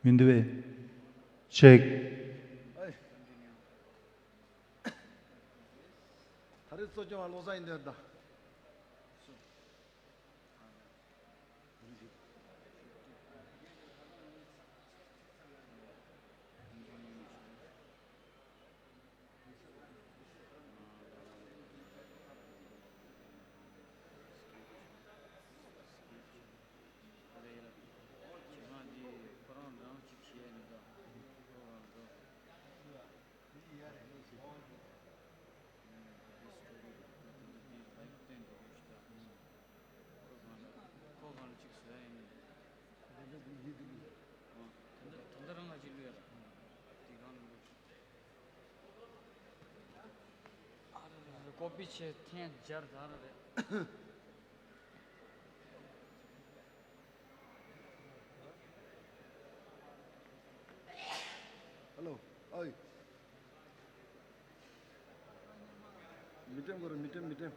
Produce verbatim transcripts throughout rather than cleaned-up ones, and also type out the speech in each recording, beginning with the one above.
མི་འདུག་པས། ཅེག། ད་རེས་གཙོ་སྐྱོང་བ་བློ་བཟང་ཡིན་དོན་དང་། ཁོ་གང་ལ་གཅིག་བཟོ་ཡ་ཡིན་ནམ། ཨ། ད་ལྟ་ད་ལྟ་རང་ང་གཅིག་བླུག་ཡ་ལ། དེ་གང་ལ་བླུག་ཨ་རེ་རེ་རེ། ཀོ་པི་བྱས་ཐེངས་སྦྱར་ད་ར་རེད། ཧ་ལོ། ཨོའི། མི་སྤྲད་དགོས་རེད། མི་སྤྲད། མི་སྤྲད།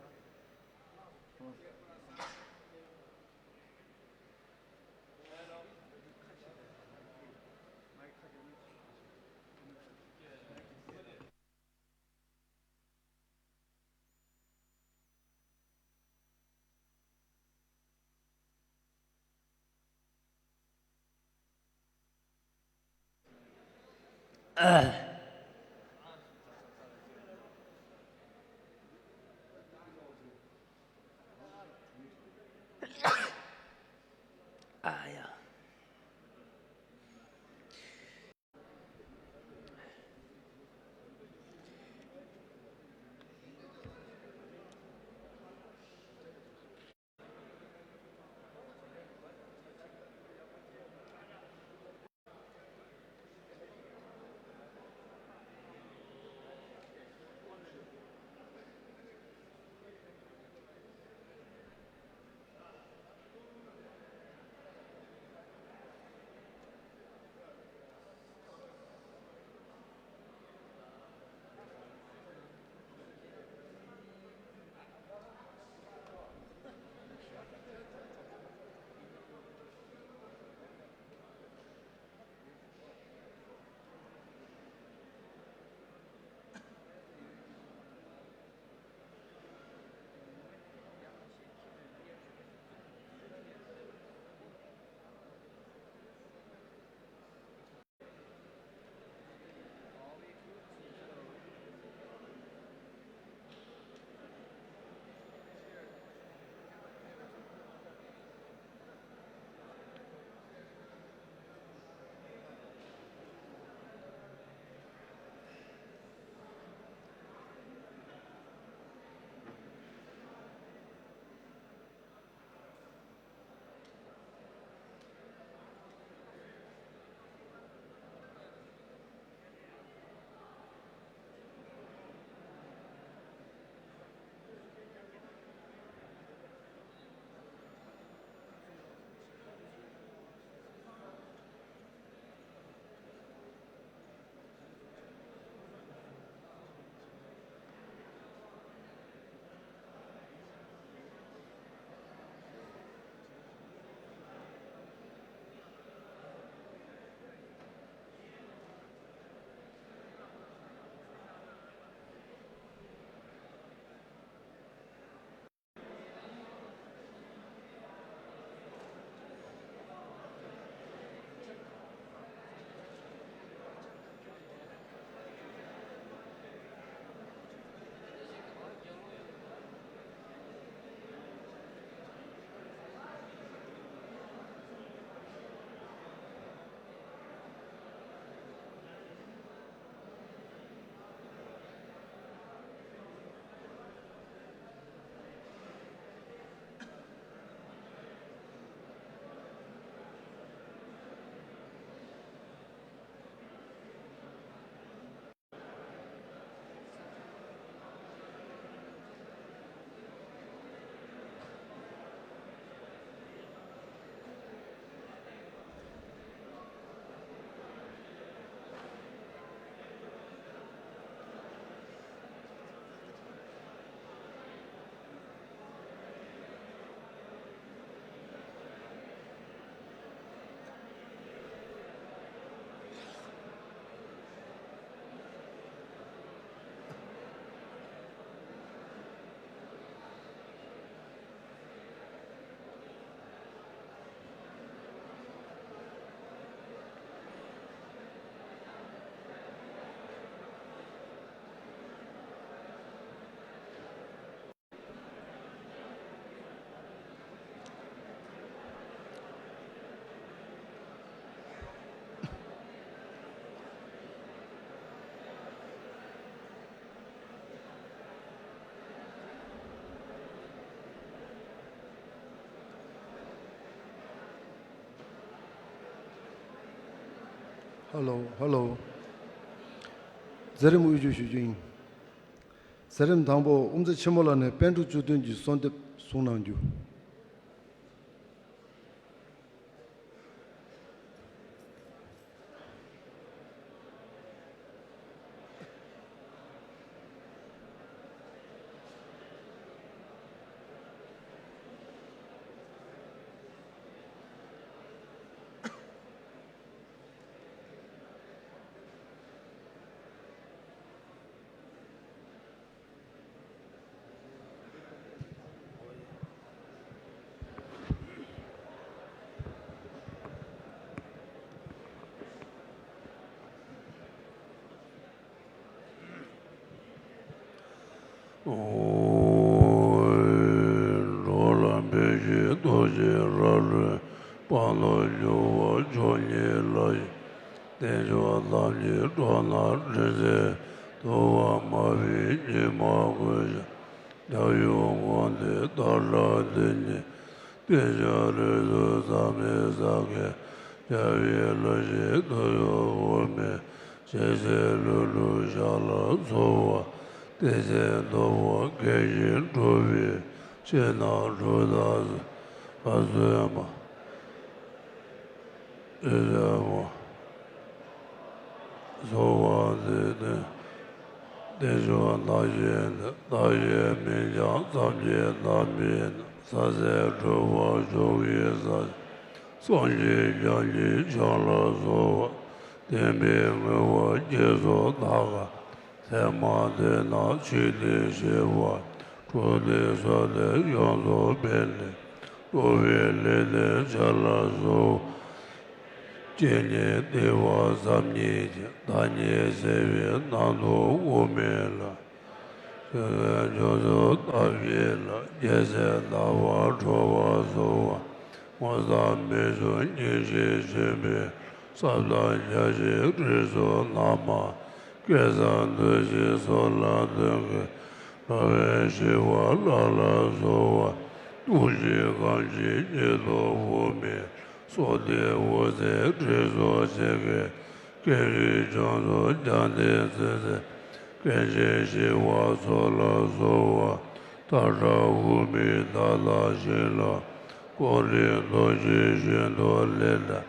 ཨོ། ཨ་ཡ། ཧ་ལོ། ཧ་ལོ། མཛད་རིམ་དབུ་བརྗོད་ཞུ་རྒྱུ་ཡིན། མཛད་རིམ་དང་པོ་དབུ་མཛད་ཆེན་མོ་ལགས་ནས་པཎ་གྲུབ་བཅུ་བདུན་གྱི་གསོལ་འདེབས་གསུང་གནང་རྒྱུ། འགྲོ་ལ་ཕན་ཕྱིར་རྡོ་རྗེ་ར་ལོས། སྤང་ལ་རྒྱུ་བ་མཆོག་བརྙེས་ལ། བསྟན་མཆོག་ཐམས་ཅད་འགྲོ་རྣམས་སྒྲོན་མཛད། ཐུབ་པ་མ་བུའི་ཉི་མ་གུས་ཕྱག། རྒྱལ་བའི་དགོངས་དོན་དག་སྒྲ་དོན་གཉིས། བསྟན་བཅོས་རིགས་དྲུག་ཟབ་མོའི་ས་སྐྱ། རྒྱལ་བའི་བློ་ཆེན་ཐུགས་ཡོད་དབུ་མའི། ཞལ་གཟིགས་ལྷུན་གྲུབ་ཞལ་ལ་གསོལ་བ། བསྟན་འཛིན་རྡོ་རྗེ་སྐད་ཅིག་གྲུབ་པའི། ཕྱི་ནང་གྲུབ་མཐའ་ཕར་ཕྱིན་མ། ཨེ་ཟེར་མོ། གསོལ་བ་འདེབས་ནས། བསྟན་མཆོག་རྣམ་བསྐྱེད་ནི། བདག་གིས་མིང་བགྱང་ཙམ་གྱིས་འདའ་མིན་ནས། ས་གཞི་གྲུབ་པ་མཆོག་གི་ས། སངས་རྒྱས་ཀྱང་གིས་ཕྱག་ལ་གསོལ་བ། བསྟན་པའི་དངོས་པོ་རྒྱ་མཚོ་དག་ག་ཚད་མ་མདོར་ན་ཆོས་སྟོན་བྱེད་པ། གྲུབ་མཐའི་ས་སྟེང་ཡོངས་སུ་སྤེལ་ནས། སློབ་པའི་ལས་ལས་བྱ་ལ་གསོལ། སྤྱན་ནི་བདེ་བ་ཟབ་རྒྱས་ཀྱི། བདག་ཉིད་བརྩེ་བའི་རྣམ་རྟོག་དབུ་མའི་ལམ། ཆོས་སྐུ་མཆོག་ཏུ་བལྟ་བའི་ལམ། རྒྱལ་སྲས་ལག་པ་འགྲོ་བར་གསོལ་བ། ངོ་མཚར་རྨད་བྱུང་སྙིང་རྗེ་ཆེན་པོའི། ཟབ་དང་རྒྱ་ཆེའི་རིགས་སུ་བསྔགས་མ། སྐལ་བཟང་འདུ་ཤེས་ཚོགས་ལ་འདུན་གྱི། འགྲོ་བའི་ཞི་བ་ལྷ་ལ་གསོལ་བ། གདུགས་ཀྱི་རྐང་རྗེས་ཉེ་དུ་དབུ་མའི། སྲོག་བདུད་འོད་ཟེར་རིགས་སུ་ཆད་ཀྱི། སྐད་ཅིག་བྱང་དུ་རྒྱལ་བསྟན་འཛིན་མཛད། སྐད་ཅིག་ཞི་བ་མཚོ་ལ་གསོལ་བ། མཐའ་བྲལ་དབུ་མའི་མཐའ་དག་ཞིང་ལ། ཀོ་རི་རྡོ་རྗེ་བཞིན་དུ་ལེགས་བཀྲ།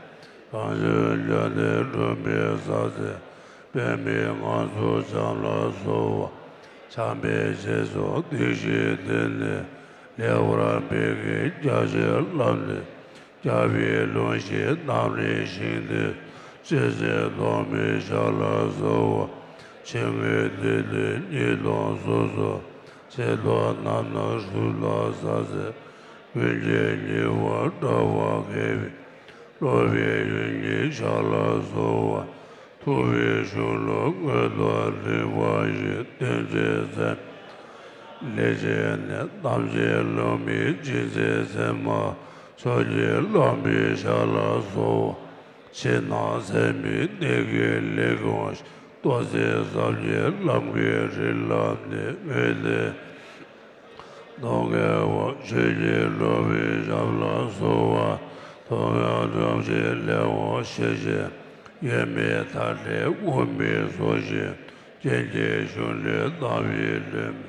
རང་བྱུང་རྒྱལ་བསྟན་འགྲུབ་པའི་ས་མཚམས། པདྨའི་ངང་ཚུལ་བྱམས་ལ་གསོལ་བ། བྱམས་པའི་རྗེས་སུ་བདེ་གཤེགས་དེ་ནས། ལེགས་པར་འབད་བའི་རྒྱ་ཆེར་ལམ་སྟོན། རྒྱལ་བའི་ལུང་བཞིན་རྣམ་སྲས་ཞིང་དུ། སྤྱན་རས་གདོང་མའི་ཞབས་ལ་གསོལ་བ། ཕྱི་སྔོན་བདུད་འདུལ་གཉིས་སྟོང་སོ་སོར། ཆེ་མཐོ་རྣམ་སྣང་གྲུབ་ལ་ས་མཚམས། ཀུན་མཁྱེན་ཉེ་བར་གྲགས་པ་མཁས་པའི། སློབ་པའི་ཡུལ་ཉིད་ཞབས་ལ་གསོལ་བ། ཐུབ་པའི་གཞུང་ལུགས་དངོས་དང་རིགས་པ་བཞིན། བསྟན་འཛིན་ཚད་མེད་ལས་བྱེད་ནས། རྣམ་མཁྱེན་ལུང་མིན་རྗེ་བཙུན་ཚད་མ། མཆོག་གི་བླ་མའི་ཞབས་ལ་གསོལ་བ། ཕྱི་ནང་ཚད་མེད་གནད་ཀྱི་ལས་ཀུན་ཞིང་། ཏོག་ཙམ་ཟབ་རྒྱས་ལམ་གྱི་རིགས་ལམ་ནས། དངོས་དང་གདོང་ཁ་བ་ཆོས་ཀྱི་སློབ་པའི་ཞབས་ལ་གསོལ་བ། ཐོག་མར་སྒྲུབ་བྱེད་ལེགས་པར་ཤེས་ཤིང་། དབྱེར་མེད་མཐའ་བྲལ་དབུ་མའི་ཚུལ་བཞིན། རྒྱན་གྱི་གཞུང་ལུགས་བརྟག་པའི་ལུང་མིན།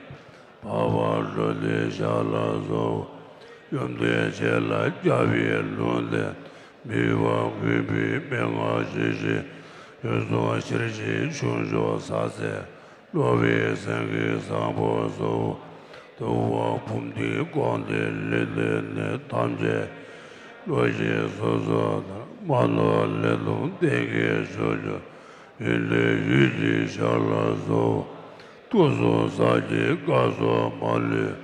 འཕགས་པ་འགྲོ་འདུལ་ཞབས་ལ་གསོལ་བ། ཡོན་ཏན་ཆེ་ལ་རྒྱལ་བའི་ལུང་བསྟན། མི་ཕམ་མགོན་པོའི་མན་ངག་ཇི་བཞིན། འོད་སྲུང་ཤེར་ཕྱིན་ཕྱོགས་བཅུར་གསལ་མཛད། སློབ་པའི་སེང་གེ་བཟང་པོ་གསོལ་བ། ཐུབ་དབང་བུམ་ཐང་དགོངས་གཏེར་ལུང་བསྟན་ནས། ཐམས་ཅད་བློ་ཆོས་སོ་སོ་ལྟར། མ་ནོར་ལས་དང་ལྡན་གྱི་ཕྱོགས་བཅུར། ཡོན་ཏན་འོད་ཀྱི་ཞབས་ལ་གསོལ་བ། ཐུགས་གསུང་ཟབ་རྒྱས་སྐལ་བཟང་མ་ལུས།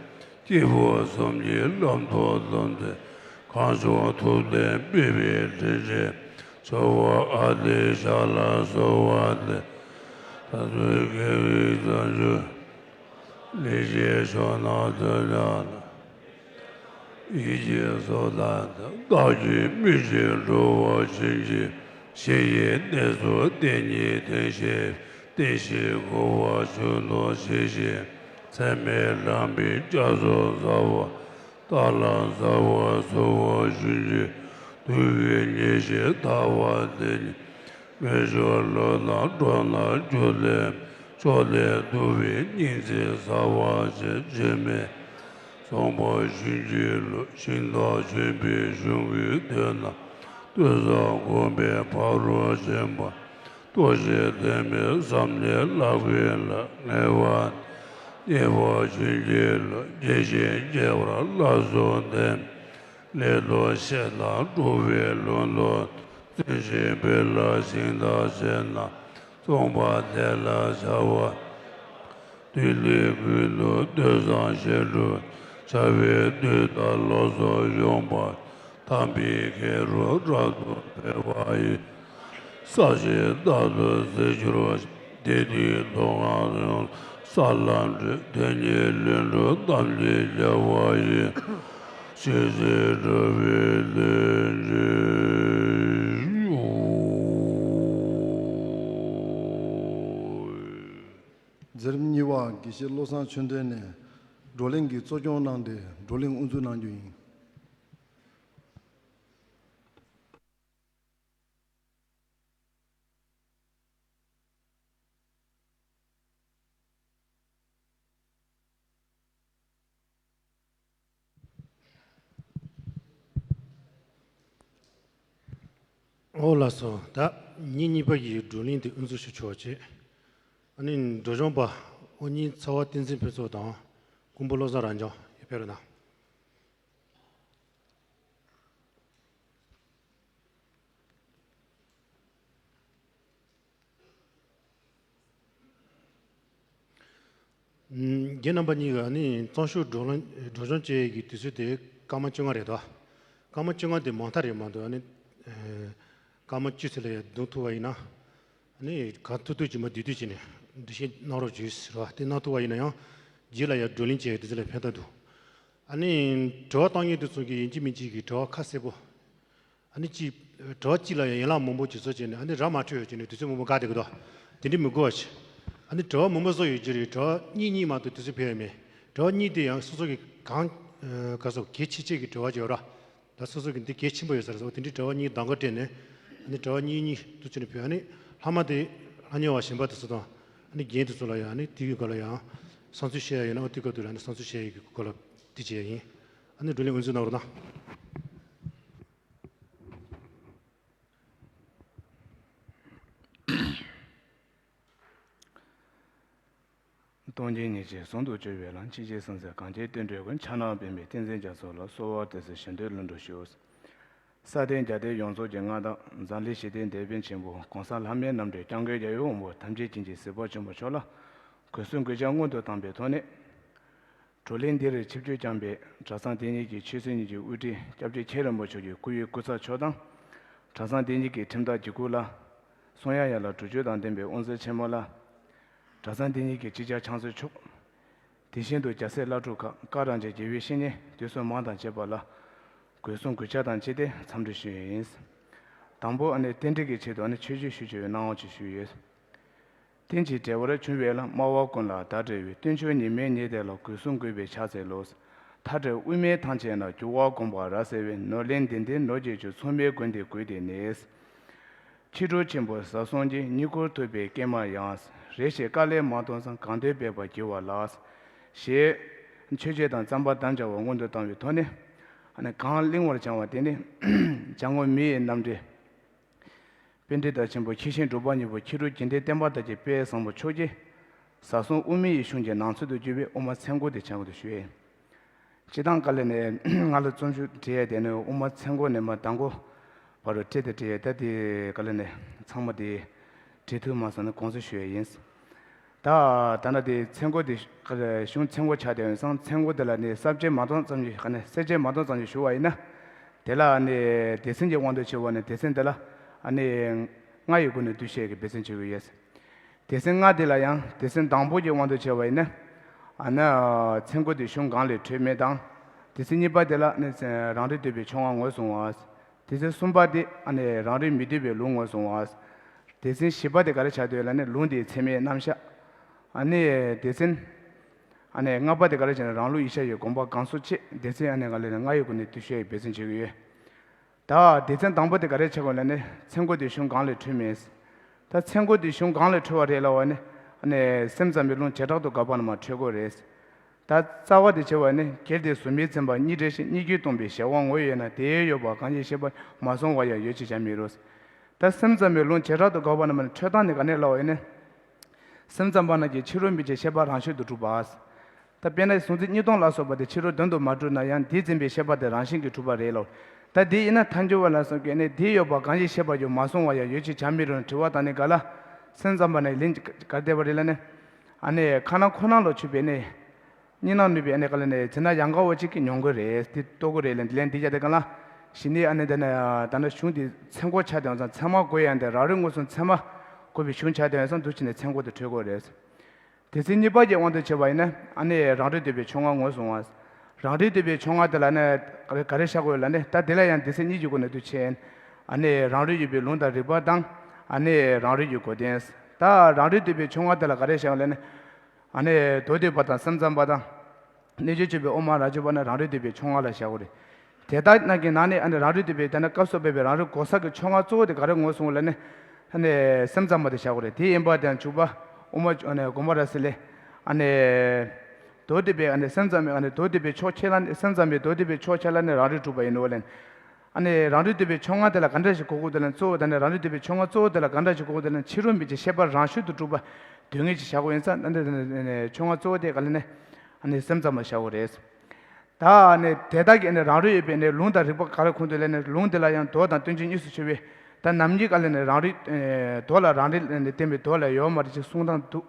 སྐྱེས་བུ་གསུམ་གྱི་ལམ་སྟོན་སྟོན་མཛད། གངས་ལྗོངས་ཐུབ་བསྟན་སྤེལ་བའི་དྲིན་ཅན། ཇོ་བོ་ཨ་ཏིའི་ཞབས་ལ་གསོལ་བ་འདེབས། ད་ལྟའི་དགེ་བའི་བྱང་ཆུབ། ལེགས་བཤད་ཕྱོགས་རྣམས་དོན་རྣམས་ལ། ཡིད་ཀྱི་ཚོགས་རྣམས་དང་། བདག་གི་མི་ཕྱིར་འགྲོ་བ་ཕྱིན་ཅི། གཞན་ཡི་གནས་སུ་བདེན་གཉིས་ལྡན་ཞེས། བསྟན་བཤིག་འཁོར་བ་ཆོས་དུ་ཞི་ཞིང་། ཚད་མེད་རང་བཞིན་རྒྱ་མཚོ་ཟབ་པ། རྟ་ལ་ཟ་བར་གསོལ་བ་ཞུ་རྒྱུ། དུས་ཀྱི་ཉེར་ཞིར་ཐར་པ་འདི་ཉིད། སྨན་ཤོར་ལོ་དང་འགྲོ་ན་རྒྱུ་ལས་ཕྱོགས་ལས་འདུ་བའི་སྙིང་རྗེ་ཟ་བ་ཞེས་བྱེད་མེད། ཚོང་པ་གཞོན་སྐྱེས་ལུ་ཤིང་རྟ་གཞོན་པའི་གཞུང་གི་དོན་ན་ལྟོས་བཟང་དགོན་པའི་ཕ་རོལ་ཕྱིན་པ། ལྟོ་ཤེས་དོན་མེད་བསམ་ལས་བརླག་པའི་ལ་ངལ་བ་ནི་པ་གཞོན་སྐྱེས་ལུ་དགེ་ཞིང་རྒྱས་པར་བསླབ་གསུངས་ཏེ། ལས་ལྡོག་ཤེས་དང་འགྲོ་བའི་ལུང་ལྡོག་བརྩོན་ཤེས་པའི་ལ་ཤིང་རྟ་བྱེད་ན་ཚོང་པ་དེ་ལ་བྱ་བ། དུས་ལས་ཀུན་ཏུ་ལྟོས་བཟང་ཞེས་གྲུབ་བྱ་བའི་དུས་ལྟར་ལོགས་སུ་ཡོང་བ། དམ་པའི་ཁེ་རུ་རབ་ཏུ་འཕེལ་བ་ཡི། ས་གཞི་རྟག་ཏུ་བརྩི་གྱུར་ཅིག་དེ་དུས་མཐོང་ངམ་ཡོང་ས་ལམ་འགྲོ་དོན་གཉིས་ལུས་འགྲོ་གཏམ་གྱི་རྒྱལ་བ་ཡི། ཆོས་ཀྱི་གྲུབ་པའི་ལུས་འགྲོ། འཛིན་རིམ་གཉིས་པ་དགེ་བཤེས་བློ་བཟང་ཆོས་ལྡན་ནས་བགྲོ་གླེང་གི་གཙོ་སྐྱོང་གནང་སྟེ་བགྲོ་གླེང་དབུ་འཛུགས་གནང་རྒྱུ་ཡིན། འོ་ལགས་སོ། ད་ཉིན་གཉིས་པ་ཡི་བགྲོ་གླེང་དེ་དབུ་འཛུགས་ཞུ་ཆོག་ཅེས། ཨ་ནི་སྒྲོལ་ལྗོངས་པ་དབུ་བརྙེས་ཚ་བ་བསྟན་འཛིན་ཕུན་ཚོགས་དང་ཀུན་པོ་བློ་བཟང་རབ་འབྱམས་ཡར་ཕེབས་རོགས་གནང་། ཨུམ། རྒན་རྣམ་པ་གཉིས་ཀ་ནི་གཙང་ཤུར་སྒྲོལ་ལ་སྒྲོལ་ལྗོངས་བཅས་ཀྱི་དུས་ཚོད་དེ་སྐར་མ་བཅོ་ལྔ་རེད་དོ། སྐར་མ་བཅོ་ལྔ་དེ་མང་མཐའ་རེད་མ་གཏོགས་ཨ་ནི། ཨེ། སྐར་མ་བཅུ་ཚོད་ལ་ཡང་བསྡུ་ཐུབ་པ་ཡིན་ན། ཨ་ནི་གང་ཐུབ་ཐུབ་ཀྱིས་མ་བསྡུས་བསྡུས་བྱས་ནས་འགྲེལ་བཤད་གནང་རོགས་བྱོས་ཟེར་བ་དེ་གནང་ཐུབ་པ་ཡིན་ན་ཡང་རྗེས་ལ་ཡང་བགྲོ་གླེང་བྱས་དུས་ཚོད་ལ་ཕན་ཐོགས་འདུག་ཨ་ནི་དྲི་བ་བཏང་མཁན་དེ་ཚོ་གི་ཡིན་གཅིག་མིན་གཅིག་གི་དྲི་བ་ཁ་གསལ་པོ། ཨ་ནི་གཅིག་དྲི་བ་གཅིག་ལ་ཡང་ཡན་ལག་མང་པོ་ཅིག་བཟོ་བྱས་ནས་ཨ་ནི་ར་མ་འཕྲོད་ཡོད་ཅེས་ནས་དུས་ཚོད་མང་པོ་འགོར་བསྡད་ཀྱི་འདུག་དེ་འདྲ་མི་དགོས་པ་བྱས། ཨ་ནི་དྲི་བ་མང་པོ་བཟོ་ཡོད་ཀྱི་རེད། དྲི་བ་གཉིས་གཉིས་མ་གཏོགས་དུས་ཚོད་ཕལ་ཡང་མེད། དྲི་བ་གཉིས་དེ་ཡང་སོ་སོ་གི་གང་། ཨ། ག་ཟེར་གལ་ཆེ་ཆེ་གི་དྲི་བ་ཅིག་ཡོད་ར། ད་སོ་སོ་གི་འདི་གལ་ཆེན་པོ་ཡོད་ས་རེད་ཟེར་བ་དེ་འདྲའི་དྲི་བ་གཉིས་གདམ་ག་སྤྲད་ནས་ཨ་ནི་དྲི་བ་གཉིས་གཉིས་འདུག་བྱས་ནས་ཕུལ། ཨ་ནི་ལྷག་མ་དེ་ལྷག་ཉེ་བ་གཞན་པ་དེ་ཚོ་དང་ཨ་ནི་རྒན་དེ་ཚོ་ལ་ཡང་ཨ་ནི་དེ་གི་སྐོར་ལ་ཡང་བསམ་ཚུལ་བཤད་ཡ་ཡོད་ན་ཨ་དེ་སྐབས་དུས་ལ་ཨ་ནི་བསམ་ཚུལ་བཤད་ཡ་གི་སྐོར་ལ་དེ་བྱས་ཡ་ཡིན། ཨ་ནི་བགྲོ་གླེང་དབུ་འཛུགས་གནང་རོགས་གནང་། སྟོང་ཉིད་ཉིད་ཀྱིས་ཟུང་དུ་གྱུར་པའི་ལམ། ཆོས་ཀྱི་སེམས་ཟེར་གངས་ཅན་བསྟན་འགྲོའི་མགོན། ཕྱག་ན་པདྨོ་བསྟན་འཛིན་རྒྱ་མཚོ་ལ། གསོལ་བ་འདེབས་སོ་བཞེད་དོན་ལྷུན་གྲུབ་ཤོག་ས་སྟེང་རྒྱ་སྟེང་ཡོངས་རྫོགས་ཀྱི་མངའ་བདག་འཛམ་གླིང་ཞི་བདེའི་དེད་དཔོན་ཆེན་པོ་གོང་ས་ལྷ་མིའི་རྣམ་འདྲེན་སྐྱབས་མགོན་རྒྱལ་བའི་དབང་པོ་ཐམས་ཅད་མཁྱེན་ཅིང་གཟིགས་པ་ཆེན་པོ་མཆོག་ལ་གུས་གསུང་གུས་ཕྱག་སྔོན་དུ་བཏང་པའི་ཐོག་ནས། བགྲོ་གླེང་འདིར་ཆིབས་བསྒྱུར་བསྐྱངས་པའི་གྲྭ་ཚང་དེ་ཉིད་ཀྱི་ཆོས་སྲིད་གཉིས་ཀྱི་དབུ་ཁྲིད་སྐྱབས་རྗེ་མཁན་རིན་པོ་ཆེ་གི་སྐུ་ཡི་སྐུ་ཚབ་མཆོག་དང་། གྲྭ་ཚང་དེ་ཉིད་ཀྱི་ཁྲིམས་བདག་གཅིག་པུ་ལ། གསུང་ཡག་ཡར་ལ་གྲོས་ཆོད་དང་ལྡན་པའི་དབུ་མཛད་ཆེན་མོ་ལ། གྲྭ་ཚང་དེ་ཉིད་ཀྱི་སྤྱི་ཁྱབ་ཆང་བཟོ་མཆོག་དེ་བཞིན་དུ་རྒྱལ་སྲས་བླ་སྤྲུལ་ཁག་བཀའ་དྲིན་ཅན་དགེ་བའི་བཤེས་གཉེན་དུས་གསུམ་མང་དང་བཅས་པ་ལ། གུས་གསུང་གུས་ཕྱག་དང་བཅས་ཏེ་འཚམས་འདྲི་ཞུ་ཡས་ཡིན། དང་པོ་ཨ་ནི་རྟེན་འབྲེལ་གྱི་ཆེད་དུ་ཨ་ནི་ཆོས་བརྒྱུད་ཞུ་ཆེད་གནང་བ་ཅིག་ཞུས་ཡོད། རྟེན་ཅིང་འབྲེལ་བར་བྱུང་བའི་ལམ། སྨྲ་བ་ཀུན་ལ་བརྡ་སྤྲད་པའི། བསྟན་མཆོག་ཉི་མའི་ཉི་ཟླ་ལ། གུས་གསུང་གུས་པས་ཕྱག་འཚལ་ལོ། མཐའ་བྲལ་དབུ་མའི་ཐང་ཆེན་ན། འགྱུར་བ་གོམས་པ་རབ་གསལ་བའི། ནོར་ལེན་ལྡན་ལྡན་ནོར་གྱིས་གྱུར། མཚུངས་མེད་དགོན་འདིའི་མགུལ་དེ་ནི། ཕྱི་སྒྲུབ་ཆེན་པོ་ཟབ་གསུམ་གྱི། དངོས་གྲུབ་ཐོབ་པའི་སྐྱེལ་མ་ཡང་། རེ་ཞིག་དཀའ་ལས་མ་གཏོང་ཙང་། གང་འདོད་འབད་པ་བགྱི་བ་ལགས། ཞེས་མཆོད་བརྗོད་དང་རྩོམ་པར་དམ་བཅའ་བ་སྔོན་དུ་བཏང་བའི་ཐོག་ནས། ཨ་ནི་གང་གླེང་བར་བྱ་བ་དེ་ནི་བྱ་ངོ་མི་ཡི་རྣམ་འགྲེལ། པཎྜི་ཏ་ཆེན་པོ་མཁས་ཤིང་གྲུབ་པ་སྙིང་པོ་མཁས་གྲུབ་དགེ་ལྡན་བསྟན་པ་དར་རྒྱས་དཔལ་བཟང་པོ་མཆོག་གིས་ཟབ་གསུམ་དབུ་མའི་གཞུང་གི་ནང་ཚུལ་དུ་གྱུར་པའི་དབུ་མ་མཚན་སྐོར་དེ་བྱ་དགོས་དོན་ཞུ་ཡས། སྤྱིར་བཏང་དཀའ་ལས་ནས་ང་ལ་རྩོམ་ཤུགས་སྤྲད་ཡས་དེ་ནི་དབུ་མ་མཚན་སྐོར་ནས་མར་མདང་དགོང་བར་དུ་སྤྲད་དེ་སྤྲད་ཡས། ད་དེ་དཀའ་ལས་ནས་ཚང་མ་དེ་བྲིས་ཐུབ་མ་སོང་ན་དགོངས་སེལ་ཞུ་ཡས་ཡིན། ད་ད་ན་དེ་མཚན་སྐོར་དེ་གཞུང་མཚན་སྐོར་ཆགས་བསྡད་ཡོད་ཙང་མཚན་སྐོར་དེ་ལ་ནི་གསལ་བྱེད་མ་གཏོགས་ཙམ་ཞིག་ག་ནས་གསལ་བྱེད་མ་གཏོགས་ཙམ་ཞིག་ཞུ་བ་ཡིན་ན། དེ་ལ་ནི་སྡེ་ཚན་གྱི་དབང་དུ་བྱས་པ་ནི་སྡེ་ཚན་དེ་ལ་ཨ་ནི་ལྔ་ཡི་སྒོ་ནས་བསྡུས་བཤད་ཀྱི་སྡེ་ཚན་བྱེད་དགོས་ཡོད། སྡེ་ཚན་ལྔ་དེ་ལ་ཡང་སྡེ་ཚན་དང་པོ་གྱི་དབང་དུ་བྱས་པ་ཡིན་ན། ཨ་ནི་མཚན་སྐོར་དེ་གཞུང་གང་ལས་འཕྲོས་མིན་དང་། སྡེ་ཚན་གཉིས་པ་དེ་ལ་ནི་རང་རིག་འདོད་པའི་ཕྱོགས་སྔ་ངོས་བཟུང་བ། སྡེ་ཚན་གསུམ་པ་དེ་ཨ་ནི་རང་རིག་མི་འདོད་པའི་ལུགས་ངོས་བཟུང་བ། སྡེ་ཚན་བཞི་པ་དེ་ག་རེ་ཆགས་འདུག་ལབ་ན་ལུང་དེའི་ཚད་མའི་རྣམ་གཞག་ཨ་ནི་སྡེ་ཚན་ཨ་ནི་ལྔ་པ་དེ་ག་རེ་བྱས་ན་རང་ལུགས་ཡིག་ཆ་ཡི་དགོངས་པ་གང་སོགས་བཅས་སྡེ་ཚན་ཨ་ནི་ག་ལས་ན་ལྔ་ཡི་སྒོ་ནས་བསྡུས་བཤད་ཀྱི་སྡེ་ཚན་བྱེད་ཀྱི་ཡོད། ད་སྡེ་ཚན་དང་པོ་དེ་ག་རེ་ཆགས་དགོས་ལབ་ན་མཚན་སྐོར་དེ་གཞུང་གང་ལས་འཕྲོས་མིན། ད་མཚན་དགུ་དེ་གཞུང་གང་ལས་འཁྲུལ་བ་རེད་ལབ་པ་ནི། ཨ་ནི་སེམས་ཙམ་པའི་ལུང་བྱེ་བྲག་ཏུ་དགག་པ་རྣམས་ལས་འཁྲུལ་དགོས་རེད། ད་རྩ་བ་དེ་བྱས་པ་ནི་གལ་ཏེ་གཟུགས་མེད་ཚིམ་པ་གཉིས་བྲལ་ཞིང་གཉིས་ཀྱིས་སྟོང་པའི་གཞལ་བ་ངོ་ཡོད་ན་དེའི་ཡོད་པ་གང་ཞིག་ཤེས་པ་མ་སོང་བར་ཡང་ཡོད་ཅེས་བྱར་མི་རུང་། ད་སེམས་ཙམ་པའི་ལུང་བྱེ་བྲག་ཏུ་དགག་པ་རྣམས་ལས་འཁྲུལ་སྟངས་ནི་ག་ནས་ལབ་པ་ཡིན་ན། སེམས་ཙམ་པ་རྣམས་ཀྱིས་ཕྱི་རོལ་མིན་གྱི་ཤེས་པ་རང་བཞིན་དུ་གྲུབ་པ། ད་དཔེར་ན་གཟུང་འཛིན་གཉིས་སྟོང་ལ་སོགས་པ་དེ་ཕྱི་རོལ་དོན་དུ་མ་གྲུབ་ན་ཡང་འདིས་འཛིན་པའི་ཤེས་པ་དེ་རང་བཞིན་གྱིས་གྲུབ་པ་རེད་ལོ། ད་འདི་ཡིན་ན་ཐལ་འགྱུར་བ་ལ་སོགས་ཀྱིས་ནི་འདིའི་ཡོད་པ་གང་ཞིག་ཤེས་པར་འགྱུར་མ་སོང་བར་ཡང་ཡོད་ཅེས་བྱར་མི་རུང་དྲི་བ་དང་ནི་ག་ལ། སེམས་ཙམ་པ་ནི་ལན་ག་རེ་བསྟན་པ་རེད་ལབ་ན། ཨ་ནི་ཁ་ན་ཁོ་ན་ལ་ཆུད་པའི་ནི། གཉིས་སྣང་ནུས་པའི་ཨ་ནི་ག་ལ་ནི་འཛིན་སྣང་ཡང་དག་པ་གཅིག་གིས་མྱོང་གི་རེད་དེ་རྟོགས་ཀྱི་རེད་ལབ་ལན་འདི་རྒྱག་དེ་ག་ལ། གཞི་ནི་ཨ་ནི་འདི་ནི་ད་ནི་གཞུང་འདི་མཚན་དགུ་ཆགས་དེ་ཡང་ཚང་མཚན་མ་དགུ་ཡང་དེ་རང་རིག་མངོན་སུམ་ཚད་མ་དགུ་པའི་གཞུང་ཆགས་དེ་ཡང་ཚང་འདུ་བྱས་ནས་མཚན་དགུ་དེ་འཁྲུལ་དགོས་རེད། དེ་ཚེ་གཉིས་པ་གྱི་དབང་དུ་བྱས་པ་ཡིན་ན་ཨ་ནི་རང་རིག་འདོད་པའི་ཕྱོགས་སྔ་ངོས་བཟུང་བ། རང་རིག་འདོད་པའི་ཕྱོགས་སྔ་དེ་ལ་ནི་ག་རེ་ག་རེ་བཞག་དགོས་ལབ་ནི་ད་དེ་ལ་ཡང་དེ་ཚེ་གཉིས་ཀྱི་སྒོ་ནས་འདུ་བྱས། ཨ་ནི་རང་རིག་ཡོད་པའི་ལུང་དང་རིགས་པ་དང་ཨ་ནི་རང་རིག་གི་གོ་དོན། ད་རང་རིག་འདོད་པའི་ཕྱོགས་སྔ་དེ་ལ་ག་རེ་བཞག་ལབ་ནི། ཨ་ནི་མདོ་སྡེ་པ་དང་སེམས་ཙམ་པ་དང་། རྣལ་འབྱོར་སྤྱོད་པའི་དབུ་མ་རང་རྒྱུད་པ་ནི་རང་རིག་འདོད་པའི་ཕྱོགས་སྔ་ལ་བཞག་དགོས་རེད། དེ་དག་རྣམས་ཀྱི་ནང་ནས་ཨ་ནི་རང་རིག་འདོད་པའི་དེ་ནི་སྐབས་སུ་བབས་པའི་རང་རིག་གོ་ས་གི་ཕྱོགས་སྔ་གཙོ་བོ་དེ་ག་རེ་ངོས་བཟུང་ལབ་ནི། ཨ་ནི་སེམས་ཙམ་པ་དེ་བཞག་དགོས་རེད། དེ་ཡིན་པ་དེ་ཡང་འཇུག་པ་དབུ་མ་ཨ་ནི་དགོངས་པ་རབ་གསལ་ལས། ཨ་ནི། མདོ་སྡེ་པའི་ཨ་ནི་སེམས་ཙམ་པའི་ཨ་ནི་མདོ་སྡེ་པའི་ཕྱོགས་ཆེ་ལ་ནི་སེམས་ཙམ་པའི་མདོ་སྡེ་པའི་ཕྱོགས་ཆེ་ལ་ནི་རང་རིག་གྲུབ་པ་ཡིན་ནོ་ལབ་ནི། ཨ་ནི་རང་རིག་འདོད་པའི་ཕྱོགས་སྔ་དེ་ལ་ག་འདྲ་ཞིག་གོ་དགོས་དེ་ལ་གཙོ་བོ་དེ་ནི་རང་རིག་འདོད་པའི་ཕྱོགས་སྔ་གཙོ་བོ་དེ་ལ་ག་འདྲ་ཞིག་གོ་དགོས་དེ་ལ་ཕྱི་རོལ་མིན་གྱི་ཤེས་པ་རང་བཞིན་དུ་གྲུབ་པ་དོན་ངེས་ཅིག་བཞག་དགོས་ཡིན་ཙང་ཨ་ནི་ཕྱོགས་སྔ་གཙོ་བོ་དེ་ག་ལ་ནི་ཨ་ནི་སེམས་ཙམ་པ་བཞག་དགོས་རེད། ད་ཨ་ནི་དེ་དག་གི་ཨ་ནི་རང་རིག་ཡོད་པའི་ཨ་ནི་ལུང་དང་རིགས་པ་ག་རེ་ཁུངས་འདུག་ལབ་ནི་ལུང་དེ་ལ་ཡང་མདོ་དང་སྟོན་བྱེད་གཉིས་སུ་ཕྱེ་བས་ད་ནམ་རྒྱུན་ག་ལ་ནི་རང་རིག་མདོ་ལ་རང་རིག་ལ་ནི་བརྟེན་པའི་མདོ་ལ་ཡོད་མ་རེད་ཅེས་གསུང་སྟངས་འདུག་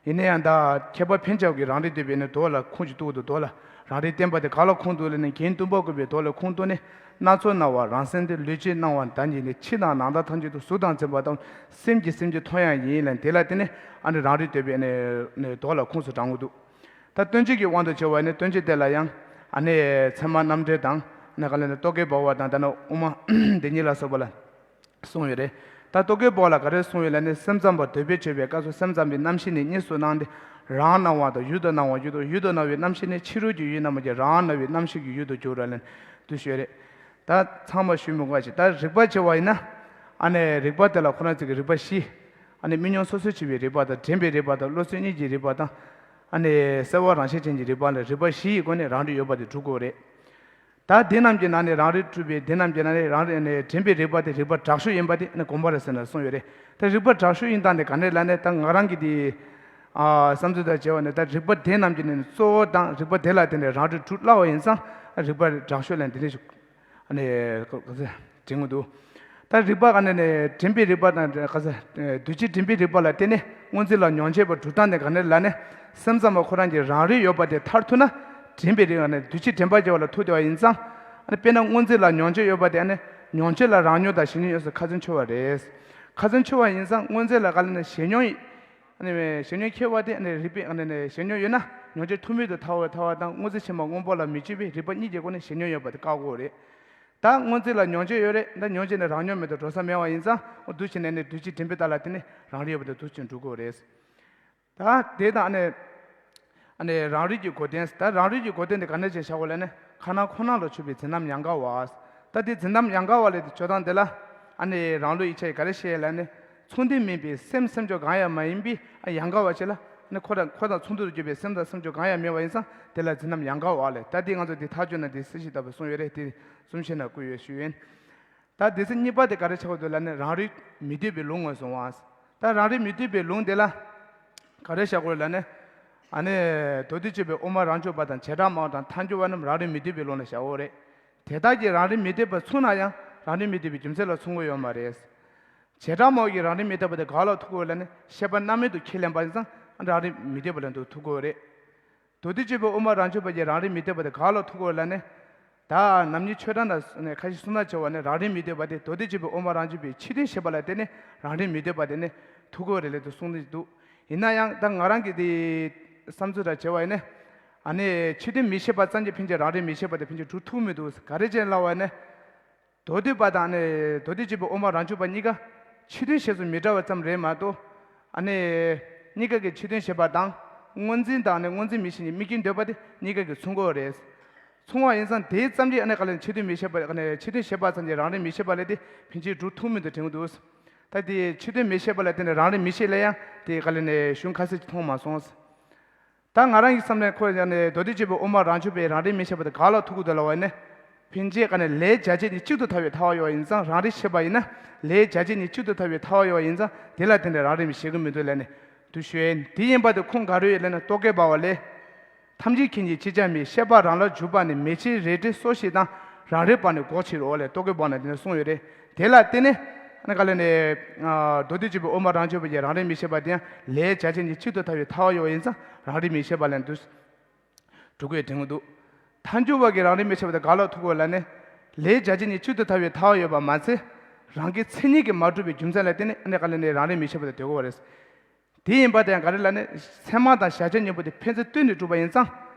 ཡིན་ན་ཡང་ད་མཁས་པ་ཕན་ཆད་ཀྱི་རང་རིག་འདོད་པའི་ནི་མདོ་ལ་ཁུངས་ཀྱི་གཏུགས་འདུག་མདོ་ལ་རང་རིག་བསྟན་པ་དེ་ག་ལ་ཁུངས་འདུག་ལབ་ནི་རྒན་དུམ་པ་བཀོད་པའི་མདོ་ལ་ཁུངས་གཏུགས་ནས་སྣ་ཚོགས་སྣང་བ་རང་སེམས་དེ་ལུས་ཅན་སྣང་བ་དང་ཉིད་ནི་ཕྱི་དང་ནང་དང་ཐམས་ཅད་དུ་གཟུགས་དང་འཛིན་པ་དང་སེམས་ཀྱི་སེམས་ཀྱི་མཐོང་ཡང་ཡིན་ལ་དེ་ལ་བརྟེན་ནས་ཨ་ནི་རང་རིག་འདོད་པའི་ནི་ནི་མདོ་ལ་ཁུངས་སུ་དྲངས་འདུག་ད་སྟོན་བྱེད་ཀྱི་དབང་དུ་བྱས་པ་ནི་སྟོན་བྱེད་དེ་ལ་ཡང་ཨ་ནི་ཚད་མ་རྣམ་འགྲེལ་དང་ནི་ག་ལ་ནི་རྟོག་གེ་འབར་བ་དང་ད་ནི་དབུ་མ་འདི་ཉིད་ལ་སོགས་པ་ལ། གསུངས་ཡོད་རེད། ད་རྟོག་གེ་འབར་བ་ལ་ག་རེ་གསུངས་ཡོད་ལབ་ནི་སེམས་ཙམ་པ་འདོད་པས་དཔྱོད་པའི་སྐབས་སུ་སེམས་ཙམ་པའི་རྣམ་ཤེས་ནི་གཉིས་སུ་སྣང་སྟེ་རང་སྣང་བ་དང་ཡུལ་དུ་སྣང་བ་ཡུལ་དུ་ཡུལ་དུ་སྣང་བའི་རྣམ་ཤེས་ནི་ཕྱི་རོལ་གྱི་ཡུལ་རྣམ་པ་ཀྱང་རང་སྣང་བའི་རྣམ་ཤེས་ཀྱི་ཡུལ་དུ་འགྱུར་རོ་ལབ་ནི་འདུ་ཤེས་རེད། ད་ཚང་མ་ཞུ་མི་དགོས་པ་ཞིག་ད་རིགས་པ་བྱས་པ་ཡིན་ན་ཨ་ནི་རིགས་པ་དེ་ལ་ཁོ་རང་ཚོ་གི་རིགས་པ་བཞི། ཨ་ནི་སྨིན་མྱོང་སོ་སོར་ཕྱེ་བའི་རིགས་པ་དང་དྲན་པའི་རིགས་པ་དང་བློ་རྩེ་གཉིས་ཀྱི་རིགས་པ་དང་། ཨ་ནི་གསལ་བ་རང་ཤེས་ཅན་གྱི་རིགས་པ་ལ་རིགས་པ་བཞི་ཡི་སྒོ་ནས་རང་རིག་ཡོད་པ་དེ་སྒྲུབ་དགོས་རེད། ད་དེ་རྣམས་ཀྱི་ནང་ནས་རང་རིག་གྲུབ་པའི་དེ་རྣམས་ཀྱི་ནང་ནས་རང་རིག་ནས་དྲན་པའི་རིགས་པ་དེ་རིགས་པ་དྲག་ཤོས་ཡིན་པ་དེ་ནི་དགོངས་པ་རབ་གསལ་ནས་གསུངས་ཡོད་རེད། ད་རིགས་པ་དྲག་ཤོས་ཡིན་སྟངས་དེ་ག་འདྲས་ལབ་ནས་ད་ང་རང་གི་དེ་ཨ་བསམ་ཚུལ་དང་བྱས་པ་ནས་ད་རིགས་པ་དེ་རྣམས་ཀྱི་ནང་ནས་གཙོ་བོ་དང་རིགས་པ་དེ་ལ་བརྟེན་ནས་རང་རིག་གྲུབ་སླ་བ་ཡིན་ཙང་རིགས་པ་དྲག་ཤོས་ལ་འདི་འདྲས་ཞིག་ཨ་ནི་ག་ཚོད་དྲན་གྱི་འདུག་ད་རིགས་པ་ག་ནས་ནས་དྲན་པའི་རིགས་པ་དང་ག་ཚོད་འདུ་བྱེད་དྲན་པའི་རིགས་པ་ལ་བརྟེན་ནས་སྔོ་འཛིན་ལ་མྱོང་བྱེད་པ་གྲུབ་སྟངས་དེ་ག་ནས་ལབ་ནས་སེམས་ཙམ་པ་ཁོ་རང་གི་རང་རིག་ཡོད་པ་དེ་མཐར་ཐུག་ན་དྲན་པའི་རིགས་ནས་འདུ་བྱེད་དྲན་པ་སྐྱེ་བ་ལ་ཐུག་བསྡད་པ་ཡིན་ཙང་། ཨ་ནི་དཔེར་ན་སྔོ་འཛིན་ལ་མྱོང་བྱེད་ཡོད་པ་དེ་ཨ་ནི་མྱོང་བྱེད་ལ་རང་མྱོང་དང་གཞན་མྱོང་ཡོད་ས་ཁ་ཚོན་ཆོད་པ་རེད། ཁ་ཚོན་ཆོད་པ་ཡིན་ཙང་སྔོ་འཛིན་ལ་ག་ལ་ནི་གཞན་མྱོང་ཡིན། ཨ་ནི་གཞན་མྱོང་ཁྱད་པར་དེ་ཨ་ནི་རིགས་པས་ཨ་ནི་གཞན་མྱོང་ཡོད་ན་མྱོང་བྱེད་ཐུག་མེད་དུ་ཐལ་བའི་ཐལ་བ་དང་སྔོ་འཛིན་ཕྱི་མ་སྔོན་པོ་ལ་མི་ལྕི་བའི་རིགས་པ་གཉིས་ཀྱི་སྒོ་ནས་གཞན་མྱོང་ཡོད་པ་དེ་བཀག་དགོས་རེད། ད་སྔོ་འཛིན་ལ་མྱོང་བྱེད་ཡོད་རེད། ད་མྱོང་བྱེད་ནི་རང་མྱོང་མེད་དུ་འགྲོ་ས་མེད་པ་ཡིན་ཙང་འོ་འདུ་བྱེད་ནས་ནི་འདུ་བྱེད་དྲན་པའི་རྟགས་ལ་བརྟེན་ནས་རང་རིག་ཡོད་པ་དེ་འདུ་བྱེད་འགྲོ་དགོས་རེད། ད་དེ་དང་ཨ་ནི་ཨ་ནི་རང་རིག་གི་གོ་དོན། ད་རང་རིག་གི་གོ་དོན་དེ་ག་འདྲ་ཅིག་བྱ་དགོས་ལབ་ན་ཁ་ནང་ཁོ་ནང་ལ་ཆུད་པའི་འཛིན་རྣམ་ཡང་དག་པ། ད་དེ་འཛིན་རྣམ་ཡང་དག་པ་ལས་དེ་ཆོས་སྟངས་དེ་ལ་ཨ་ནི་རང་ལུགས་ཡིག་ཆ་ཡིས་ག་རེ་བཤད་ལབ་ན་མཚུངས་ལྡན་མིན་པའི་སེམས་སེམས་བྱུང་གང་ཡང་མ་ཡིན་པའི་ཨ་ཡང་དག་པ་ཅིག་ལ་ཨ་ནི་ཁོ་དང་ཁོ་དང་མཚུངས་ལྡན་དུ་གྱུར་པའི་སེམས་དང་སེམས་བྱུང་གང་ཡང་མེད་པ་ཡིན་ཙང་དེ་ལ་འཛིན་རྣམ་ཡང་དག་པ་ལས། ད་དེ་ང་ཚོ་དེ་ཐག་གཅོད་ན་དེ་སྲིད་ཞི་ལྟ་བུ་གསུངས་ཡོད་རེད། དེ་གསུམ་ཤེས་ན་བསྐུལ་ཡོད་ཞུ་ཡིན། ད་སྡེ་ཚན་གཉིས་པ་དེ་ག་རེ་ཆགས་འདུག་ལབ་ན་རང་རིག་མི་འདོད་པའི་ལུང་ངོས་བཟུང་བ། ད་རང་རིག་མི་འདོད་པའི་ལུང་དེ་ལ་ག་རེ་བཞག་དགོས་ལབ་ན། ཨ་ནི་མདོ་སྡེ་སྤྱོད་པའི་དབུ་མ་རང་རྒྱུད་པ་དང་བྱེ་བྲག་སྨྲ་བ་དང་ཐལ་འགྱུར་བ་རྣམས་རང་རིག་མི་འདོད་པའི་ལུང་ལ་བཞག་ཡོད་རེད། དེ་དག་གིས་རང་རིག་མི་འདོད་པ་མཚུངས་ན་ཡང་རང་རིག་མི་འདོད་པའི་རྒྱུ་མཚན་ལ་མཚུངས་ཀྱི་ཡོད་མ་རེད། བྱེ་བྲག་སྨྲ་བ་གིས་རང་རིག་མི་འདོད་པ་དེ་ག་ལ་ཐུག་གི་ཡོད་ལབ་ན་ཤེས་པ་རྣམ་མེད་དུ་ཁས་ལེན་པ་ཡིན་ཙང་རང་རིག་མི་འདོད་པ་ལ་འདུག་ཐུག་གི་ཡོད་རེད། མདོ་སྡེ་སྤྱོད་པའི་དབུ་མ་རང་རྒྱུད་པ་གིས་རང་རིག་མི་འདོད་པ་དེ་ག་ལ་ཐུག་གོ་ལབ་ནས། ད་ནམ་ཉིད་ཆོས་གྲྭ་ན་ཁ་ཤས་གསུང་ན་བྱ་བ་ནི་རང་རིག་མི་འདོད་པ་དེ་མདོ་སྡེ་སྤྱོད་པའི་དབུ་མ་རང་རྒྱུད་པའི་ཕྱི་དོན་བཤད་པ་ལ་བརྟེན་ནས་རང་རིག་མི་འདོད་པ་དེ་ནི་ཐུག་གོ་རེད་ལབ་དུ་གསུང་གི་འདུག་ཡིན་ན་ཡང་ད་ང་རང་གི་དེ་བསམ་ཚུལ་ལ་བྱ་བ་ཡིན་ན། ཨ་ནི་ཕྱི་དོན་མི་ཤེས་པ་ཙམ་གྱིས་ཕན་ཆད་རང་རིག་མི་ཤེས་པ་དེ་ཕན་ཆད་སྒྲུབ་ཐུབ་མི་འདུག་ག་རེ་བྱས་ལབ་པ་ཡིན་ན། མདོ་སྡེ་པ་དང་ནི་མདོ་སྡེ་སྤྱོད་པའི་དབུ་མ་རང་རྒྱུད་པ་གཉིས་ཀ་ཕྱི་དོན་བཤད་ཚུལ་མི་འདྲ་བ་ཙམ་རེད་མ་གཏོགས། ཨ་ནི་གཉིས་ཀ་གི་ཕྱི་དོན་བཤད་པ་དང་སྔོ་འཛིན་དང་ནི་སྔོ་འཛིན་མི་ཤེས་ཀྱི་དམིགས་རྐྱེན་འདོད་པ་དེ་གཉིས་ཀ་གི་མཚུངས་ཀ་རེད། མཚུངས་པ་ཡིན་ཙང་དེ་ཙམ་གྱིས་ཨ་ནི་ག་ལ་ཕྱི་དོན་མི་ཤེས་པ་ཨ་ནི་ཕྱི་དོན་བཤད་པ་ཙམ་གྱིས་རང་རིག་མི་ཤེས་པ་ལས་དེ་ཕན་ཆད་སྒྲུབ་ཐུབ་མི་འདུག་དྲན་གྱི་འདུག་ད་དེ་ཕྱི་དོན་མི་ཤེས་པ་ལ་བརྟེན་ནས་རང་རིག་མི་ཤེས་ལ་ཡང་དེ་ག་ལ་ནས་གཞུང་ཁ་གསལ་ཅིག་མཐོང་མ་སོང་། ད་ང་རང་གི་བསམ་ནས་ཁོ་ཡང་ནས་མདོ་སྡེ་སྤྱོད་པའི་དབུ་མ་རང་ཆོས་པའི་རང་རིག་མི་ཤེས་པ་དེ་ག་ལ་ཐུག་གི་འདུག་ལབ་པ་ནི། ཕན་ཆད་ག་ནས་ལས་བྱ་བྱེད་གཉིས་གཅིག་ཏུ་ཐལ་བའི་ཐལ་བ་ཡོད་པ་ཡིན་ཙང་། རང་རིག་ཤེས་པ་ཡིན་ན་ལས་བྱ་བྱེད་གཉིས་གཅིག་ཏུ་ཐལ་བའི་ཐལ་བ་ཡོད་པ་ཡིན་ཙང་། དེ་ལ་བརྟེན་ནས་རང་རིག་མི་ཤེས་ཀྱི་མི་འདུག་ལབ་ནས་འདུག་ཞུ་ཡིན། དེ་ཡིན་པ་དེ་ཁུངས་ག་རེ་ཡོད་ལབ་ན། རྟོག་གེ་འབར་བ་ལས། ཐམས་ཅད་མཁྱེན་ཅིང་ཅིས་ཀྱང་མེད། ཤེས་པ་རང་ལ་འཇུག་པ་ནི། མེ་ལྕེའི་རལ་གྲིའི་སོ་ཞིག་དང་། རང་རིག་པ་ནི་སྒོག་ཕྱིར་རོ་ལས། རྟོག་གེ་འབར་བ་ན་དེ་ནས་གསུངས་ཡོད་རེད། དེ་ལ་བརྟེན་ནས་ཨ་ནི་ག་ལ་ནས་མདོ་སྡེ་སྤྱོད་པའི་དབུ་མ་རང་ཆོས་པ་ཡི་རང་རིག་མི་ཤེས་པ་དེ་ཡང་ལས་བྱ་བྱེད་གཉིས་གཅིག་ཏུ་ཐལ་བའི་ཐལ་བ་ཡོད་པ་ཡིན་ཙང་། རང་རིག་མི་ཤེས་པ་ལ་འདུག་འགྲོ་དགོས་དྲན་གྱི་འདུག་ཐལ་འགྱུར་བ་གི་རང་རིག་མི་ཤེས་པ་དེ་ག་ལ་ཐུག་གོ་ལབ་ནས། ལས་བྱ་བྱེད་གཉིས་གཅིག་ཏུ་ཐལ་བའི་ཐལ་བ་ཡོད་པ་མ་ཚད། རང་གི་མཚན་ཉིད་ཀྱིས་མ་གྲུབ་པའི་རྒྱུ་མཚན་ལ་བརྟེན་ནས་ཨ་ནི་ག་ལ་ནས་རང་རིག་མི་ཤེས་པ་དེ་འདོད་གོ་བ་རེད། དེ་ཡིན་པ་དེ་ཡང་ག་རེ་ལབ་ན། ཚད་མ་དང་གཞལ་བྱ་གཉིས་པོ་དེ་ཕན་ཚུན་ལྟོས་ནས་གྲུབ་པ་ཡིན་ཙང་།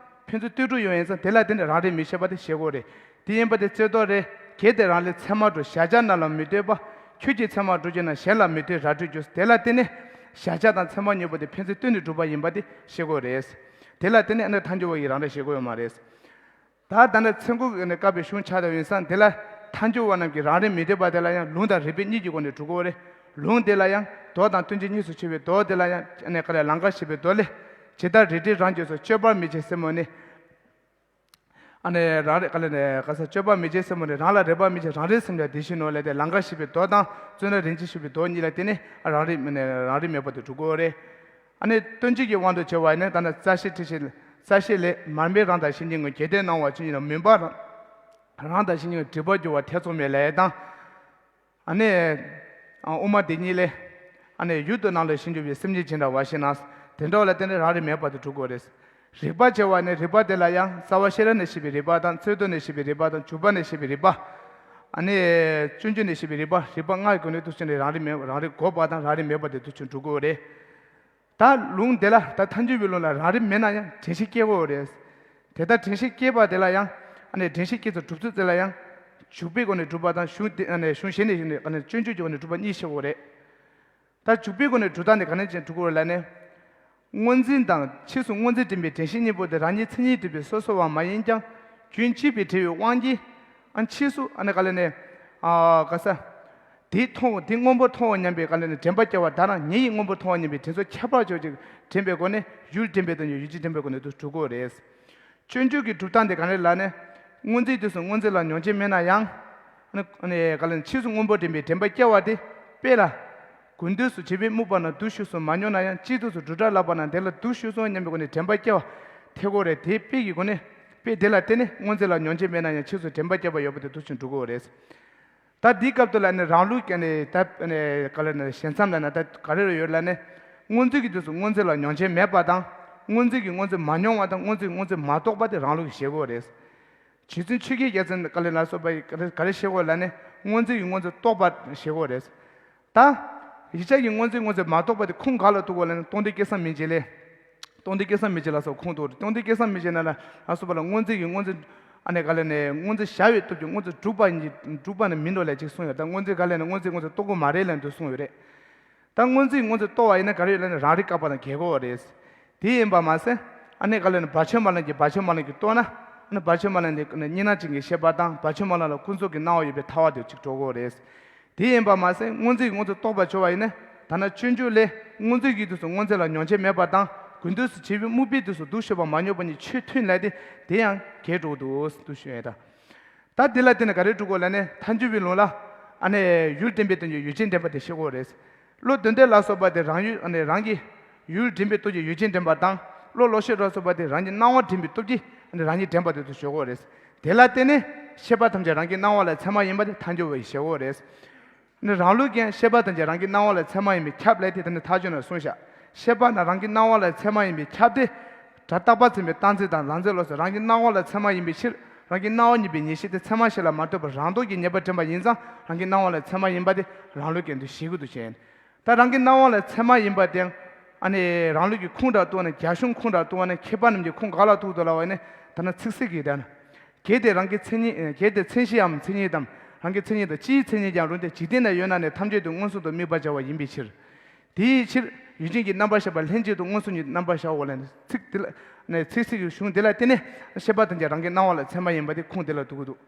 ཕན་ཚུན་ལྟོས་གྲུབ་ཡོད་ཡིན་ཙང་། དེ་ལ་བརྟེན་ནས་རང་རིག་མི་ཤེས་པ་དེ་ཤེས་དགོས་རེད། དེ་ཡིན་པ་དེ་རྩོད་རྟོག་རེད། གལ་ཏེ་རང་ལས་ཚད་མར་གྲུབ་གཞལ་བྱ་རྣམས་ལ་མི་ལྟོས་པ། ཁྱོད་ཀྱིས་ཚད་མར་གྲུབ་ཀྱི་ན་གཞན་ལ་མི་ལྟོས་ར་སྤྲོད་རྒྱུ། དེ་ལ་བརྟེན་ནས་གཞལ་བྱ་དང་ཚད་མ་གཉིས་པོ་དེ་ཕན་ཚུན་ལྟོས་ནས་གྲུབ་པ་ཡིན་པ་དེ་ཤེས་དགོས་རེད། དེ་ལ་བརྟེན་ནས་ཨ་ནི་ཐལ་འགྱུར་བ་ཡི་རང་རིག་ཤེས་དགོས་ཡོད་མ་རེད། ད་ད་ནི་ཚེ་འགུགས་ནས་བཀག་པའི་གཞུང་ཆགས་བསྡད་ཡིན་ཙང་། དེ་ལ་ཐལ་འགྱུར་བ་རྣམས་ཀྱི་རང་རིག་མི་འཐད་པ་དེ་ལ་ཡང་ལུང་དང་རིགས་པ་གཉིས་ཀྱི་སྒོ་ནས་གྲུབ་ཀྱི་ཡོད་རེད། ལུང་དེ་ལ་ཡང་མདོ་དང་སྟོན་བྱེད་གཉིས་སུ་ཕྱེ་བའི་མདོ་དེ་ལ་ཡང་ཨ་ནི་ག་ལ་ལང་ཀར་བཞེད་པའི་མདོ་ལས། ཇི་ལྟར་རིགས་འགྲེ་རང་རྒྱུད་སོགས། དཔྱོད་པ་མི་བྱེད་སེམས་མོ་ནི། ཨ་ནི་རང་རིག་ག་ལ་ནས་ག་ས། དཔྱོད་པ་མི་བྱེད་སེམས་མོ་ནི། རང་ལ་རིག་པ་མི་བྱེད་རང་རིག་སེམས་ཀྱང་དེ་བཞིན་ནོ་ལས། དེ་ལང་ཀར་བཞེད་པའི་མདོ་དང་རྩོད་ན་རིན་ཆེན་བཞེད་པའི་མདོ་གཉིས་ལ་བརྟེན་ནས་རང་རིག་མི་ནས་རང་རིག་མེད་པ་དེ་གྲུབ་ཀྱི་ཡོད་རེད། ཨ་ནི་སྟོན་བྱེད་ཀྱི་དབང་དུ་བྱས་པ་ཡིན་ན། ད་ནི་རྩ་ཤེ་འཁྲུལ་ཤེ། རྩ་ཤེ་ལས། མར་མེ་རང་དང་གཞན་གཉིས་དངོས། གལ་ཏེ་སྣང་བ་ཆོས་ཉིད་ལ། མུན་པ་རང་རང་དང་གཞན་གཉིས་དངོས། སྒྲིབ་པར་འགྱུར་བ་ཐེ་ཚོམ་མེད་ལས་དང་། ཨ་ནི་དབུ་མ་དེ་གཉིས་ལས། ཨ་ནི་ཡུལ་དུ་སྣང་ལས་གཞན་འགྱུར་བའི། སེམས་ཉིད་ཇི་འདྲ་བ་ཞེ་ན། དེ་འདྲ་བ་ལ་བརྟེན་ནས་རང་རིག་མེད་པ་དེ་གྲུབ་ཀྱི་ཡོད་རེད། རིགས་པ་བྱས་པ་ནི། རིགས་པ་དེ་ལ་ཡང་རྩ་བ་ཤེས་རབ་ནས་བཤད་པའི་རིགས་པ་དང་། རྩོད་ལྡོག་ནས་བཤད་པའི་རིགས་པ་དང་། འཇུག་པ་ནས་བཤད་པའི་རིགས་པ། ཨ་ནི་སྤྱོད་འཇུག་ནས་བཤད་པའི་རིགས་པ། རིགས་པ་ལྔ་ཡི་སྒོ་ནས་འདུ་བྱས་ནས་རང་རིག་མེད། རང་རིག་འགོག་པ་དང་རང་རིག་མེད་པ་དེ་འདུ་བྱས་གྲུབ་ཀྱི་ཡོད་རེད། ད་ལུང་དེ་ལ། ད་ཐལ་འགྱུར་བའི་ལུང་ལ་རང་རིག་མེད་ན་ཡང་དྲན་ཤེས་སྐྱེ་དགོས་རེད། དེ་ལྟར་དྲན་ཤེས་སྐྱེས་པ་དེ་ལ་ཡང་ཨ་ནི་དྲན་ཤེས་སྐྱེས་ཚུལ་སྒྲུབ་ཚུལ་དེ་ལ་ཡང་། འཇུག་པའི་སྒོ་ནས་སྒྲུབ་པ་དང་། གཞུང་དེ་ཨ་ནི་གཞུང་གཞན་ནས་ཨ་ནི་སྤྱོད་འཇུག་གི་སྒོ་ནས་སྒྲུབ་པ་གཉིས་ཤེས་དགོས་རེད། ད་འཇུག་པའི་སྒོ་ནས་སྒྲུབ་སྟངས་དེ་ག་ནས་ཅིག་སྒྲུབ་དགོས་རེད་ལབ་ན། སྔོ་འཛིན་དང་ཕྱིས་སུ་སྔོ་འཛིན་དྲན་པའི་དྲན་ཤེས་གཉིས་པོ་དེ་རང་ཉིད་མཚན་ཉིད་སྒྲིབ་པའི་སོ་སོ་བ་མ་ཡིན་ཀྱང་། རྒྱུན་གཅིག་པའི་འབྲེལ་བའི་དབང་གིས། ཨ་ཕྱིས་སུ་ཨ་ནི་ག་ལ་ནས། ཨ་ག་ས། དེ་མཐོང་། དེ་སྔོན་པོ་མཐོང་བ་སྙམ་པའི་ག་ལ་ནས་དྲན་པ་སྐྱེ་བ་དང་། ཉིད་ཡིན་སྔོན་པོ་མཐོང་བ་སྙམ་པའི་དྲན་ཚུལ་ཁྱད་པར་ཕྱོགས་ཀྱི་དྲན་པའི་སྒོ་ནས། ཡུལ་དྲན་པའི་སྟོང་ཉིད་ཡུལ་ཅན་དྲན་པའི་སྒོ་ནས་འདུ་སྒྲུབ་དགོས་རེད། སྤྱོད་འཇུག་གི་སྒྲུབ་སྟངས་དེ་ག་རེ་ལབ་ན། སྔོ་འཛིན་དུས་སུ་སྔོ་འཛིན་ལ་མྱོང་བྱེད་མེད་ན་ཡང་། ཨ་ནི་ག་ལ་ནས་ཕྱིས་སུ་སྔོན་པོ་དྲན་པའི་དྲན་པ་སྐྱེ་བ་དེ། དཔེ་ལ། དགུན་དུས་སུ་བྱེད་པའི་སྨུག་པ་ན་དུག་ཤོར་སོང་མ་མྱོང་ན་ཡང་། དཔྱིད་དུས་སུ་འབྲུག་སྒྲ་ལབ་པ་ན་དེ་ལ་དུག་ཤོར་སོང་སྙམ་པའི་སྒོ་ནས་དྲན་པ་སྐྱེ་བ་ཐེ་གོ་རེད། དེ་དཔེ་ཡི་སྒོ་ནས། དཔེ་དེ་ལ་བརྟེན་ནས་སྔོ་འཛིན་ལ་མྱོང་བྱེད་མེད་ན་ཡང་ཕྱིས་སུ་དྲན་པ་སྐྱེ་བ་ཡོད་པ་དེ་འདུ་བྱས་གྲུབ་ཀྱི་ཡོད་རེད། ད་འདིའི་སྐབས་དུ་ལ་ནི་རང་ལུགས་ཀྱི་ནི་ད་ནི་ག་ལ་ནི་ཞེ་མཚམས་ལ་ནི་ད་ག་རེ་རུ་ཡོད་ལ་ནི། སྔོ་འཛིན་གྱི་དུས་སུ་སྔོ་འཛིན་ལ་མྱོང་བྱེད་མེད་པ་དང་། སྔོ་འཛིན་གྱིས་སྔོ་འཛིན་མ་མྱོང་བ་དང་། སྔོ་འཛིན་གྱིས་སྔོ་འཛིན་མ་རྟོགས་པ་དེ་རང་ལུགས་ཀྱི་བཞེད་སྒོ་རེད། རྗེ་བཙུན་ཆོས་རྒྱལ་རྒྱལ་མཚན་ག་ལ་ལ་སོགས་པ་ཡིས་ག་རེ་ག་རེ་བཞེད་སྒོ་ལ་ནི། སྔོ་འཛིན་གྱིས་སྔོ་འཛིན་རྟོགས་པ་བཞེད་སྒོ་རེད། ད། ཡིག་ཆ་གི་སྔོ་འཛིན་སྔོ་འཛིན་མ་རྟོགས་པ་དེ་ཁུངས་ག་ལ་གཏུག་གོ་ལ་ནི། སྟོང་སྡེ་སྐལ་བཟང་མིང་འཇལ་ལས། སྟོང་སྡེ་སྐལ་བཟང་མིང་འཇལ་ལ་སོགས་ཁུངས་གཏུག་རེད། སྟོང་སྡེ་སྐལ་བཟང་མིང་འཇལ་ན་ལ་ལ་སོགས་པ་ལ་སྔོ་འཛིན་གྱིས་སྔོ་འཛིན། ཨ་ནི་ག་ལ་ནི་སྔོ་འཛིན་བྱ་བའི་སྟོབས་ཀྱིས་སྔོ་འཛིན་སྒྲུབ་པ་ཡིན་གྱི། སྒྲུབ་པ་ནི་མིན་འགྲོ་ལས་ཅིག་གསུངས་ཡོད། ད་སྔོ་འཛིན་ག་ལ་ནི་སྔོ་འཛིན་སྔོ་འཛིན་རྟོགས་ཀྱི་མ་རེད་ལབ་འདུག་གསུངས་ཡོད་རེད། ད་སྔོ་འཛིན་སྔོ་འཛིན་རྟོགས་པ་ཡིན་ན་ག་རེ་ཡོད་ལ་ནི་རང་རིག་བཀག་པ་དང་འགལ་གོ་རེད། དེ་ཡིན་པ་མ་ཟད། ཨ་ནི་ག་ལ་ནི་བར་ཆད་རྨི་ལམ་གྱིས། བར་ཆད་རྨི་ལམ་གྱིས་རྟོགས་ན། ཨ་ནི་བར་ཆད་རྨི་ལམ་དེ་གཉིས་སྣང་ཅན་གྱི་ཤེས་པ་དང་། བར་ཆད་རྨི་ལམ་ལ་ཀུན་རྫོབ་ཀྱི་སྣང་བ་ཡོད་པའི་ཐལ་བ་དེ་གཅིག་གྲོལ་གོ་རེད། དེ་ཡིན་པ་མ་ཟད། སྔོ་འཛིན་གྱིས་སྔོ་འཛིན་རྟོགས་པར་བྱ་བ་ཡིན་ན། ཐ་ན་སྤྱོད་འཇུག་ལས། སྔོ་འཛིན་གྱི་དུས་སུ་སྔོ་འཛིན་ལ་མྱོང་བྱེད་མེད་པ་དང་། དགུན་དུས་སུ་བྱེད་པའི་སྨུག་པའི་དུས་སུ་དུག་ཤོར་བ་མ་མྱོང་བ་གཉིས་ཆོས་མཐུན་ལས་ཏེ། དེ་ཡང་འགལ་འགྲོ་འདུག་འདུག་ཞུ་ཡས་དང་། ད་འདི་ལ་བརྟེན་ནས་ག་རེ་སྒྲུབ་དགོས་ལབ་ན། ཐལ་འགྱུར་བའི་ལུང་ལ། ཨ་ནི་ཡུལ་དྲན་པའི་སྟོང་ཉིད་ཡུལ་ཅན་དྲན་པ་དེ་ཤེས་དགོས་རེད། བློ་དོན་དེ་ལ་སོགས་པ་དེ་རང་ཡུལ། ཨ་ནི་རང་གི་ཡུལ་དྲན་པའི་སྟོབས་ཀྱིས་ཡུལ་ཅན་དྲན་པ་དང་། བློ་བློ་ཤེས་ལ་སོགས་པ་དེ་རང་གི་སྣང་བ་དྲན་པའི་སྟོབས་ཀྱིས། ཨ་ནི་རང་ཉིད་དྲན་པ་དེ་ཚོ་ཤེས་དགོས་རེད། དེ་ལ་བརྟེན་ནས་ཤེས་པ་ཐམས་ཅད་རང་གི་སྣང་བ་ལ་ཚད་མ་ཡིན་པ་དེ་ཐལ་འགྱུར་བ་ཡིས་ཤེས་དགོས་རེད། ནི་རང་ལུགས་ཀྱང་ཤེས་པ་དང་བཅས་རང་གི་སྣང་བ་ལ་ཚད་མ་ཡིན་པས་ཁྱབ་ལས་ཏེ། དེ་ནི་མཐའ་དཔྱོད་ནས་གསུངས་ཤག་ཤེས་པ་ནི་རང་གི་སྣང་བ་ལ་ཚད་མ་ཡིན་པས་ཁྱབ་སྟེ། སྒྲ་རྟག་པ་འཛིན་པའི་རྟག་འཛིན་དང་ལང་ཚོའི་ལོག་རྟོག་རང་གི་སྣང་བ་ལ་ཚད་མ་ཡིན་པའི་ཕྱིར། རང་གི་སྣང་བ་ཉིད་པའི་ངེས་ཤེས་དེ་ཚད་མ་གཞི་ལ་མ་ལྟོས་པར་རང་ལྡོག་གི་ངེས་པ་འདྲེན་པ་ཡིན་ཙང་། རང་གི་སྣང་བ་ལ་ཚད་མ་ཡིན་པ་དེ་རང་ལུགས་ཀྱི་འདུ་ཤེས་ཀྱི་འདུ་བྱེད། ད་རང་གི་སྣང་བ་ལ་ཚད་མ་ཡིན་པ་དེ། ཨ་ནི་རང་ལུགས་ཀྱི་ཁུངས་དང་ལྟོས་ན། རྒྱ་གཞུང་ཁུངས་དང་ལྟོས་ན། མཁས་པ་རྣམས་ཀྱི་ཁུངས་ག་ལ་ཐུག་འདུག་ལབ་པ་ནི། ད་ནི་ཚིག་གསལ་གྱི་དེ་ན། གལ་ཏེ་རང་གི་མཚན་ཉིད། གལ་ཏེ་མཚན་གཞིའམ་མཚན་ཉིད་དམ། རང་གི་མཚན་ཉིད་དང་སྤྱིའི་མཚན་ཉིད་ཀྱང་རུང་སྟེ། འཇིག་རྟེན་ན་ཡོད་ན་ནི་ཐམས་ཅད་དུ་མངོན་སུམ་དུ་དམིགས་པར་བྱ་བ་ཡིན་པའི་ཕྱིར། དེའི་ཕྱིར་ཡུལ་ཅན་གྱི་རྣམ་པར་ཤེས་པ་ལྷན་ཅིག་ཏུ་མངོན་སུམ་གྱི་རྣམ་པར་ཤར་བའོ་ལབ་ནས། ཚིག་དེ་ལ་ནས་ཚིག་གསལ་གྱི་གཞུང་དེ་ལ་བརྟེན་ནས་ཤེས་པ་དང་བཅས་རང་གི་སྣང་བ་ལ་ཚད་མ་ཡིན་པ་དེ་ཁུངས་དེ་ལ་གཏུག་གི་འདུག་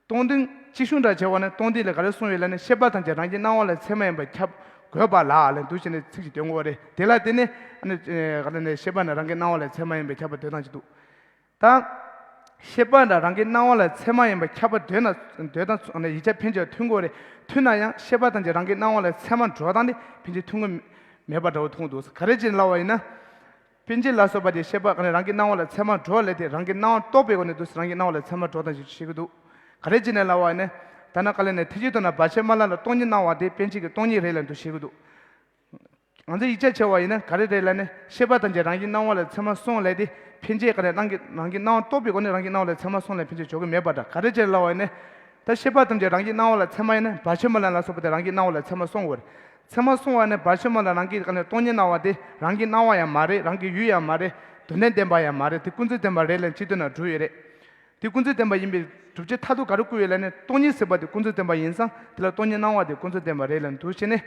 སྟོང་ཐུན་སྤྱི་གཞུང་འདྲ་བྱས་པ་ནི་སྟོང་ཐུན་ལས་ག་རེ་གསུངས་ཡོད་ལབ་ན། ཤེས་པ་ཐམས་ཅད་རང་གི་སྣང་བ་ལ་ཚད་མ་ཡིན་པར་ཁྱབ་དགོས་པ་ལ་ལབ་འདུག་བྱས་ནས་ཚིག་ཅིག་འདོན་དགོས་རེད། དེ་ལ་བརྟེན་ནས་ཨ་ནི་ག་རེ་ནས་ཤེས་པ་ནི་རང་གི་སྣང་བ་ལ་ཚད་མ་ཡིན་པར་ཁྱབ་པ་འདོད་སྟངས་ཅིག་འདུག་ད་ཤེས་པ་འདྲ་རང་གི་སྣང་བ་ལ་ཚད་མ་ཡིན་པར་ཁྱབ་པ་འདོད་ན་འདོད་སྟངས་ཚུ་ཡིག་ཆ་ཕན་ཆད་མཐུན་དགོས་རེད། མཐུན་ན་ཡང་ཤེས་པ་ཐམས་ཅད་རང་གི་སྣང་བ་ལ་ཚད་མར་འགྲོ་སྟངས་དེ་ཕན་ཆད་མཐུན་གྱི་མེད་པ་འདྲ་བོ་མཐོང་འདུག་ག་རེ་བྱས་ནས་ལབ་པ་ཡིན་ན། པཎ་ཆེན་ལ་སོགས་པ་དེ་ཤེས་པ་ག་ནས་རང་གི་སྣང་བ་ལ་ཚད་མར་འགྲོ་ལས་དེ་རང་གི་སྣང་བ་རྟོགས་པའི་སྒོ་ནས་འདུག་སེ་རང་གི་སྣང་བ་ལ་ཚད་མར་འགྲོ་སྟངས་ཤིག་བཤད་ཀྱི་འདུག་ག་རེ་བྱས་ནས་ལབ་པ་ཡིན་ན། ད་ནང་ག་ལ་ནས་ཐེག་ཆེན་མདོ་ན་བར་ཆད་མ་ལ་ལ་སྟོང་ཉིད་སྣང་བ་དེ་པཎ་ཆེན་གྱི་སྟོང་ཉིད་རེད་ལབ་འདུག་བཤད་ཀྱི་འདུག་ང་ཚོ་ཡིག་ཆ་ཕྱེ་བ་ཡིན་ན་ག་རེ་རེད་ལབ་ན། ཤེས་པ་ཐམས་ཅད་རང་གི་སྣང་བ་ལ་ཚད་མར་སོང་ལས་དེ་ཕན་ཆད་ག་རེ་རང་གི་རང་གི་སྣང་བ་རྟོགས་པའི་སྒོ་ནས་རང་གི་སྣང་བ་ལ་ཚད་མར་སོང་ལས་ཕན་ཆད་འཇོག་གི་མེད་པ་འདྲ། ག་རེ་བྱས་ལབ་པ་ཡིན་ན། ད་ཤེས་པ་ཐམས་ཅད་རང་གི་སྣང་བ་ལ་ཚད་མ་ཡིན་ན་བར་ཆད་མ་ལ་ལ་སོགས་པ་དེ་རང་གི་སྣང་བ་ལ་ཚད་མར་སོང་དགོས་རེད། ཚད་མར་སོང་བ་ནས་བར་ཆད་མ་ལ་རང་གི་ག་ནས་སྟོང་ཉིད་སྣང་བ་དེ་རང་གི་སྣང་བ་ཡང་མ་རེད། རང་གི་ཡུལ་ཡང་མ་རེད། དོན་ལྡན་བདེན་པ་ཡང་མ་རེད། དེ་ཀུན་རྫོབ་བདེན་པ་རེད་ལབ་སྤྱི་དོན་ན་གྲུབ་ཡོད་རེད། དེ་ཀུན་རྫོབ་བདེན་པ་ཡིན་པའི་སྒྲུབ་བྱེད་མཐར་ཐུག་ག་རེ་བཀོད་ཡོད་ལབ་ན། སྟོང་ཉིད་ཟེར་བ་དེ་ཀུན་རྫོབ་བདེན་པ་ཡིན་ཙང་དེ་ལ་སྟོང་ཉིད་སྣང་བ་དེ་ཀུན་རྫོབ་བདེན་པ་རེད་ལབ་འདུག་བྱས་ནས་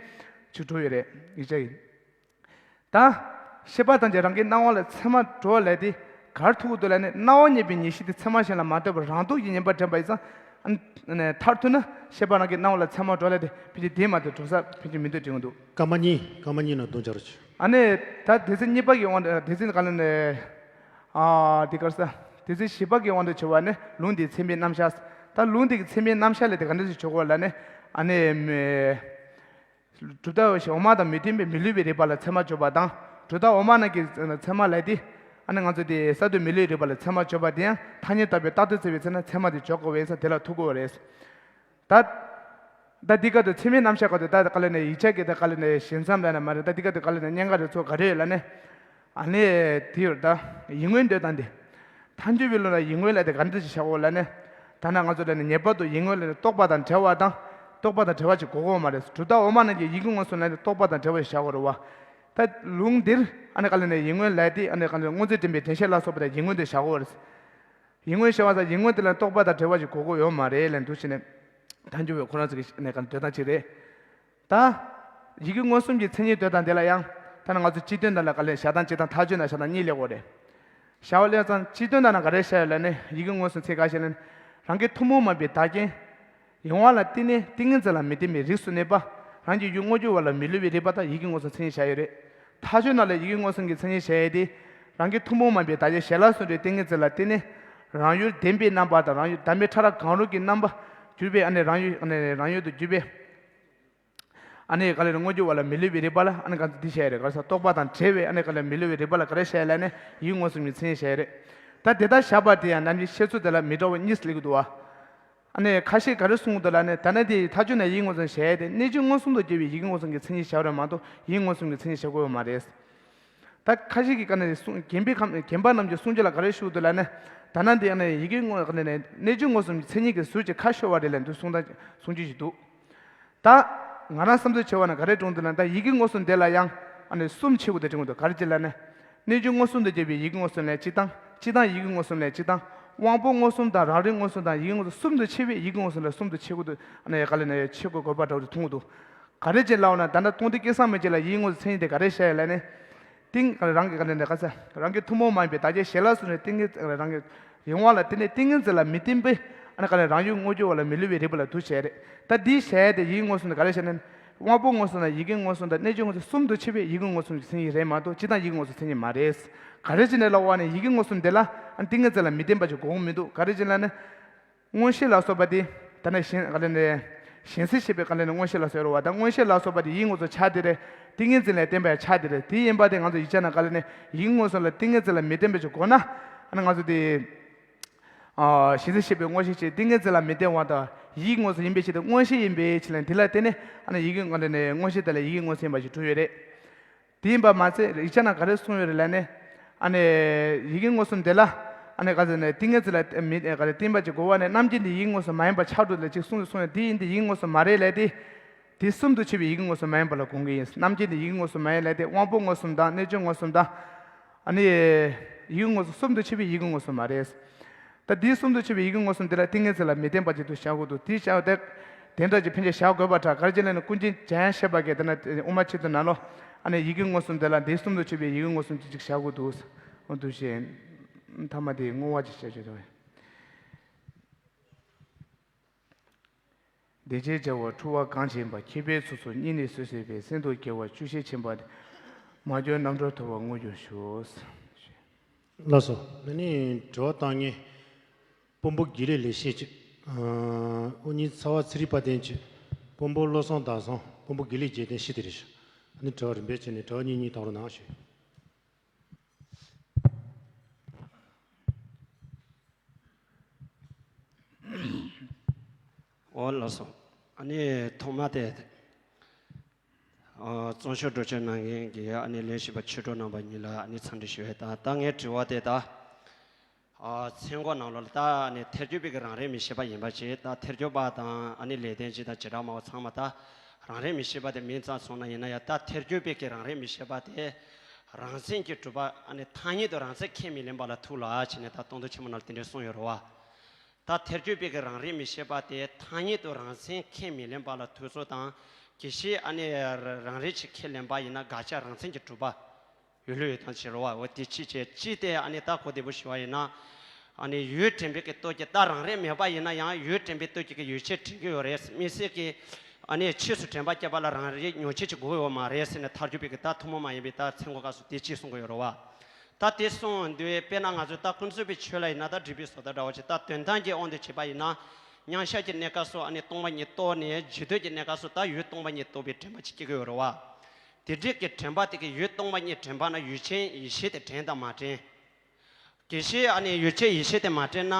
ཅིག་གྲུབ་ཡོད་རེད། ཡིག་ཆ་ཡིན། ད་ཤེས་པ་ཐམས་ཅད་རང་གི་སྣང་བ་ལ་ཚད་མར་འགྲོ་ལས་དེ་ག་རེ་ཐུག་གི་འདུག་ལབ་ན། སྣང་བ་མྱེད་པའི་ངེས་ཤེས་དེ་ཚད་མ་གཞན་ལ་མ་ལྟོས་པར་རང་སྟོབས་ཀྱིས་ངེས་པར་འདྲེན་པ་ཡིན་ཙང་། ཨ་ནི་མཐར་ཐུག་ན་ཤེས་པ་རང་གི་སྣང་བ་ལ་ཚད་མར་འགྲོ་ལས་དེ་ཕན་ཆད་དེ་མ་གཏོགས་གྲུབ་ས་ཕན་ཆད་མི་འདུག་དྲན་གྱི་འདུག་སྐར་མ་གཉིས། སྐར་མ་གཉིས་ནང་བརྡུང་བྱ་རོགས་བྱེད། ཨ་ནི་ད་སྡེ་ཚན་གཉིས་པ་གི་དབང་དུ། སྡེ་ཚན་ག་ལ་ནས། ཨ་དེ་གར་ས། སྡེ་ཚན་བཞི་པ་གི་དབང་དུ་བྱས་པ་ནི་ལུང་འདིའི་ཚད་མའི་རྣམ་གཞག་ད་ལུང་འདི་གི་ཚད་མའི་རྣམ་གཞག་ལས་དེ་ག་འདྲ་ཞིག་འཇོག་དགོས་ལབ་ན། ཨ་ནི་མི་གྲུབ་མཐའ་འོག་མ་དང་མི་མཐུན་པའི་མི་སླུ་བའི་རིགས་པ་ལ་ཚད་མར་འཇོག་པ་དང་། གྲུབ་མཐའ་འོག་མ་རྣམས་ཀྱི་ཚད་མ་ལས་དེ་ཨ་ནི་ང་ཚོ་དེ་གསར་དུ་མི་སླུའི་རིགས་པ་ལ་ཚད་མར་འཇོག་པ་དེ་ཡང་ཐ་སྙད་བཏགས་པའི་རྟགས་དོན་བརྩི་བའི་ཚེ་ན་ཚད་མ་དེ་འཇོག་དགོས་པས་ས་དེ་ལ་ཐུག་དགོས་པ་རེད། ད། ད་འདི་ག་དུ་ཚད་མའི་རྣམ་གཞག་ག་དུ་ད་ག་ལ་ནས་ཡིག་ཆ་གི་ད་ག་ལ་ནས་ཞིབ་མཚམས་ལ་ན་མ་རེད། ད་འདི་ག་དུ་ག་ལ་ནས་གཉན་ཁ་རེ་ཚོ་ག་རེ་ཡོད་ལ་ནས། ཨ་ནི་དེ་ཡོད་ད། ཡིད་མངོན་འདོད་སྟངས་དེ། ཐལ་འགྱུར་བའི་ལུགས་ལ་ཡིད་མངོན་ལ་དེ་ག་འདྲ་ཞིག་བྱ་དགོས་ལ་ནས། ད་ན་ང་ཚོ་ལ་ནས་ངེས་པར་དུ་ཡིད་མངོན་ལ་ནས་རྟོག་པ་དང་བྲལ་བ་དང་། རྟོག་པ་དང་བྲལ་བ་ཞིག་དགོས་དགོས་མ་རེད། གྲུབ་མཐའ་འོག་མ་རྣམས་ཀྱི་ཡིད་ཀྱི་མངོན་སུམ་ལ་ནས་རྟོག་པ་དང་བྲལ་བ་ཞིག་བྱ་དགོས་རེད་བ། ད་ལུང་འདིར་ཨ་ནི་ག་ལ་ནས་ཡིད་མངོན་ལ་དེ་ཨ་ནི་ག་ལ་ནས་མངོན་རྫས་དྲན་པའི་དྲན་ཤེས་ལ་སོགས་པ་དང་ཡིད་མངོན་དུ་བྱ་དགོས་རེད། ཡིད་མངོན་ཞེས་པ་དང་ཡིད་མངོན་དེ་ལ་རྟོག་པ་དང་བྲལ་བ་ཞིག་དགོས་དགོས་ཡོད་མ་རེད་ལབ་འདུག་བྱས་ནས། ཐལ་འགྱུར་བའི་ཁོ་རང་ཚོ་གི་གནས་ཀ་འདོད་སྟངས་གཅིག་རེད། ད། ཡིད་ཀྱི་མངོན་སུམ་གྱི་མཚན་ཉིད་འདོད་སྟངས་དེ་ལ་ཡང་། ད་ནི་ང་ཚོ་སྤྱི་དོན་དང་ལ་ག་ལས་བཞག་སྟངས་གཅིག་དང་ཐག་གཅོད་ན་བཞག་སྟངས་གཉིས་སླེབས་ཡོད་རེད། བཞག་པ་ལས་ཙང་སྤྱི་དོན་དང་ན་ག་རེ་བཤད་ཡོད་ལབ་ན། ཡིད་ཀྱི་མངོན་སུམ་ཚིག་ཁ་ཤས་ལ་ནི། རང་གི་ཐུན་མོང་མ་ཡིན་པའི་བདག་རྐྱེན། ཡིད་དབང་ལ་བརྟེན་ནས་ཏིང་ངེ་འཛིན་ལ་མི་བརྟེན་པའི་རིགས་སུ་གནས་པ། རང་གི་ཡུལ་དངོས་རྒྱུ་བ་ལ་མི་སླུ་བའི་རིགས་པ་དག་ཡིད་ཀྱི་མངོན་སུམ་མཚན་ཉིད་བཞག་ཡོད་རེད། ཐག་ཆོད་ནང་ལ་ཡིད་ཀྱི་མངོན་སུམ་གྱི་མཚན་ཉིད་བཞག་ཡས་དེ། རང་གི་ཐུན་མོང་མ་ཡིན་པའི་བདག་རྐྱེན་གཞན་ལ་སོགས་པའི་ཏིང་ངེ་འཛིན་ལ་བརྟེན་ནས། རང་ཡུལ་བདེན་པའི་རྣམ་པ་དང་རང་ཡུལ་བདག་མེད་ཕྲ་རགས་གང་རུང་གི་རྣམ་པ་གྱུར་པའི་ཨ་ནི་རང་ཡུལ་ཨ་ནི་རང་ཡུལ་དུ་གྱུར་པའི། ཨ་ནི་ག་ལ་ནི་དངོས་རྒྱུ་བ་ལ་མི་སླུ་བའི་རིགས་པ་ལ་ཨ་ནི་ག་འདི་བཤད་ཡས་རེད། ག་ས་རྟོག་པ་དང་བྲལ་བའི་ཨ་ནི་ག་ལ་མི་སླུ་བའི་རིགས་པ་ལ་ག་རེ་བཤད་ཡས་ལབ་ནས་ཡིད་ཀྱི་མངོན་སུམ་གྱི་མཚན་ཉིད་བཤད་ཡས་རེད། ད་དེ་ལྟར་བཞག་པ་དེ་ཡང་ནམ་རྒྱུན་བཤད་ཚུལ་དེ་ལ་མི་འདྲ་བ་གཉིས་སླེབས་ཀྱི་འདུག་བ། ཨ་ནི་ཁ་ཤས་ག་རེ་གསུང་གི་འདུག་ལབ་ནས། ད་ནི་དེ་ཐག་ཆོད་ནས་ཡིད་མངོན་སུམ་བྱས་ཏེ་གནས་ཆོས་མངོན་སུམ་དུ་གྱུར་པའི་ཡིད་ཀྱི་མངོན་སུམ་གྱི་མཚན་ཉིད་བྱ་བ་རེད་མ་གཏོགས་ཡིད་མངོན་སུམ་གྱི་མཚན་ཉིད་བྱ་དགོས་པ་མ་རེད། ད་ཁ་ཤས་ཀྱིས་ག་ནས་གསུང་རྒན་པའི་ཁམས་རྒན་པ་རྣམས་ཀྱི་གསུང་ཆོས་ལ་ག་རེ་ཞུ་གི་འདུག་ལབ་ནས། ད་ནི་དེ་ཨ་ནི་ཡིད་ཀྱི་མངོན་གནས་ཆོས་མངོན་སུམ་གྱི་མཚན་ཉིད་ཀྱི་ཟུར་གྱི་ཁ་ཤོར་བ་རེད་ལབ་འདུག་གསུང་ད་གསུང་རྒྱུ་ཞིག་འདུག་ད་ང་རང་བསམ་ཚུལ་བྱས་པ་ན་ག་རེ་དྲན་འདུག་ལབ་ན། ད་ཡིད་ཀྱི་མངོན་སུམ་དེ་ལ་ཡང་ཨ་ནི་གསུམ་ཕྱེ་དགོས་དེ་དྲན་འདུག་ག་རེ་བྱས་ལབ་ན། གནས་ཆོས་མངོན་སུམ་དུ་གྱུར་པའི་ཡིད་ཀྱི་མངོན་སུམ་ལས་སྤྱི་དང་། སྤྱི་དང་ཡིད་ཀྱི་མངོན་སུམ་ལས་སྤྱི་དང་། དབང་པོ་མངོན་སུམ་དང་རང་རིག་མངོན་སུམ་དང་ཡིད་ཀྱི་མངོན་སུམ་གསུམ་དུ་ཕྱེ་བས་ཡིད་ཀྱི་མངོན་སུམ་ལ་གསུམ་དུ་ཕྱེ་དགོས་འདུག་ཨ་ནི་ག་ལ་ནས་ཕྱེ་དགོས་དགོས་པ་འདྲ་བོ་དེ་མཐོང་གི་འདུག་ག་རེ་བྱས་ལབ་ན། ད་ལྟ་སྟོང་ཐུན་སྐལ་བཟང་མན་ཆད་ལ་ཡིད་ཀྱི་མངོན་སུམ་མཚན་ཉིད་དེ་ག་རེ་བཤད་ཡོད་ལབ་ན། ཏིང་རང་གི་ག་ལ་ནས་ག་ས་རང་གི་ཐུན་མོང་མ་ཡིན་པའི་བདག་རྐྱེན་གཞན་ལ་སོགས་ནས་ཏིང་ངེ་རང་གི་ཡིད་དབང་ལ་བརྟེན་ནས་ཏིང་ངེ་འཛིན་ལ་མི་བརྟེན་པའི་ཨ་ནི་ག་ལ་རང་ཡུལ་དངོས་རྒྱུ་བ་ལ་མི་སླུ་བའི་རིགས་པ་ལ་འདུ་བྱས་རེད། ད་འདི་བྱས་ཏེ་ཡིད་ཀྱི་མངོན་སུམ་དེ་ག་རེ་བྱས་ན། དབང་པོ་མངོན་སུམ་དང་ཡིད་ཀྱི་མངོན་སུམ་དང་གནས་ཆོས་མངོན་སུམ་གསུམ་དུ་ཕྱེ་བས་ཡིད་ཀྱི་མངོན་སུམ་གྱི་མཚན་ཉིད་རེད་མ་གཏོགས་སྤྱི་དང་ཡིད་ཀྱི་མངོན་སུམ་མཚན་ཉིད་མ་རེད། ག་རེ་བྱས་ནས་ལབ་པ་ནི་ཡིད་ཀྱི་མངོན་སུམ་དེ་ལ་ཨ་ཏིང་ངེ་འཛིན་ལ་མི་བརྟེན་པ་ཅིག་དགོས་མི་འདུག་ག་རེ་བྱས་ལབ་ན། མངོན་ཤེས་ལ་སོགས་པ་དེ་ད་ནི་གཞན་ག་ལ་ནས་གཞན་སེལ་ཤེས་པའི་ག་ལ་ནས་མངོན་ཤེས་ལ་ཟེར་བ་དང་། མངོན་ཤེས་ལ་སོགས་པ་དེ་ཡིད་མངོན་སུམ་ཆགས་དེ་རེད། ཏིང་ངེ་འཛིན་ལ་བརྟེན་པའི་ཆགས་དེ་རེད། དེ་ཡིན་པ་དེ་ང་ཚོ་ཡིག་ཆ་ནང་ག་ལ་ནས་ཡིད་མངོན་སུམ་ལ་ཏིང་ངེ་འཛིན་ལ་མི་བརྟེན་པའི་ཆ་དགོས་ན། ཨ་ནི་ང་ཚོ་དེ། ཨ་གཞན་སེལ་ཤེས་པའི་མངོན་ཤེས་ཆེ་ཏིང་ངེ་འཛིན་ལ་མི་བརྟེན་པ་དང་ཡིད་མངོན་སུམ་ཡིན་པའི་ཕྱིར་དེ་མངོན་ཤེས་ཡིན་པའི་ཕྱིར་ལ་དེ་ལ་བརྟེན་ནས་ཨ་ནི་ཡིད་ཀྱི་ངོ་ནས་མངོན་ཤེས་དེ་ལ་ཡིད་ཀྱི་མངོན་སུམ་ཡིན་པ་ཞིག་གྲུབ་ཡོད་རེད། དེ་ཡིན་པ་མ་ཚད་ཡིག་ཆ་ནང་ག་རེ་གསུངས་ཡོད་རེད་ལབ་ན། ཨ་ནི་ཡིད་ཀྱི་མངོན་སུམ་དེ་ལ་ཨ་ནི་ག་ཟེར་ན་ཏིང་ངེ་འཛིན་ལ་མི་ག་རེ་བརྟེན་པ་ཅིག་དགོས་པ་ནི། རྣམ་མཁྱེན་དེ་ཡིད་ཀྱི་མངོན་སུམ་མ་ཡིན་པ་ཆགས་འགྲོ་ལ་ཅིག་གསུངས་སུ་གསུངས་ཡོད། དེ་ཡིན་དེ་ཡིད་ཀྱི་མངོན་སུམ་མ་རེད་ལབ་དེ། དེ་གསུམ་དུ་ཕྱེ་བའི་ཡིད་ཀྱི་མངོན་སུམ་མ་ཡིན་པ་ལ་དགོངས་ཀྱི་ཡིན། རྣམ་མཁྱེན་དེ་ཡིད་ཀྱི་མངོན་སུམ་མ་ཡིན་ལབ་དེ་དབང་པོ་མངོན་སུམ་དང་གནས་ཆོས་མངོན་སུམ་དང་། ཨ་ནི་ཡིད་ཀྱི་མངོན་སུམ་གསུམ་དུ་ཕྱེ་བའི་ཡིད་ཀྱི་མངོན་སུམ་མ་རེད། ད་དེའི་གསུམ་དུ་ཕྱེ་བའི་ཡིད་ཀྱི་མངོན་སུམ་དེ་ལ་ཏིང་ངེ་འཛིན་ལ་མི་བརྟེན་པ་ཅིག་ཏུ་བཞག་དགོས་འདུག་དེ་བཞག་དེ་དེ་འདྲ་ཅིག་ཕན་ཆད་བཞག་དགོས་པ་འདྲ། ག་རེ་བྱས་ན་ནི་ཀུན་མཁྱེན་འཇམ་དབྱངས་བཞད་པ་གིས་དེ་ན་དབུ་མ་ཆེད་དུ་ན་ལོ། ཨ་ནི་ཡིད་ཀྱི་མངོན་སུམ་དེ་ལ་དེའི་གསུམ་དུ་ཕྱེ་བའི་ཡིད་ཀྱི་མངོན་སུམ་ཅིག་ཅིག་བཞག་དགོས་འདུག་འོ་འདུག་ཞེས། མཐའ་མ་དེ་བསྔོ་བ་ཅིག་བྱ་ཆོག་དོ། བདེ་ཆེན་བྱ་བ་འཁྲུལ་བ་གང་བྱེད་པ། ཁྱད་པར་སོ་སོ་གཉིས་ནི་སོ་སོའི་བས། སེམས་རྟོག་སྐྱེ་བ་བཅུ་ཞེས་བྱེད་པ་སྟེ། མ་བཅོས་རྣམ་གྲོལ་ཐོབ་པ་དངོས་རྒྱུར་ཞུགས། ལགས་སོ། ཨ་ནི་དྲི་བ་བཏང་མཁན་དཔོན་པོ་དགེ་ལེགས་ལེགས་བཤད་ཅིག་ཨ་དབུ་བརྙེས་ཚ་བ་ཚེ་རིང་དཔལ་ལྡན་ཅིག་དཔོན་པོ་བློ་བཟང་ཟླ་བཟང་། དཔོན་པོ་དགེ་ལེགས་རྒྱལ་བསྟན་ཤེས་དེ་རེད་ཤག་ཨ་ནི་དྲི་བ་རིམ་པས་བྱས་ནས་དྲི་བ་གཉིས་གཉིས་གཏོང་རོགས་གནང་ཞུ། འོ་ལགས་སོ། ཨ་ནི་ཐོག་མ་དེ། ཨ་རྩོམ་ཤོག་འགྲོ་སྐྱོད་གནང་མཁན་གྱི་ཨ་ནི་ལས་བྱེད་པ་ཆོས་གྲོགས་རྣམ་པ་གཉིས་ལ་ཨ་ནི་འཚམས་འདྲི་ཞུ་ཡས་དང་། ད་ངའི་དྲི་བ་དེ་ད། ཨ་མཚན་གོ་ནང་ལོགས་ལ་ད་ཨ་ནི་ཐལ་འགྱུར་བའི་གི་རང་རིག་མི་ཤེས་པ་ཡིན་པ་བྱས། ད་ཐལ་འགྱུར་བ་དང་ཨ་ནི་ལེགས་ལྡན་འབྱེད་དང་བྱེ་བྲག་སྨྲ་བ་ཚང་མ་ད་རང་རིག་མི་ཤེས་པ་དེ་མིང་ཙམ་སོང་ན་ཡིན་ན་ཡང་། ད་ཐལ་འགྱུར་བའི་གི་རང་རིག་མི་ཤེས་པ་དེ་རང་མཚན་གྱིས་གྲུབ་པ། ཨ་ནི་ཐ་སྙད་དུ་རང་མཚན་ཁས་མི་ལེན་པ་ལ་ཐུག་ལ་བྱས་ནས་ད་སྟོང་ཐུན་ཆེན་མོ་ནང་ལ་དེ་འདྲས་གསུངས་ཡོད་རེད་བ། ད་ཐལ་འགྱུར་བའི་གི་རང་རིག་མི་ཤེས་པ་དེ་ཐ་སྙད་དུ་རང་མཚན་ཁས་མི་ལེན་པ་ལ་ཐུག་ཚུལ་དང་། དགེ་བཤེས་ཨ་ནི་རང་རིག་ཅིག་ཁས་ལེན་པ་ཡིན་ན་དགག་བྱ་རང་མཚན་གྱིས་གྲུབ་པ་ཡོད་ལུགས་ཡོད་སྟངས་ཅིག་རེད་བ། འོ་དེ་ཅི་བྱས་ཅི་སྟེ་ཨ་ནི་ད་གོ་བདེ་པོ་ཞུ་བ་ཡིན་ན། ཨ་ནི་ཡུལ་དྲན་པའི་གི་སྟོབས་ཀྱིས། ད་རང་རིག་མེད་པ་ཡིན་ན་ཡང་ཡུལ་དྲན་པའི་སྟོབས་ཀྱིས་གི་ཡུལ་ཅན་དྲན་གྱི་ཡོད་རེད། དམིགས་བསལ་གྱི་ཨ་ནི་ཕྱིས་སུ་དྲན་པ་སྐྱེ་བ་ལ་རང་རིག་མྱོང་བྱེད་ཅིག་དགོས་ཡོད་མ་རེད་ཟེར་ནས་ཐལ་འགྱུར་བའི་གི་ད་ཐུན་མོང་མ་ཡིན་པའི་ད་མཚན་གོ་སྐབས་སུ་དེ་ཅི་གསུང་གི་ཡོད་རེད་བ། ད་དེ་གསུངས་དུས་དཔེར་ན་ང་ཚོས་ད་ཀུན་རྫོབ་པའི་ཆོས་ལ་ཡིན་ན་ད་སྒྲིབ་པའི་བཟོ་ལྟ་འདྲ་བོ་ཅིག་ད་དོན་དམ་གྱི་དབང་དུ་བྱས་པ་ཡིན་ན། མཉམ་གཞག་གི་གནས་སྐབས་སུ་ཨ་ནི་སྟོང་པ་ཉིད་རྟོགས་ནས། རྗེས་ཟློས་ཀྱི་གནས་སྐབས་སུ་ད་ཡུལ་སྟོང་པ་ཉིད་རྟོགས་པའི་དྲན་པ་ཅིག་སྐྱེ་གི་ཡོད་རེད་བ། དེ་འདྲའི་གི་དྲན་པ་དེ་གི་ཡུལ་སྟོང་པ་ཉིད་དྲན་པ་ན་ཡུལ་ཅན་ཡིད་ཤེས་དེ་དྲན་དང་མ་དྲན། དགེ་བཤེས་ཨ་ནི་ཡུལ་ཅན་ཡིད་ཤེས་དེ་མ་དྲན་ན།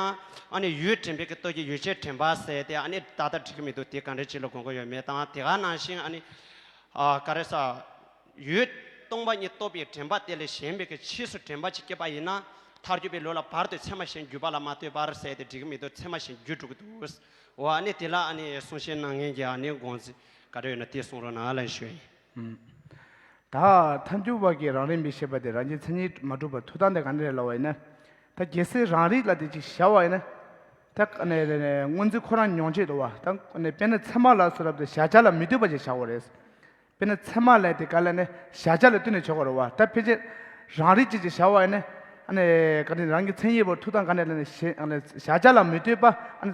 ཨ་ནི་ཡུལ་དྲན་པའི་གི་སྟོབས་ཀྱིས་ཡུལ་ཅན་དྲན་པ་ཟེར་ཏེ་ཨ་ནི་ཏག་ཏག་འགྲིག་གི་མི་འདུག་དེ་ག་འདྲ་ཅིག་ལ་དགོངས་ཀྱི་ཡོད་མེད་དང་། དེ་ག་ནང་བཞིན་ཨ་ནི་ཨ་ག་རེ་ཟ། ཡུལ་སྟོང་པ་ཉིད་རྟོགས་པའི་དྲན་པ་དེ་ལས་གཞན་པའི་གི་ཕྱིས་སུ་དྲན་པ་ཅིག་སྐྱེས་པ་ཡིན་ན། ཐལ་འགྱུར་བའི་ལུགས་ལ་བར་དུ་ཚད་མ་གཞན་བརྒྱུད་པ་ལ་མ་ལྟོས་པར་ཟེར་ཏེ་འགྲིག་གི་མི་འདུག་ཚད་མ་གཞན་བརྒྱུད་འགྲོ་གི་འདུག་འོ་ཨ་ནི་དེ་ལ་ཨ་ནི་གསུང་བཤད་གནང་མཁན་གྱི་ཨ་ནི་དགོངས་ཚུལ་ག་རེ་ཡོད་ན་དེ་གསུང་རོགས་གནང་ལ་ཞུ་ཡིན། ད་ཐལ་འགྱུར་བ་གིས་རང་རིག་མི་ཤེས་པ་དེ་རང་རྒྱལ་མཚན་ཉིད་མ་གྲུབ་པར་ཐུག་སྟངས་དེ་ག་འདྲ་རེད་ལབ་པ་ཡིན་ན། ད་གལ་སྲིད་རང་རིག་ལ་དེ་ཅིག་བཞག་པ་ཡིན་ན། ད་ཨ་ནི་སྔོན་འཛིན་ཁོ་རང་མྱོང་བྱེད་དུ་བ་ད་ཨ་ནི་དཔེར་ན་ཚད་མ་ལ་སོགས་རབ་ཏུ་གཞལ་བྱ་ལ་མི་ལྟོས་པ་ཅིག་བཞག་པ་རེད། དཔེར་ན་ཚད་མ་ལ་དེ་ག་ལ་ནི་གཞལ་བྱ་ལ་ལྟོས་ནས་བྱེད་དགོས་རེད་བ། ད་ཕལ་ཆེར་རང་རིག་ཅིག་ཅིག་བཞག་པ་ཡིན་ན། ཨ་ནི་ག་ནི་རང་གི་མཚན་ཉིད་པར་ཐུག་སྟངས་ག་ནས་ལ་ནི་གཞལ་བྱ་ལ་མི་ལྟོས་པ།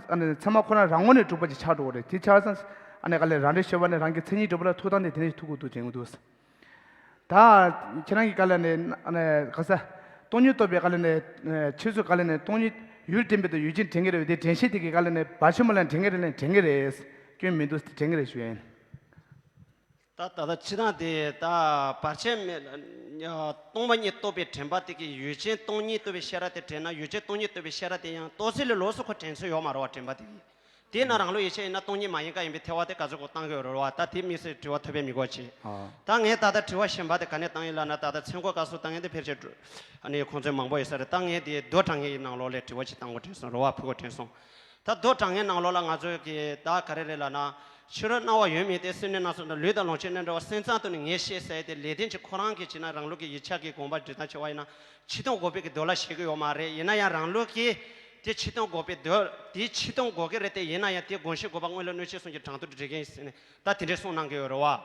ཨ་ནི་ཚད་མ་ཁོ་རང་རང་ངོས་ནས་གྲུབ་པ་ཅིག་ཆགས་འགྲོ་གི་རེད། དེ་ཆ་ཙང་ཨ་ནི་ག་ལ་རང་རིག་ཤེས་པ་ནི་རང་གི་མཚན་ཉིད་གྲུབ་པ་ལ་ཐུག་སྟངས་དེ་དེ་ནས་ཐུག་གི་འདུག་དྲན་གི་འདུག་ད་ཁྱེད་རང་གི་ག་ལ་ནི་ཨ་ནི་ག་ས་སྟོང་ཉིད་རྟོགས་པའི་ག་ལ་ནི་ཆོས་ཚུལ་ག་ལ་ནི་སྟོང་ཉིད་ཡུལ་དྲན་པའི་དུ་ཡུལ་ཅན་དྲན་གི་རེད་པས། དེ་དྲན་ཤེས་དེ་གི་ག་ལ་ནི་བར་ཆད་མ་ལ་དྲན་གི་རེད་ལ་དྲན་གི་རེད། སྐྱོན་མི་འདུག་དྲན་གི་རེད་ཞུ་ཡིན། ད་ད་ལྟ་སྤྱི་བཏང་དེ་ད་བར་ཆད་མེད། སྟོང་པ་ཉིད་རྟོགས་པའི་དྲན་པ་དེ་གིས་ཡུལ་ཅན་སྟོང་ཉིད་རྟོགས་པའི་ཤེས་རབ་དེ་དྲན་ན། ཡུལ་ཅན་སྟོང་ཉིད་རྟོགས་པའི་ཤེས་རབ་དེ་ཡང་རྟོགས་ཚད་ལས་ལོགས་སུ་ཁོ་དྲན་ཚོད་ཡོད་མ་རེད་བ། དྲན་པ་དེ་གིས། དེས་ན་རང་ལུགས་ཡིད་ཆེས་ཡིན་ན་སྟོང་ཉིད་མ་ཡིན་ཀ་ཡིན་པའི་ཐལ་བ་དེ་ག་ཚོད་གོ་བཏང་གི་ཡོད་རེད་བ། ད་དེ་དམིགས་བསལ་དྲི་བ་ཐོབ་པའི་མི་གོ་ཆེ། ཨ། ད་ངས་ད་ལྟ་དྲི་བ་གཞན་པ་དེ་ག་ནས་བཏང་ཡིན་ལབ་ན། ད་ལྟ་མཚན་གོ་སྐབས་སུ་བཏང་ཡིན་དེ་ཕལ་ཆེར་ཨ་ནི་ཁོང་ཚོའི་མང་པོ་ཡོད་ས་རེད། ད་ངས་དེ་མདོ་དྲང་ངེས་ཀྱི་ནང་ལོགས་ལས་དྲི་བ་ཅིག་བཏང་གོ་དྲན་སོང་རེད་བ། ཕུལ་གོ་དྲན་སོང་། ད་མདོ་དྲང་ངེས་ནང་ལོགས་ལ་ང་ཚོས་ཀྱི་ད་ག་རེ་རེད་ལབ་ན། ཕྱི་རོལ་སྣང་བ་ཡོད་མིན་ཏེ། སེམས་ནི་རྣམ་གསུམ་དང་། ལུས་དང་ལོངས་སྤྱོད་རྣམས་འདྲ་བ། སེམས་ཙམ་དུ་ནི་ངས་ཤེས་ཟེར་ཏེ། ལེགས་ལྡན་གྱིས་ཁོ་རང་གིས་བྱས་ན་རང་ལུགས་ཀྱི་ཡིག་ཆ་གི་དགོངས་པ་འགྲེལ་སྟངས་བྱས་པ་ཡིན་ན། ཕྱི་དོན་འགོག་པའི་གི་མདོ་ལ་བཞེད་ཀྱི་ཡོད་མ་རེད། ཡིན་ན་ཡང་རང་ལུགས་ཀྱིས་དེ་ཕྱི་དོན་འགོག་པའི་མདོ་དེ་ཕྱི་དོན་འགོག་གི་རེད་དེ། ཡིན་ན་ཡང་དེ་དགོངས་གཞི་དགོས་པ་དངོས་ལུགས་གནོད་བྱེད་གསུམ་གྱི་གྲངས་ཐོ་འགྲེལ་མཁན་ཟེར་ནས་ད་དེ་འདྲའི་གསུང་གནང་གི་ཡོད་རེད་བ།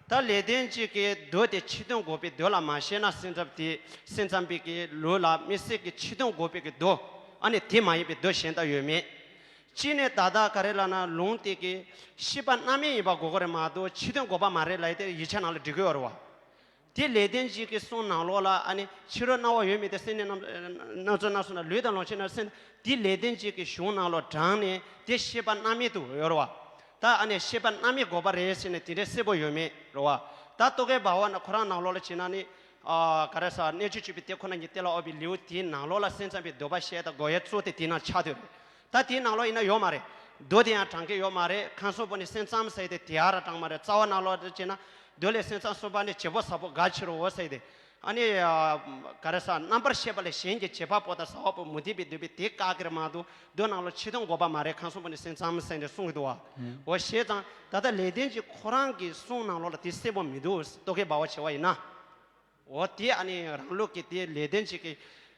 ད་ལེགས་ལྡན་འབྱེད་ཀྱི་མདོ་དེ་ཕྱི་དོན་འགོག་པའི་མདོ་ལ་མ་བཤད་ན། སེམས་ཙམ་དེ་སེམས་ཙམ་པའི་གི་ལུགས་ལ་དམིགས་བསལ་གྱི་ཕྱི་དོན་འགོག་པའི་གི་མདོ། ཨ་ནི་དེ་མ་ཡིན་པའི་མདོ་གཞན་དག་ཡོད་མེད། གཅིག་ནས་ད་ལྟ་ག་རེ་ལབ་ན། ལུང་དེ་གི་ཤེས་པ་རྣམ་སྨིན་ཡིན་པ་འགོག་གི་རེད་མ་གཏོགས་ཕྱི་དོན་འགོག་པ་མ་རེད་ལབ་ཡས་དེ་ཡིག་ཆ་ནང་ལ་འབྲི་གི་ཡོད་རེད་བ། དེ་ལེགས་ལྡན་འབྱེད་ཀྱི་གསུང་ནང་ལོགས་ལ་ཨ་ནི་ཕྱི་རོལ་སྣང་བ་ཡོད་མིན་ཏེ། སེམས་ནི་རྣམ་རྣམ་གསུམ་རྣམ་གསུམ་དང་། ལུས་དང་ལོངས་སྤྱོད་རྣམས་སེམས། དེ་ལེགས་ལྡན་འབྱེད་ཀྱི་གཞུང་ནང་ལོགས་དྲངས་ནས་དེ་ཤེས་པ་རྣམ་སྨིན་དུ་ཡོད་རེད་བ། ད་ཨ་ནི་ཤེས་པ་རྣམ་སྨིན་འགོག་པ་རེད་ཟེར་ནས་དེ་འདྲའི་གསལ་པོ་ཡོད་མེད་རེད་བ། ད་རྟོག་གེ་བྷ་བ་ན་ཁོ་རང་ནང་ལོགས་ལ་བྱས་ན་ནི། ཨ་ག་རེ་ཟ། རྣལ་འབྱོར་སྤྱོད་པའི་དེ་ཁོ་ན་ཉིད་གཏན་ལ་དབབ་པའི་ལེའུ་དེའི་ནང་ལོགས་ལ་སེམས་ཙམ་པའི་འདོད་པ་བཤད་དང་འགོག་ཡའི་གཙོ་དེ་དེའི་ནང་ཆགས་བསྡད་རེད། ད་དེའི་ནང་ལོགས་ཡིན་ན་ཡོད་མ་རེད། མདོ་དེ་ཡང་དྲངས་ཀྱི་ཡོད་མ་རེད། ཁམས་གསུམ་པོ་ནི་སེམས་ཙམ་ཟེར་དེ་དེ་ཡང་ར་དྲངས་མ་རེད། རྩ་བ་ནང་ལོགས་དེ་བྱས་ན་མདོ་ལས་སེམས་ཙམ་གསུམ་པ་ནི་བྱེད་པོ་ཟ་པོ་ག་ཕྱིར་རོ་ཟེར་དེ། ཨ་ནི་ཨ་ག་རེ་ཟ། རྣམ་པར་ཤེས་པ་ལས་གཞན་གྱི་བྱེད་པ་པོ་དང་ཟ་བ་པོ་མུ་སྟེགས་པའི་འདོད་པའི་དེ་བཀག་གི་རེད་མ་གཏོགས་མདོ་ནང་ལོགས་ཕྱི་དོན་འགོག་པ་མ་རེད། ཁམས་གསུམ་པོ་ནི་སེམས་ཙམ་ཟེར་ནས་གསུང་གི་འདུག་བ། འོ་བྱས་ཙང་ད་ལྟ་ལེགས་ལྡན་འབྱེད་ཁོ་རང་གི་གསུང་ནང་ལོགས་ལ་དེ་གསལ་པོ་མི་འདུག་རྟོག་གེ་བྷ་བ་བྱས་པ་ཡིན་ན། འོ་དེ་ཨ་ནི་རང་ལུགས་ཀྱི་དེ་ལེགས་ལྡན་འབྱེད་ཀྱི་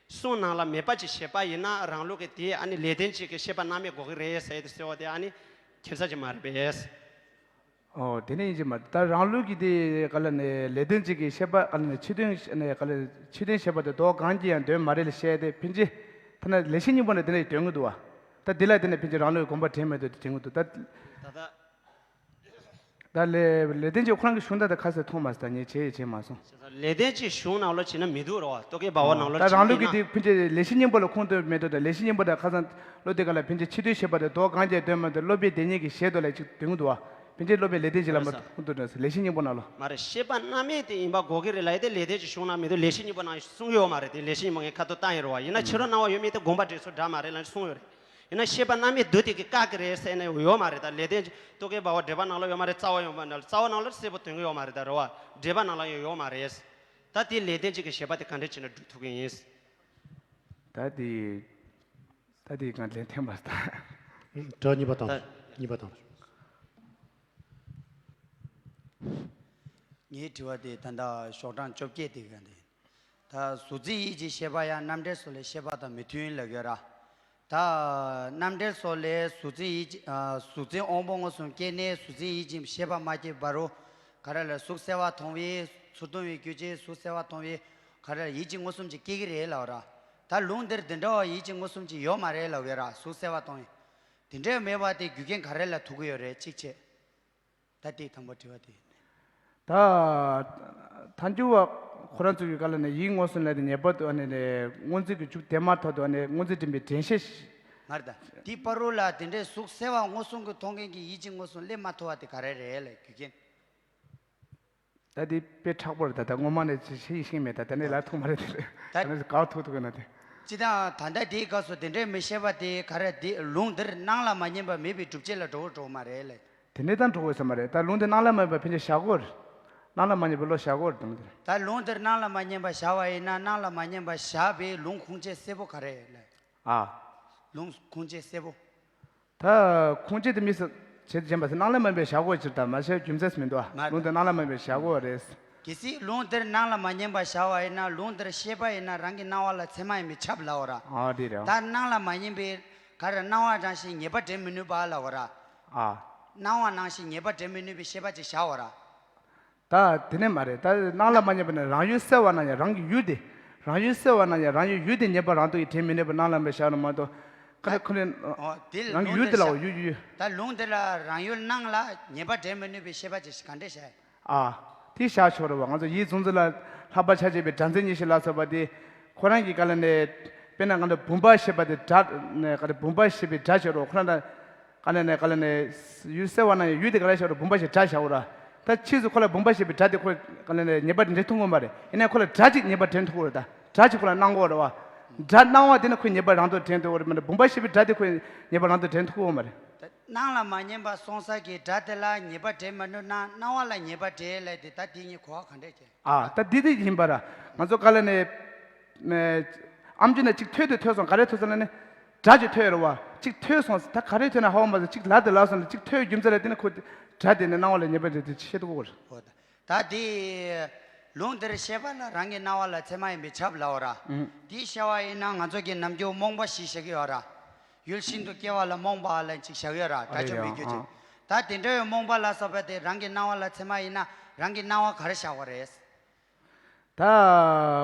གསུང་ནང་ལ་མེད་པ་ཅིག་བཤད་པ་ཡིན་ན། རང་ལུགས་ཀྱི་དེ་ཨ་ནི་ལེགས་ལྡན་འབྱེད་ཀྱི་ཤེས་པ་རྣམ་སྨིན་འགོག་གི་རེད་ཟེར་ཏེ་ཟེར་བ་དེ་ཨ་ནི་ཁྱད་མཚར་ཅིག་མ་རེད་པས། ཨོ་དེ་ནི་ཡིན་གྱི་མ་རེད། ད་རང་ལུགས་ཀྱི་དེ་ག་ལ་ནི་ལེགས་ལྡན་འབྱེད་ཀྱི་ཤེས་པ་ག་ལ་ནི་ཕྱི་དོན་ནི་ག་ལ་ཕྱི་དོན་ཤེས་པ་དེ་མདོ་གང་གིས་ཡང་འདོན་མ་རེད་ལ་བཤད་དེ། ཕན་ཆད་ཐ་ན་ལེགས་བཤད་སྙིང་པོ་ནས་དེ་ནས་འདོན་གྱི་འདུག་བ། ད་འདི་ལ་བརྟེན་ནས་ཕན་ཆད་རང་ལུགས་དགོངས་པ་དྲན་མེད་དུ་དེ་དྲན་གྱི་འདུག་ད། ད་ལྟ། ད་ལས་ལས་དོན་ཅིག་ཁོ་རང་གི་གཞུང་དག་དང་ཁ་གསལ་མཐོང་མ་སོང་། ད་ངས་བྱས་ཡི་བྱས་མ་སོང་། ལས་དོན་ཅིག་གཞུང་ནང་ལོགས་བྱས་ན་མི་འདུག་རོ། རྟོག་གེ་འབའ་བ་ནང་ལོགས་ད་རང་ལུགས་ཀྱི་དེ་ཕན་ཆད་ལེགས་བཤད་སྙིང་པོ་ལ་ཁུངས་གཏུགས་མེད་དུ། ད་ལེགས་བཤད་སྙིང་པོ་དང་ཁ་སང་བློ་དེ་ག་ལ་ཕན་ཆད་ཕྱི་དོན་བཤད་པ་དེ་མདོ་གང་རྒྱས་སྟོན་མ་དེ་སློབ་པའི་བདེན་གཉེན་གྱི་ཞལ་དུ་ལ་ཅིག་དོན་གྱི་འདུག་བ། ཕན་ཆད་སློབ་པའི་ལས་དོན་ཅིག་ལ་མ་ཁུངས་གཏུགས་འདྲ་ཟེར། ལེགས་བཤད་སྙིང་པོ་ནང་ལོགས། མ་རེད། ཤེས་པ་རྣམ་དབྱེ་དེ་ཡིན་པ་གོ་གི་རེད་ལབ་ཡ་དེ་ལས་དོན་ཅིག་གཞུང་ནང་མི་འདུག་ལེགས་བཤད་སྙིང་པོ་ནང་གསུངས་ཡོད་མ་རེད། དེ་ལེགས་བཤད་སྙིང་པོ་ངས་ཁ་ཐུག་བཏང་ཡོད་རེད་བ། ཡིན་ན་ཕྱི་རོལ་སྣང་བ་ཡོད་མེད་དེ་དགོངས་པ་འགྲེལ་ཚུལ་འདྲ་མ་རེད་ལབ་གསུངས་ཡོད་རེད། ཡིན་ན་ཤེས་པ་རྣམ་དབྱེ་བསྡུ་དེ་གི་བཀག་གི་རེད་ཟེར་ནས་ཡོད་མ་རེད། ད་ལས་དོན་རྟོག་གེ་འབའ་བ་འགྲེལ་པ་ནང་ལ་ཡོད་མ་རེད། རྩ་བ་ཡོད་མ་རེད། རྩ་བ་ནང་ལ་གསལ་པོ་སྟོན་གི་ཡོད་མ་རེད། ད་རེད་བ། འགྲེལ་པ་ནང་ལ་ཡང་ཡོད་མ་རེད། ད་དེ་ལས་དོན་ཅིག་གི་བཤད་པ་དེ་ག་འདྲས་བྱས་ན་སྒྲུབ་ཐུབ་ཀྱི་ཡིན། ད་དེ་ད་དེ་གང་ལན་འཐེན་པ་ད། དྲི་བ་གཉིས་པ་དང་། ད་གཉིས་པ་དང་། ངའི་དྲི་བ་དེ་ད་ལྟ་ཤོག་གྲངས་བཅོ་བརྒྱད་དེ་ག་འདི། ད་གཟུགས་འཛིན་ཡིད་ཀྱི་ཤེས་པ་ཡང་རྣམ་འགྲེལ་སོགས་ལས་ཤེས་པ་དང་མི་མཐུན་ལབ་ཡོད་ར། ད་རྣམ་འགྲེལ་སོགས་ལས་གཟུགས་འཛིན་ཡིད་ཀྱི་ཨ་གཟུགས་འཛིན་དབང་པོ་མངོན་སུམ་སྐྱེས་ནས་གཟུགས་འཛིན་ཡིད་ཀྱི་ཤེས་པ་མ་སྐྱེས་བར་རུ། ག་རེ་ལ་གཟུགས་གསལ་བ་མཐོང་བས་ཚུར་མཐོང་བའི་རྒྱུ་ཅན། གཟུགས་གསལ་བ་མཐོང་བས་ག་རེ་ལ་ཡིད་ཀྱི་མངོན་སུམ་ཅིག་སྐྱེ་གི་རེད་ལབ་ར། ད་ལུང་འདིར་འདི་འདྲ་བ་ཡིད་ཀྱི་མངོན་སུམ་ཅིག་ཡོད་མ་རེད་ལབ་ཡོད་ར། གཟུགས་གསལ་བ་མཐོང་བས། དེ་འདྲ་མེད་པ་དེ་རྒྱུ་རྐྱེན་ག་རེ་ལ་ཐུག་གི་ཡོད་རེད། གཅིག་བྱས། ད་དེ་དང་པོ་དྲི་བ་དེ་ཡིན། ད་ཐལ་འགྱུར་བ་ཁོ་རང་ཚོ་གི་སྐབས་ལ་ནས་ཡིད་མངོན་སུམ་ལ་དེ་ངེས་པར་དུ་ཨ་ནི་ནས་སྔོ་འཛིན་གྱི་མཇུག་དེ་མ་ཐག་ཏུ་ཨ་ནི་སྔོ་འཛིན་འདྲེན་པའི་དྲན་ཤེས། ང་རེད་ད། དེའི་བར་རུ་ལ་དེ་འདྲའི་གཟུགས་གསལ་བ་མངོན་སུམ་གྱིས་མཐོང་མཁན་གྱི་ཡིད་ཀྱི་མངོན་སུམ་སླེབས་མ་ཐུབ་པ་དེ་ག་རེ་རེད་ལ་རྒྱུ་རྐྱེན། ད་དེ་དཔེ་མཁྲེགས་པོ་རེད། ད་ད་སྔོན་མ་ནས་ཅི་ཤེས་ཤེས་མེད། ད་དེ་ནས་ལ་ཐུག་མ་རེད། དེ་རེད་ད། ད་ནས་ག་ཐུག་ཐུག་ན་དེ། ཅི་དང་ད་ལྟ་དེའི་སྐབས་སུ་དེ་འདྲའི་མི་ཤེས་པ་དེ་ག་རེ། དེ་ལུང་འདིར་སྣང་ལ་མ་ཉན་པ་མེད་པའི་སྒྲུབ་བྱེད་ལ་འགྲོ་འགྲོ་མ་རེད་ལ། དེ་འདྲའི་ད་འགྲོ་དགོས་ས་མ་རེད། ད་ལུང་དེ་སྣང་ལ་མ་ཉན་པ་ཕན་ཆད་བཞག་དགོས་རེད། སྣང་ལ་མ་ཉན་པའི་བློ་བཞག་དགོས་རེད། དེ་འདྲ་རེད། ད་ལུང་འདིར་སྣང་ལ་མ་ཉན་པ་བཞག་པ་ཡིན་ན་སྣང་ལ་མ་ཉན་པ་བཞག་པའི་ལུང་ཁུངས་བཅད་གསལ་པོ་ག་རེ་ལ། ཨ། ལུང་ཁུངས་བཅད་གསལ་པོ། ད་ཁུངས་བཅད་དེ་མི་སྲིད་བྱེད་དུ་བྱེད་པ་ཟེར་སྣང་ལ་མ་ཉན་པའི་བཞག་དགོས་ཕྱིར་ད་མ་བྱས་རྒྱུ་མཚན་མི་འདུག་ཨ། མ་ལུང་དེ་སྣང་ལ་མ་ཉན་པའི་བཞག་དགོས་རེད། གལ་སྲིད་ལུང་འདིར་སྣང་ལ་མ་ཉན་པ་བཞག་པ་ཡིན་ན་ལུང་འདིར་ཤེས་པ་ཡིན་ན་རང་གི་སྣང་བ་ལ་ཚད་མ་ཡིན་པས་ཁྱབ་ལབ་པ་ར། ཨ་དེ་རེད། ད་སྣང་ལ་མ་ཉན་པའི་ག་རེ་སྣང་བ་རང་བཞིན་ངེས་པ་འདྲེན་མི་ནུས་པ་ལབ་པ་ར། ཨ། སྣང་བ་རང་བཞིན་ངེས་པ་འདྲེན་མི་ནུས་པའི་ཤེས་པ་ཅིག་བཞག་པ་ར། ད་དེ་ནས་མ་རེད། ད་སྣང་ལ་མ་ཉན་པ་ནི་རང་ཡུལ་གསལ་བ་ན་ཡང་རང་གི་ཡུལ་དེ། རང་ཡུལ་གསལ་བ་ན་ཡང་རང་ཡུལ་ཡུལ་དེ་ངེས་པ་རང་སྟོབས་ཀྱིས་འདྲེན་མི་ནུས་པ་སྣང་ལ་མ་བཞག་ན་མ་གཏོགས། ཁ་ནས་ཁོ་ནས་ཨོ་དེ་རང་གི་ལུང་ཡུལ་དེ་དེ་ལའོ་བཞག་ཡུལ་ཡུལ། ད་ལུང་དེ་ལ་རང་ཡུལ་སྣང་ལ་ངེས་པ་འདྲེན་མི་ནུས་པའི་ཤེས་པ་ཅིག་ག་འདྲས་བཞག་ཨ། དེ་བཞག་ཆོག་རེད་བ། ང་ཚོ་ཡིད་གཟུང་འཛིན་ལ་ལྷག་པར་ཆ་བྱས་པའི་སྒྲ་འཛིན་གཉིས་ཤིག་ལ་སོགས་པ་དེ། ཁོ་རང་གི་ག་ལ་ནས། དཔེར་ན་ང་ཚོ་བུམ་པ་ཞེས་པ་དེ་སྒྲ་ནས་ག་རེ་བུམ་པ་ཞེས་པའི་སྒྲ་བྱེད་རོགས་ཁོ་རང་ད། ག་ལ་ནས་ག་ལ་ནས་ཡུལ་དེ་ག་རེ་བྱེད་རོགས་བུམ་པ་ཞེས་སྒྲ་བྱའོ་ར། ད་ཕྱིས་སུ་ཁོ་ལ་བུམ་པ་ཞེས་པའི་སྒྲ་དེ་ཁོ་ག་ལ་ནས་ངེས་པ་འདྲེན་ཐུབ་ཀྱི་མ་རེད། ཡིན་ནའི་ཁོ་ལ་སྒྲ་ཅིག་ངེས་པ་འདྲེན་ཐུབ་ཀྱི་རེད། ད་སྒྲ་ཅིག་ཁོ་ལ་སྣང་གི་རེད་བ། སྒྲ་སྣང་བ་དེ་ནི་ཁོས་ངེས་པ་རང་སྟོབས་འདྲེན་ཐུབ་ཀྱི་རེད་མ་གཏོགས་བུམ་པ་ཞེས་པའི་སྒྲ་དེ་ཁོས་ངེས་པ་རང་སྟོབས་འདྲེན་ཐུབ་ཀྱི་མ་རེད། སྣང་ལ་མ་ཉན་པ་སོང་ས་གི་སྒྲ་དེ་ལ་ངེས་པ་འདྲེན་མ་ནུས་ན་སྣང་བ་ལ་ངེས་པ་འདྲེན་ལས་དེ་ད་དེ་གཉིས་གོ་བ་ག་འདྲས་སྐྱེ། ཨ་ད་འདི་འདི་ཡིན་པ་ར། ང་ཚོ་ག་ལ་ནས། ཨམ་ཅོག་ནས་གཅིག་ཐོས་དུ་ཐོས་སོང་། ག་རེ་ཐོས་སོང་ལ་ནི། སྒྲ་ཅིག་ཐོས་རེད་བ། གཅིག་ཐོས་སོང་ད་ག་རེ་ཐོས་ན་ཧ་བ་མ་སོང་། གཅིག་ལ་དེ་ལ་སོང་ལ་གཅིག་ཐོས་རྒྱུ་མཚན་ལ་དེ་ནི་ཁོ་སྒྲ་དེ་ནི་སྣང་བ་ལ་ངེས་པ་འདྲེན་དེ་ཤེས་ཐུབ་ཀྱི་རེད། ཨོ་ད་ད་དེ་ལུང་དེར་ཤེས་པ་ལ་རང་གི་སྣང་བ་ལ་ཚད་མ་ཡིན་པས་ཁྱབ་ལབ་པ་ར། ཨུ། དེ་བཤད་པ་ཡིན་ན་ང་ཚོ་གི་ནམ་རྒྱུན་རྨོངས་པ་ཞེས་བཤད་ཀྱི་ཡོད་ར། ཡུལ་ཤིན་ཏུ་སྐྱེ་བ་ལ་རྨོངས་པ་ལ་ཅིག་བཞག་ཡོད་ར། དགྲ་བཅོམ་པའི་རྒྱུད་ཅེས། ད་དེ་འདྲ་བའི་རྨོངས་པ་ལ་སོགས་པ་དེ་རང་གི་སྣང་བ་ལ་ཚད་མ་ཡིན་ན་རང་གི་སྣང་བ་ག་རེ་བཞག་པ་རེད། ད་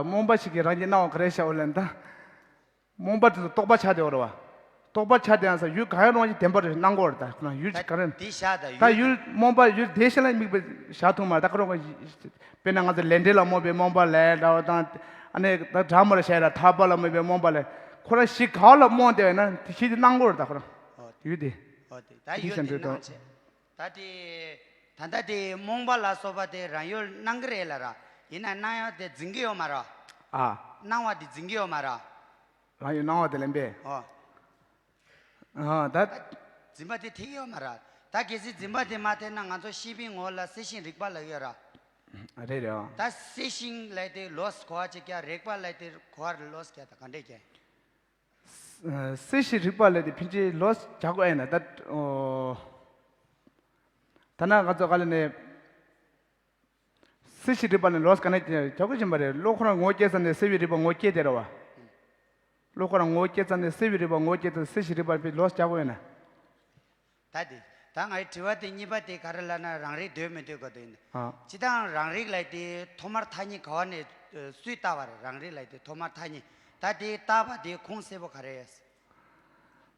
རྨོངས་པ་ཞིག་གིས་རང་གི་སྣང་བ་ག་རེ་བཞག་པ་ལབ་ན། ད་རྨོངས་པ་དེ་ཚོ་རྟོག་པ་ཆགས་བསྡད་ཡོད་རེད་བ། རྟོག་པ་ཆགས་བསྡད་ཡང་ས་ཡུལ་གང་ཡང་རུང་བ་ཞིག་བདེན་པ་རེད་སྣང་གི་ཡོད་རེད། ད་ཁོ་རང་ཡུལ་ཅིག་ག་རེ། དེ་བཞག་ད་ད་ཡུལ་ཡུལ་རྨོངས་པ་ཡུལ་དེ་ཤེས་ལ་དམིགས་པ་བཞག་ཐུབ་མ་རེད། ད་ཁོ་རང་དཔེར་ན་ང་ཚོ་ལས་འབྲས་ལ་རྨོངས་པའི་རྨོངས་པ་ལས་འདྲ་བ་དང་། ཨ་ནི་ད་དྲ་མར་བཤད་ཡ་ཐར་པ་ལ་རྨོངས་པའི་རྨོངས་པ་ལས། ཁོ་རང་གཞི་གང་ལ་རྨོངས་བསྡད་ཡོད་ན་དེ་གཞི་དེ་སྣང་གི་ཡོད་རེད། ད་ཁོ་རང་ཡུལ་དེ། ཨོ་དེ་ད་དེ་ཡུལ་དེ་སྣང་བྱེད། ད་དེ་ད་ལྟ་དེ་རྨོངས་པ་ལ་སོགས་པ་དེ་རང་ཡུལ་སྣང་གི་རེད་ལ་ར། ཡིན་ན་སྣང་ཡག་དེ་འཛིན་གི་ཡོད་མ་ར། ཨ། སྣང་བ་དེ་འཛིན་གི་ཡོད་མ་ར། རང་ཡུལ་སྣང་བ་དེ་ལེན་པས། ཨོ། ཨ་ད། འཛིན་པ་དེ་ཐེག་ཡོད་མ་ར། ད་གལ་སྲིད་འཛིན་པ་དེ་མ་ཐེག་ན་ང་ཚོ་ཤེས་པའི་ངོ་ལ་གསལ་ཞིང་རིག་པ་ལབ་ཡོད་ར། རེད་རེད། ཨ་ད་གསལ་ཞིང་ལབ་དེ་ལོས་གོ་བ་ཅིག་ཀྱང་རིག་པ་ལབ་དེ་གོ་བ་ལོས་ཀྱང་ད་ག་འདྲས་ཀྱང་། གསལ་ཞིང་རིག་པ་ལས་དེ་ཕན་ཆད་ལོས་བྱ་དགོས་ཨེ་ན་ད། ཨོ། ད་ན་ང་ཚོ་ག་ལ་ནས། གསལ་ཞིང་རིག་པ་ལས་ལོས་ག་ནས་བྱ་དགོས་ཀྱིན་པ་རེད། བློ་ཁོ་རང་ངོ་སྐྱེས་ཙམ་ནས་གསལ་བའི་རིག་པ་ངོ་སྐྱེས་དེ་རེད་བ། བློ་ཁོ་རང་ངོ་སྐྱེས་ཙམ་ནས་གསལ་བའི་རིག་པ་ངོ་སྐྱེས་ཙམ་གསལ་ཞིང་རིག་པ་ལས་ལོས་བྱ་དགོས་ཨེ་ན། ད་དེ། ད་ངའི་དྲི་བ་དེ་གཉིས་པ་དེ་ག་རེ་ལབ་ན་རང་རིག་འདོད་མི་འདོད་ག་དེ་ཡིན། ཨ། སྤྱིར་བཏང་རང་རིག་ལབ་དེ་ཐོག་མར་མཐའ་གཉིས་ག་བ་ནས་སུས་བཏགས་པ་རེད། རང་རིག་ལབ་དེ་ཐོག་མར་མཐའ་གཉིས། ད་དེ་བཏགས་པ་དེ་ཁུངས་གསལ་པོ་ག་རེ་ཡོད།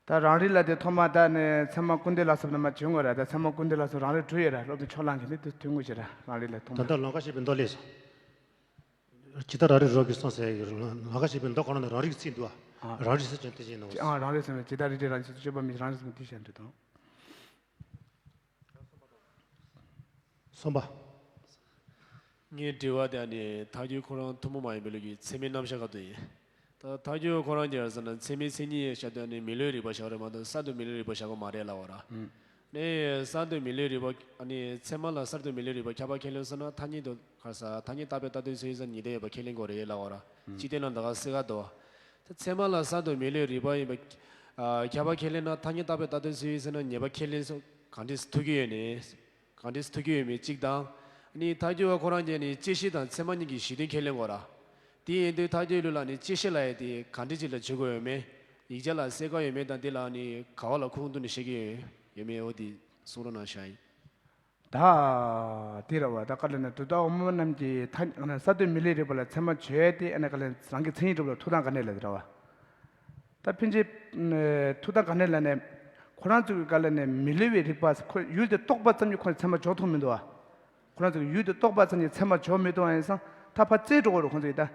ད་རང་རིགས་ལ་དེ་ཐོག་མ་ད་ནས་ཚད་མ་ཀུན་བཏུས་ལ་སོགས་པ་རྣམས་བྱུང་ངོ་ར། ད་ཚད་མ་ཀུན་བཏུས་ལ་སོགས་རང་རིགས་གྲུབ་ཡོད་ར། སློབ་དཔོན་ཕྱོགས་གླང་གི་ནི་དེ་ཐུན་ངོ་ཞེས་ར་རང་རིགས་ལ་ཐོག་ད་མ། ད་ལམ་ཁ་ཤེས་པའི་མདོ་ལས་སོ། ཇི་ལྟར་རང་རིག་རང་གིས་གསུངས་ཟེར་ཡ་ཡོད་རེད། ལམ་ཁ་ཤེས་པའི་མདོ་གང་རུང་ནས་རང་རིག་ཚིག་འདུག་ཨ། ཨ། རང་རིག་ཟེར་ཅན་དེ་བཞིན་ནོ། ཨ། རང་རིག་ཟེར་ནས་ཇི་ལྟར་རིག་རིག་རང་གིས་གསུངས། སྤྱོད་པ་མི་རང་རིག་ཟེར་ནས་དེ་བཞིན་དུ་དང་། གསུམ་པ། ངའི་དྲི་བ་དེ་ནི་ཐལ་འགྱུར་ཁོ་རང་ཐུན་མོང་མ་ཡིན་པའི་ལུགས་ཀྱི་ཚད་མའི་རྣམ་གཞག་སྐབས་དུ་ཡིན། ད་ཐལ་འགྱུར་ཁོ་རང་གྱི་ཟེར་ན་ཚད་མའི་མཚན་ཉིད་བཤད་དོན་ནི་མི་སླུ་བའི་རིགས་པ་བཞག་རེད་མ་གཏོགས་གསར་དུ་མི་སླུ་བའི་རིགས་པ་བཞག་གི་མ་རེད་ལབ་པ་ར། ཨུམ། ནི་གསར་དུ་མི་སླུ་བའི་རིགས་པ་ནི་ཚད་མ་ལ་གསར་དུ་མི་སླུ་བའི་རིགས་པ་ཁྱབ་པ་ཁས་ལེན་སོང་ན་ཐ་སྙད་དུ་ག་ས་ཐ་སྙད་བཏགས་པའི་བཏགས་དོན་ཚུལ་ཡིན་ས་ཉིད་དེ་ཡོད་པ་ཁས་ལེན་དགོས་རེད་ལབ་པ་ར། ཨུམ། སྤྱི་དོན་ལ་ད་ག་སེ་ག་དོ། ད་ཚད་མ་ལ་གསར་དུ་མི་སླུ་བའི་རིགས་པ་ཡིན་པ་ཨ་ཁྱབ་པ་ཁས་ལེན་ན་ཐ་སྙད་བཏགས་པའི་བཏགས་དོན་ཚུལ་ཡིན་ས་ན་ཉེས་པ་ཁས་ལེན་སོང་གང་འདྲས་ཐུག་གི་ཡོད་ནི། གང་འདྲས་ཐུག་གི་ཡོད་མེད་གཅིག་དང་། ནི་ཐལ་འགྱུར་བ་ཁོ་རང་གིས་ནི་བཅད་ཤེས་དང་ཚད་མ་གཉིས་ཀྱི་གཞི་དོན་ཁས་ལེན་དགོས་ར། དེ་ཡིན་དུས་ཐལ་འགྱུར་ལུགས་ལ་ནི་བཅད་ཤེས་ལབ་ཡས་དེ་གང་འདྲས་ཅིག་ལ་བརྗོད་དགོས་ཡོད་མེད། ཡིག་ཆ་ལ་གསལ་ཁ་ཡོད་མེད་དང་དེ་ལ་ནི་ག་བ་ལ་ཁུངས་གཏུགས་ནས་བཤད་ཀྱི་ཡོད་ཡོད་མེད། འོ་དེ་གསུང་རོགས་གནང་ཞུ་ཡ་ཡིན། ད་དེ་ར་བ་ད་ག་ལ་ནི་གྲུབ་མཐའ་དབང་མོ་རྣམས་ཀྱིས་ཐ་གསར་དུ་མི་སླུ་རིགས་པ་ལ་ཚད་མ་བརྗོད་དེ་ཨ་ནི་ག་ལ་རང་གི་མཚན་ཉིད་གྲུབ་ལ་ཐུགས་དམ་ག་ནས་ལ་དེ་ར་བ། ད་ཕན་ཆད་ཐུགས་དམ་ག་ནས་ལ་ནས་ཁོ་རང་ཚོ་གི་ག་ལ་ནས་མི་སླུ་བའི་རིགས་པ་ཁོ་ཡུལ་དེ་རྟོགས་པ་ཙམ་གྱིས་ཁོ་ཚད་མ་འཇོག་ཐུབ་མི་འདུག་བ། ཁོ་རང་ཚོ་གི་ཡུལ་དེ་རྟོགས་པ་ཙམ་གྱིས་ཚད་མ་འཇོག་མི་ཐུབ་པ་ཡིན་ཙང་ད་ཕར་བཙལ་འགྲོ་གི་རེད། ཁོ་ཚོ་གི་ད་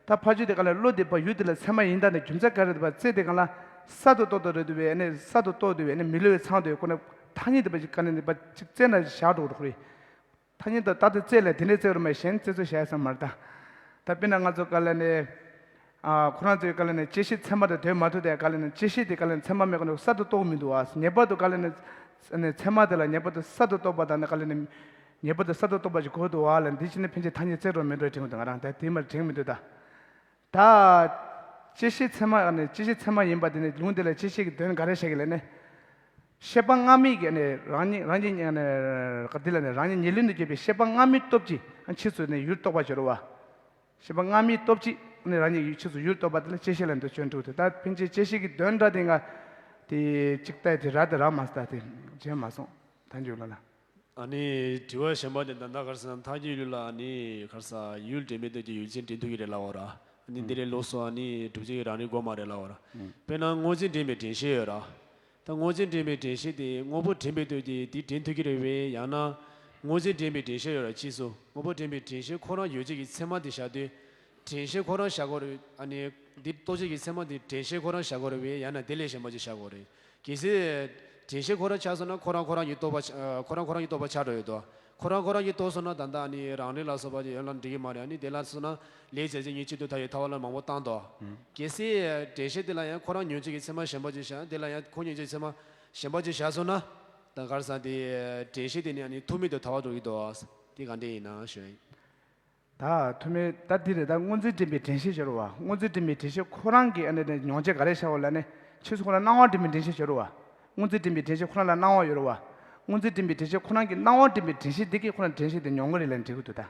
ད་ཕར་ཕྱོགས་དེ་ག་ལ་བློ་དེ་ཕར་ཡུལ་དེ་ལ་ཚད་མ་ཡིན་ད་ནས་རྒྱུ་མཚན་ག་རེ་རེད་པ་བཙལ་དེ་ག་ལ་གསར་དུ་རྟོགས་དུ་རེད་འདུག་བས་ནས་གསར་དུ་རྟོགས་དུ་བས་ནས་མི་སླུ་བའི་ཚང་དུ་ཁོ་ན་ཐ་སྙད་དེ་པ་ཅིག་ག་ནས་ནི་པ་ཅིག་བཙལ་ན་བཞག་འགྲོ་གི་རེད། ཐ་སྙད་དུ་ད་དུ་བཙལ་ལ་དེ་འདྲའི་བཙལ་རུ་མ་གཞན་བཙལ་ཚུལ་བྱ་ཡ་ས་མ་རེད་ད། ད་དཔེར་ན་ང་ཚོ་ག་ལ་ནས། ཨ་ཁོ་རང་ཚོའི་ག་ལ་ནས་བཅད་ཤེས་ཚད་མ་དང་དོད་མ་ཐུག་དེ་ག་ལ་ནས་བཅད་ཤེས་དེ་ག་ལ་ནས་ཚད་མ་མེད་ཀ་ནས་གསར་དུ་རྟོགས་མི་འདུག་བ། ངེས་པར་དུ་ག་ལ་ནས་ནས་ཚད་མ་དེ་ལ་ངེས་པར་དུ་གསར་དུ་རྟོགས་པ་དང་ནི་ག་ལ་ནས་ངེས་པར་དུ་གསར་དུ་རྟོགས་པ་ཞིག་དགོས་འདུག་བ་ལ་འདི་ཕྱི་ནས་ཕན་ཆད་ཐ་སྙད་བཙལ་རོགས་མེད་འགྲོ་དྲན་གི་འདུག་ང་རང་ད་དེ་མར་དྲན་མི་འདུག་ད། ད་བཅད་ཤེས་ཚད་མ་ནས་བཅད་ཤེས་ཚད་མ་ཡིན་པ་དེ་ནི་ལུང་དེ་ལ་བཅད་ཤེས་ཀྱི་དོན་ག་རེ་བཤད་ཀྱི་ལ་ནས། ཤེས་པ་སྔ་མའི་གི་ནི་རང་ཉིད་རང་ཉིད་ནི་འདི་ལ་ནི་རང་ཉིད་ཉེར་ལེན་དུ་གྱུར་པའི་ཤེས་པ་སྔ་མའི་སྟོབས་ཀྱིས་ཕྱིས་སུ་ནི་ཡུལ་རྟོགས་པ་སྦྱོར་བ། ཤེས་པ་སྔ་མའི་སྟོབས་ཀྱིས་ནི་རང་ཉིད་ཕྱིས་སུ་ཡུལ་རྟོགས་པ་དེ་ལ་བཅད་ཤེས་ལ་འདི་སྐྱོན་དྲུག་སྟེ། ད་ཕན་ཆད་བཅད་ཤེས་ཀྱི་དོན་འདྲ་དེ་ང་དེ་གཅིག་ལྟ་དེ་ར་དེ་ར་མ་ས་ད་དེ་བྱས་མ་སོང་། ཐལ་འགྱུར་ལ་ལ། ཨ་ནི་དྲི་བ་གཞན་པ་དེ་ད་ལྟ་ག་རེ་ཟེར་ན་ཐལ་འགྱུར་ལ་ཨ་ནི་ག་རེ་ཟེར་ཡུལ་འབྲེལ་མེད་སྟོབས་ཀྱིས་ཡུལ་ཅན་འདྲེན་ཐུབ་ཀྱི་རེད་ལབ་པ་ར། ཨ་ནི་འདི་ལས་ལོགས་སུ་ཨ་ནི་སྒྲུབ་བྱེད་ཀྱི་རང་རིག་དགོས་མ་རེད་ལབ་པ་ར། དཔེར་ན་སྔོ་འཛིན་འདྲེན་པའི་དྲན་ཤེས་ཡོད་ར། ད་སྔོ་འཛིན་འདྲེན་པའི་དྲན་ཤེས་དེ་དངོས་པོ་འདྲེན་པའི་སྟོབས་ཀྱིས་དེ་འདྲེན་ཐུབ་ཀྱི་རེད་པས། ཡང་ན་སྔོ་འཛིན་འདྲེན་པའི་དྲན་ཤེས་ཡོད་ར། ཕྱིས་སུ་དངོས་པོ་འདྲེན་པའི་དྲན་ཤེས་ཁོ་རང་ཡོད་བྱེད་ཀྱི་ཚད་མ་དེ་བཞག་དུས། དྲན་ཤེས་ཁོ་རང་བཞག་དགོས་རེད། ཨ་ནི་འདི་རྟོགས་བྱེད་ཀྱི་ཚད་མ་དེ་དྲན་ཤེས་ཁོ་རང་བཞག་དགོས་རེད་པས། ཡང་ན་དེ་ལས་གཞན་པ་ཅིག་བཞག་དགོས་རེད། གལ་སྲིད་དྲན་ཤེས་ཁོ་རང་ཆགས་སོང་ན་ཁོ་རང་ཁོ་རང་གི་རྟོགས་པ་ཆ་ཁོ་རང་ཁོ་རང་གི་རྟོགས་པ་ཆགས་འགྲོ་ཡོད་དོ། ཁོ་རང་ཁོ་རང་གི་རྟོགས་སོང་ན་ད་ལྟ་ཨ་ནི་རང་རིག་ལ་སོགས་པ་ཡོད་ལ་འགྲིག་གི་མ་རེད། ཨ་ནི་དེ་ལ་སོང་ན་ལས་བྱ་བྱེད་གཉིས་གཅིག་ཏུ་ཐལ་བའི་ཐལ་བ་ལ་མང་པོ་བཏང་དོ། གལ་སྲིད་དྲན་ཤེས་དེ་ལ་ཡང་ཁོ་རང་ཉོན་བྱེད་ཀྱི་ཚད་མ་གཞན་པ་ཅིག་བཞག་དེ་ལ་ཡང་ཁོ་ཉོན་བྱེད་ཀྱི་ཚད་མ་གཞན་པ་ཅིག་བཞག་སོང་ན། ད་ག་རེ་ཟེར་དེ་དྲན་ཤེས་དེ་ནི་ཨ་ནི་ཐུག་མེད་དུ་ཐལ་བ་འགྲོ་གི་འདུག་དེ་ག་འདྲ་ཡིན་ན་ཞུ་ཡིན། ད་ཐུག་མེད་ད་འདི་རེད། ད་སྔོ་འཛིན་འདྲེན་པའི་དྲན་ཤེས་སྦྱོར་བ། སྔོ་འཛིན་འདྲེན་པའི་དྲན་ཤེས་ཁོ་རང་གི་ཨ་ནི་ནི་མྱོང་བྱེད་ག་རེ་ཤར་བ་ལ་ནི་ཕྱིས་སུ་ཁོ་རང་སྣང་བ་འདྲེན་པའི་དྲན་ཤེས་སྦྱོར་བ། སྔོ་འཛིན་འདྲེན་པའི་དྲན་ཤེས་ཁོ་རང་ལ་སྣང་བ་ཡོད་རེད་བ། སྔོ་འཛིན་འདྲེན་པའི་དྲན་ཤེས་ཁོ་རང་གི་སྣང་བ་འདྲེན་པའི་དྲན་ཤེས་དེ་གིས་ཁོ་རང་དྲན་ཤེས་དེ་མྱོང་གི་རེད་ལབ་འགྲིག་གི་འདུག་ད་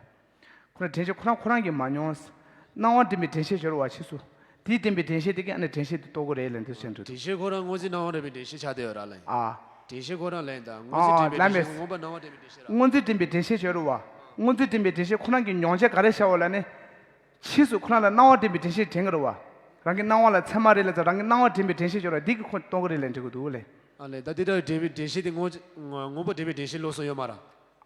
ཁོ་རང་དྲན་ཤེས་ཁོ་རང་ཁོ་རང་གིས་མ་མྱོང་། སྣང་བ་འདྲེན་པའི་དྲན་ཤེས་སྦྱོར་བ་ཕྱིས་སུ། དེས་འདྲེན་པའི་དྲན་ཤེས་དེ་གིས་ཨ་ནི་དྲན་ཤེས་དེ་རྟོགས་ཀྱི་རེད་ལབ་འདུག་ཟེར་འདུག་དྲན་ཤེས་ཁོ་རང་སྔོ་འཛིན་སྣང་བ་འདྲེན་པའི་དྲན་ཤེས་ཆགས་བསྡད་ཡོད་ར་ལབ་ཡིན། ཨ། དྲན་ཤེས་ཁོ་རང་ལབ་ཡིན་ད། སྔོ་འཛིན་ཨ་འདྲེན་པའི་ལབ་དྲན་ཤེས་མེད། སྔོན་པ་སྣང་བ་འདྲེན་པའི་དྲན་ཤེས་ར། སྔོ་འཛིན་འདྲེན་པའི་དྲན་ཤེས་སྦྱོར་བ། སྔོ་འཛིན་འདྲེན་པའི་དྲན་ཤེས་ཁོ་རང་གི་མྱོང་བྱེད་ག་རེ་ཤར་བ་ལ་ནི། ཕྱིས་སུ་ཁོ་རང་ལ་སྣང་བ་འདྲེན་པའི་དྲན་ཤེས་དྲན་གྱི་རེད་བ། རང་གི་སྣང་བ་ལ་ཚད་མ་རེད་ལབ་ཙང་རང་གི་སྣང་བ་འདྲེན་པའི་དྲན་ཤེས་སྦྱོར་བ་འདི་གིས་ཁོ་རྟོགས་ཀྱི་རེད་ལབ་འགྲིག་གི་འདུག་ལབ། ཨ་ལས་ད་འདི་ལྟར་འདྲེན་པའི་དྲན་ཤེས་དེ་སྔོ་སྔོན་པོ་འདྲེན་པའི་དྲན་ཤེས་ལོགས་སུ་ཡོད་མ་རེད།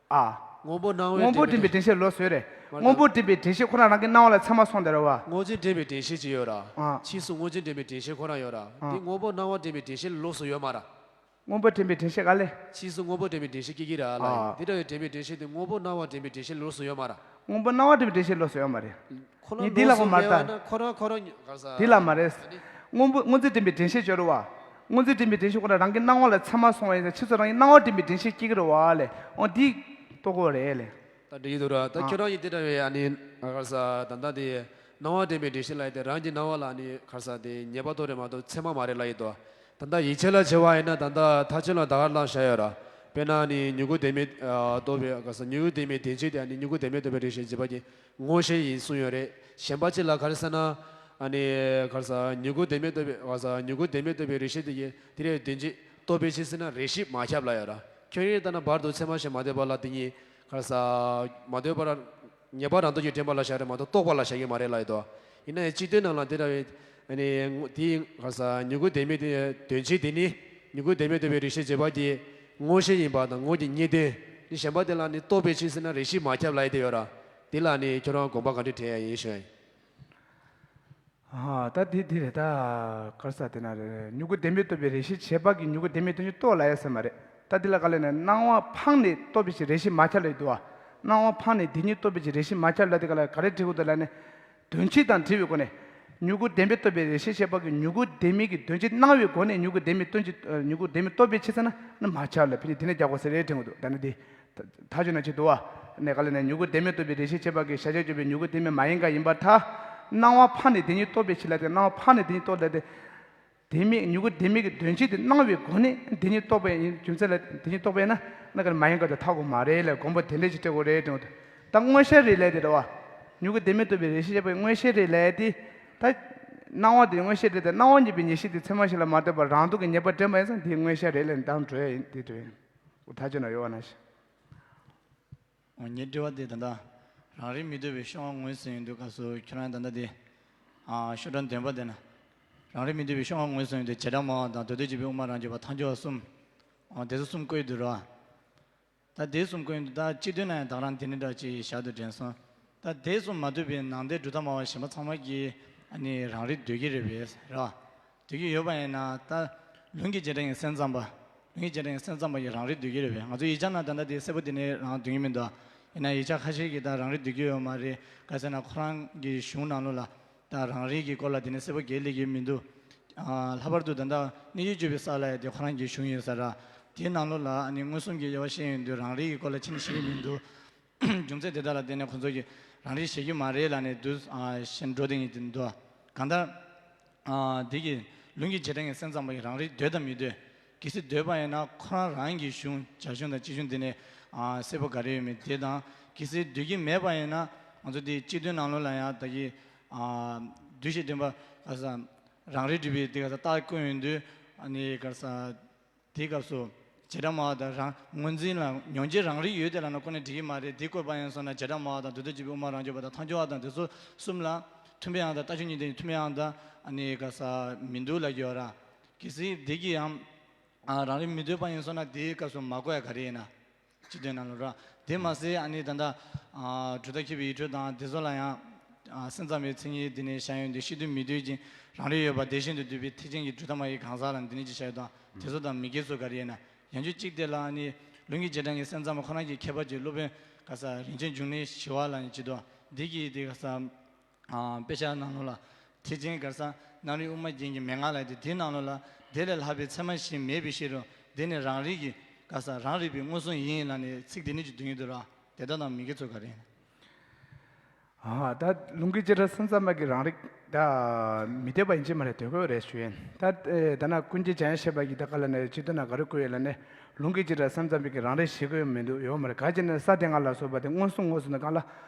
ཨ། སྔོན་པོ་སྣང་བའི་སྔོན་པོ་འདྲེན་པའི་དྲན་ཤེས་ལོགས་སུ་ཡོད་རེད། མ་རེད། སྔོན་པོ་འདྲེན་པའི་དྲན་ཤེས་ཁོ་རང་རང་གི་སྣང་བ་ལ་ཚད་མ་སོང་དེ་རེད་བ། སྔོ་འཛིན་འདྲེན་པའི་དྲན་ཤེས་ཅིག་ཡོད་ར། ཨ། ཕྱིས་སུ་སྔོ་འཛིན་འདྲེན་པའི་དྲན་ཤེས་ཁོ་རང་ཡོད་ར། ཨ། འདི་སྔོན་པོ་སྣང་བ་འདྲེན་པའི་དྲན་ཤེས་ལོགས་སུ་ཡོད་མ་རེད། སྔོན་པོ་འདྲེན་པའི་དྲན་ཤེས་ག་ལས། ཕྱིས་སུ་སྔོན་པོ་འདྲེན་པའི་དྲན་ཤེས་སྐྱེ་གི་ར་ལབ་ཡིན། ཨ། འདི་འདྲ་བའི་འདྲེན་པའི་དྲན་ཤེས་དེ་སྔོན་པོ་སྣང་བ་འདྲེན་པའི་དྲན་ཤེས་ལོགས་སུ་ཡོད་མ་རེད། སྔོན་པོ་སྣང་བ་འདྲེན་པའི་དྲན་ཤེས་ལོགས་སུ་ཡོད་མ་རེད། ཁོ་ན་ངས་འདི་ལོགས་ལབ་སུ་ཀོ་མ་རེད་ད། ཡོད་ན་ཁོ་རང་ཁོ་རང་ག་ས། འདི་ལབ་མ་རེད། ཨ་ནི། སྔོན་པོ་སྔོ་འཛིན་འདྲེན་པའི་དྲན་ཤེས་སྦྱོར་བ། སྔོ་འཛིན་འདྲེན་པའི་དྲན་ཤེས་ཁོ་ན་རང་གི་སྣང་བ་ལ་ཚད་མ་སོང་བ་ཡིན་ཙང་ཕྱིས་སུ་རང་གི་སྣང་བ་འདྲེན་པའི་དྲན་ཤེས་སྐྱེ་གི་རེད་བ་ལས་འོ་འདི་རྟོགས་དགོས་རེད་ལས། ད་འགྲིག་གི་འདུག་ར། ད། ཨ། ཁྱོད་རང་གིས་འདི་འདྲ་བའི་ཨ་ནི་ག་ས་ད་ལྟ་དེ་སྣང་བ་འདྲེན་པའི་དྲན་ཤེས་ལབ་ཡ་དེ་རང་གི་སྣང་བ་ལ་ཨ་ནི་ག་ས་དེ་ངེས་པ་རྟོགས་རེད་མ་གཏོགས་ཚད་མ་མ་རེད་ལབ་ཡི་འདུག་ད་ལྟ་ཡིག་ཆ་ལ་བྱས་པ་ཡིན་ན་ད་ལྟ་མཐའ་དཔྱོད་ལ་ད་ག་རང་བཞག་ཡོད་ར། དཔེར་ན་ནི་མྱུ་གུ་བདེན་མེད་རྟོགས་པའི་ག་ས་མྱུ་གུ་བདེན་མེད་བདེན་བྱེད་དེ་ནི་མྱུ་གུ་བདེན་མེད་རྟོགས་པའི་རིགས་ཤེས་བྱེད་པ་གི་ངོ་ཤེས་ཡིན་གསུངས་ཡོད་རེད། གཞན་པ་ཅིག་ལ་ག་རེ་ཟེར་ན། ཨ་ནི་ག་ས་མྱུ་གུ་བདེན་མེད་རྟོགས་པའི་ག་ས་མྱུ་གུ་བདེན་མེད་རྟོགས་པའི་རིགས་ཤེས་དེ་གི་དེ་རེད་བདེན་བྱེད་རྟོགས་པའི་ཕྱིར་ཟེར་ན་རེ་ཞིག་མ་ཁྱབ་ལ་ཡོད་ར། ཁྱོད་ཡིན་ལྟ་ན་བར་དུ་ཚད་མ་ཞིག་མ་ལྡན་པ་ལ་དེ་ཉིད་ག་ས་མ་ལྡན་པ་ལ། ངེས་པ་རང་སྟོབས་ཀྱིས་འདྲེན་པ་ལ་བཞག་རེད་མ་གཏོགས་རྟོགས་པ་ལ་བཞག་གི་མ་རེད་ལབ་ཡོད་དོ། ཡིན་ན་ཡང་སྤྱི་དོན་ནང་ལ་དེ་འདྲ་བའི་ ཨ་ནི་དེའི་ག་ས་མྱུ་གུ་ལྡན་མིན་དེ་དོན་སྤྱི་དེ་ནི་མྱུ་གུ་ལྡན་མིན་རྟོགས་པའི་རེ་ཞིག་བྱེད་པ་དེ་དངོས་གཞི་ཡིན་པ་དང་དངོས་ཀྱི་གཉིས་དོན་ནི་གཞན་པ་དེ་ལ་ནི་རྟོགས་པའི་ཕྱིར་ཟེར་ན་རེ་ཞིག་མ་ཁྱབ་ལབ་ཡ་དེ་ཡོད་ར། དེ་ལ་ནི་ཁྱོད་རང་དགོངས་པ་ག་འདྲ་དྲན་ཡ་ཡིན་ཞུ་ཡ་ཡིན། ཨ་ད་དེ་དེ་རེད་ད། ག་རེ་ཟེར་དེ་ན་རེད། མྱུ་གུ་ལྡན་མིན་རྟོགས་པའི་རེ་ཞིག་བྱེད་པ་གིས་མྱུ་གུ་ལྡན་མིན་དོན་སྤྱི་རྟོགས་ལབ་ཡ་ཟེར་མ་རེད། ད་དེ་ལ་ག་ལ་ནི་སྣང་བ་འཕངས་ནས་རྟོགས་པའི་ཕྱིར་རེ་ཞིག་མ་ཁྱབ་ལབ་ཡ་འདུག་བ། སྣང་བ་འཕངས་ནས་དེ་ཉིད་རྟོགས་པའི་ཕྱིར་རེ་ཞིག་མ་ཁྱབ་ལབ་དེ་ག་ལ་ག་རེ་འབྲི་དགོས་འདུག་ལབ་ན། དོན་སྤྱི་དང་འབྲེལ་བའི་སྒོ་ནས། མྱུ་གུ་ལྡན་མིན་རྟོགས་པའི་རེ་ཞིག་བྱེད་པ་གིས་མྱུ་གུ་ལྡན་མིན་གྱི་དོན་སྤྱི་སྣང་བའི་སྒོ་ནས་མྱུ་གུ་ལྡན་མིན་དོན་སྤྱི། མྱུ་གུ་ལྡན་མིན་རྟོགས་པའི་ཕྱིར་ཟེར་ན་ནི་མ་ཁྱབ་ལ་ཕན་ཚུན་དེ་ནས་རྒྱག་དགོས་ཟེར་རེད་དྲན་གྱི་འདུག་ད་ནི་དེ། ཐག་ཆོད་ན་ཅི་འདུག་བ། ནས་ག་ལ་ནས་མྱུ་གུ་ལྡན་མིན་རྟོགས་པའི་རེ་ཞིག་བྱེད་པ་གིས་གཞལ་བྱ་བརྗོད་པའི་མྱུ་གུ་ལྡན་མིན་མ་ཡིན་ག་ཡིན་པར་ཐལ། སྣང་བ་འཕངས་ནས་དེ་ཉིད་རྟོགས་པའི་ཕྱིར་ལ་དེ་སྣང་བ་འཕངས་ནས་དེ་ཉིད་རྟོགས་ལ་དེ། ལྡན་མིན་མྱུ་གུ་ལྡན་མིན་གྱི་དོན་སྤྱི་དེ་སྣང་བའི་སྒོ་ནས་དེ་ཉིད་རྟོགས་པ་ཡིན་རྒྱུ་མཚན་ལ་དེ་ཉིད་རྟོགས་པ་ཡིན་ན་ན་ག་ལ་མ་ཡིན་ག་དེ་ཐག་གོ་མ་རེད་ལ་དགོངས་པ་དེ་འདྲ་ཞིག་སྤྲད་དགོས་རེད་དྲན་གྱི་འདུག་ད་དངོས་བཤད་རེད་ལབ་དེ་རེད་བ། མྱུ་གུ་ལྡན་མིན་རྟོགས་པའི་རེ་ཞིག་བྱེད་པའི་དངོས་བཤད་རེད་ལབ་དེ། ད་སྣང་བ་དེ་དངོས་བཤད་རེད་དེ་སྣང་བ་གཉིས་པའི་ངེས་ཤེས་དེ་ཚད་མ་གཞི་ལ་མ་ལྟོས་པར་རང་སྟོང་གི་ངེས་པ་འདྲེན་པ་ཡིན་ཙང་དེའི་དངོས་བཤད་རེད་ལབ་ནས་བདག་འགྲོ་ཡ་ཡིན་དེ་འགྲོ་ཡིན། ཐག་ཆོད་ན་ཡོད་བ་ན་ཞིག་ངའི་དྲི་བ་དེ་ད་ལྟ་རང་རིག་མི་འདོད་པའི་ཤོག་ངོས་ཟེར་ཡོང་དུས་སྐབས་སུ་ཁྱོད་རང་ད་ལྟ་དེ་ཤོག་གྲངས་བདུན་པ་དེ་ན་རང་རིག་མི་འདོད་པའི་ཤོག་ངོས་ཟེར་ཡོང་དུས་བྱེ་བྲག་སྨྲ་བ་དང་མདོ་སྡེ་སྤྱི་པའི་དབུ་མ་རང་རྒྱུད་པ་ཐལ་འགྱུར་བ་གསུམ། དེ་ཚོ་གསུམ་བཀོད་འདུག་ར། ད་དེ་གསུམ་བཀོད་འདུག་ད་སྤྱི་དོན་ན་ཡང་ད་རང་དེ་ནི་འདྲ་ཅིག་བཞག་ཏུ་དྲན་སོང་། ད་དེ་གསུམ་མ་ཐུབ་པའི་ནང་བསྟན་གྲུབ་མཐའ་སྨྲ་བ་གཞན་པ་ཚང་མ་གིས་ཨ་ནི་རང་རིག་འདོད་ཀྱི་རེད་པས་ར། འདོད་ཀྱི་ཡོད་པ་ཡིན་ན་ད་ལུང་གི་བྱེ་བྲག་གི་སེམས་ཙམ་པ། ལུང་གི་བྱེ་བྲག་གི་སེམས་ཙམ་པ་ཡིས་རང་རིག་འདོད་ཀྱི་རེད་པས། ང་ཚོ་ཡིག་ཆ་ནང་ད་ལྟ་དེ་གསལ་པོ་དེ་ནས་རང་འདོད་ཀྱི་མི་འདུག་ཡིན་ན་ཡིག་ཆ་ཁ་ཤས་ཀྱིས་ད་རང་རིག་འདོད་ཀྱི་ཡོད་མ་རེད། ག་ཟེར་ན་ཁོ་རང་གི་གཞུང་ནང་ལོགས་ལ་ད་རང་རིག་གི་སྐོར་ལ་དེ་ནས་གསལ་པོ་གང་ཡང་སླེབས་ཀྱི་མི་འདུག་ལྷག་པར་དུ་ད་ལྟ་གནས་ཡུལ་བརྗོད་པའི་ས་ལ་ཡ་དེ་ཁོ་རང་གི་གཞུང་ཡིན་ས་ར། དེའི་ནང་ལོགས་ལ་ཨ་ནི་མངོན་སུམ་གྱི་དབྱེ་བ་བཤད་ཡོང་དུས་རང་རིག་གི་སྐོར་ལ་ཕྱིན་ཞིག་མི་འདུག་རྒྱུ་མཚན་དེ་དག་ལ་བརྟེན་ནས་ཁོ་ཚོ་གིས་རང་རིག་བྱེད་ཀྱི་མ་རེད་ལབ་ནས་དུས་ཨ་གཞན་འགྲོ་བསྡད་མཁན་དེ་འདུག་གང་ལྟར། ཨ་དེ་གི་ལུང་གི་བྱེ་བྲག་གི་སེམས་ཙམ་པ་ཡིས་རང་རིག་འདོད་དམ་མི་འདོད། གལ་སྲིད་འདོད་པ་ཡིན་ན་ཁོ་རང་རང་གི་གཞུང་རྒྱ་གཞུང་དང་སྤྱི་གཞུང་དེ་ནས་ཨ་གསལ་པོ་ག་རེ་ཡོད་མེད་དེ་དང་། གལ་སྲིད་འདོད་ཀྱི་མེད་པ་ཡིན་ན་ང་ཚོ་དེ་སྤྱི་དོན་ནང་ལོགས་ལ་ཡང་ད་གི་ཨ་འདུས་བྱས་བདེན་པ་ག་ས་རང་རིག་སྒྲུབ་པའི་དེ་ག་ས་རྟགས་བཀོད་ཡོང་དུས་ཨ་ནི་ག་ས། དེའི་སྐབས་སུ་བྱེ་བྲག་སྨྲ་བ་དང་རང་ངོས་འཛིན་ལ་མྱོང་བྱེད་རང་རིག་ཡོད་དེ་ལབ་ན་ཁོ་ནས་འགྲིག་གི་མ་རེད། དེ་བཀོད་པ་ཡིན་སོང་ན་བྱེ་བྲག་སྨྲ་བ་དང་མདོ་སྡེ་སྤྱི་པའི་དབུ་མ་རང་རྒྱུད་པ་དང་ཐལ་འགྱུར་བ་དང་དེ་ཚོ་གསུམ་ལ་མཐུན་པའི་དབང་དང་ལྟ་སྤྱོད་གཉིས་ལྡན་གྱི་མཐུན་པའི་དབང་དང་ཨ་ནི་ག་ས་མི་འདུག་ལབ་ཀྱི་ཡོད་ར། གལ་སྲིད་དེ་གི་ཡང་ཨ་རང་རིག་མི་འདོད་པ་ཡིན་སོང་ན་དེའི་སྐབས་སུ་མ་བཀོད་ཡ་ག་རེ་ཡིན་ན། སྤྱི་དོན་ནང་ལོགས་ར། དེ་མ་ཟད་ཨ་ནི་ད་ལྟ་ཨ་གྲུབ་མཐའ་མཁས་པའི་ཡིག་འཕྲོས་དང་དེ་ཚོ་ལ་ཡང་ཨ་སེམས་ཙམ་པའི་མཚན་ཉིད་འདི་ནས་བཞག་ཡོང་དུས་སྤྱི་དོན་མི་འདོད་ཅིང་རང་རིག་ཡོད་པ་དེ་བཞིན་དུ་འདོད་པའི་ཐེག་ཆེན་གྱི་གྲུབ་མཐའ་སྨྲ་བའི་གང་ཟག་ལ་འདི་ནས་ཅི་བྱ་ཡོད་དང་དེ་ཚོ་དང་མི་འགལ་ཚུལ་ག་རེ་ཡིན་ན། ཡང་ཁྱོད་གཅིག་དེ་ལ་ཨ་ནི་ལུང་གི་བྱེ་བྲག་གི་སེམས་ཙམ་པ་ཁོ་རང་གི་མཁས་པ་ཅིག་སློབ་དཔོན་ག་ས་རིན་ཆེན་འབྱུང་གནས་ཞི་བ་ལྷ་ཡིན་ཅི་དོ་འདི་གིས་དེ་ག་ས། ཨ་དཔེ་ཆ་ནང་ལོགས་ལ་ཐེག་ཆེན་ག་ས་རྣམ་རིག་དབུ་མ་རྒྱན་གྱི་མན་ངག་ལབ་དེ་དེའི་ནང་ལོགས་ལ་དེ་ལས་ལྷག་པའི་ཚད་མ་གཞན་མེད་པའི་ཕྱིར་རོ། དེ་ནི་རང་རིག་གི་ག་ས་རང་རིག་པའི་མངོན་སུམ་ཡིན་ལབ་ནས་ཚིག་དེ་ནི་ཅིག་འདོན་གྱི་འདུག་ར། དེ་དག་དང་མི་འགལ་ཚུལ་ག་རེ་ཡིན། ཨ་ད་ལུང་གི་བྱེ་བྲག་སེམས་ཙམ་པ་གི་རང་རིག་ད་མི་འདོད་པ་ཡིན་གཅིག་མ་རེད་འདོད་དགོས་རེད་ཞུ་ཡིན། ད་ཨེ་ད་ན་ཀུན་མཁྱེན་འཇམ་དབྱངས་བཞད་པ་གི་ད་ག་ལ་ནས་སྤྱི་དོན་ན་ག་རེ་བཀོད་ཡོད་ལབ་ནས་ལུང་གི་བྱེ་བྲག་སེམས་ཙམ་པ་གི་རང་རིག་བྱེད་དགོས་མི་འདུག་ཡོད་མ་རེད། ག་ཅི་ནས་ས་དེ་སྔ་ལ་སོགས་པ་དེ་མངོན་སུམ་མངོན་སུམ་དང་གང་ལ།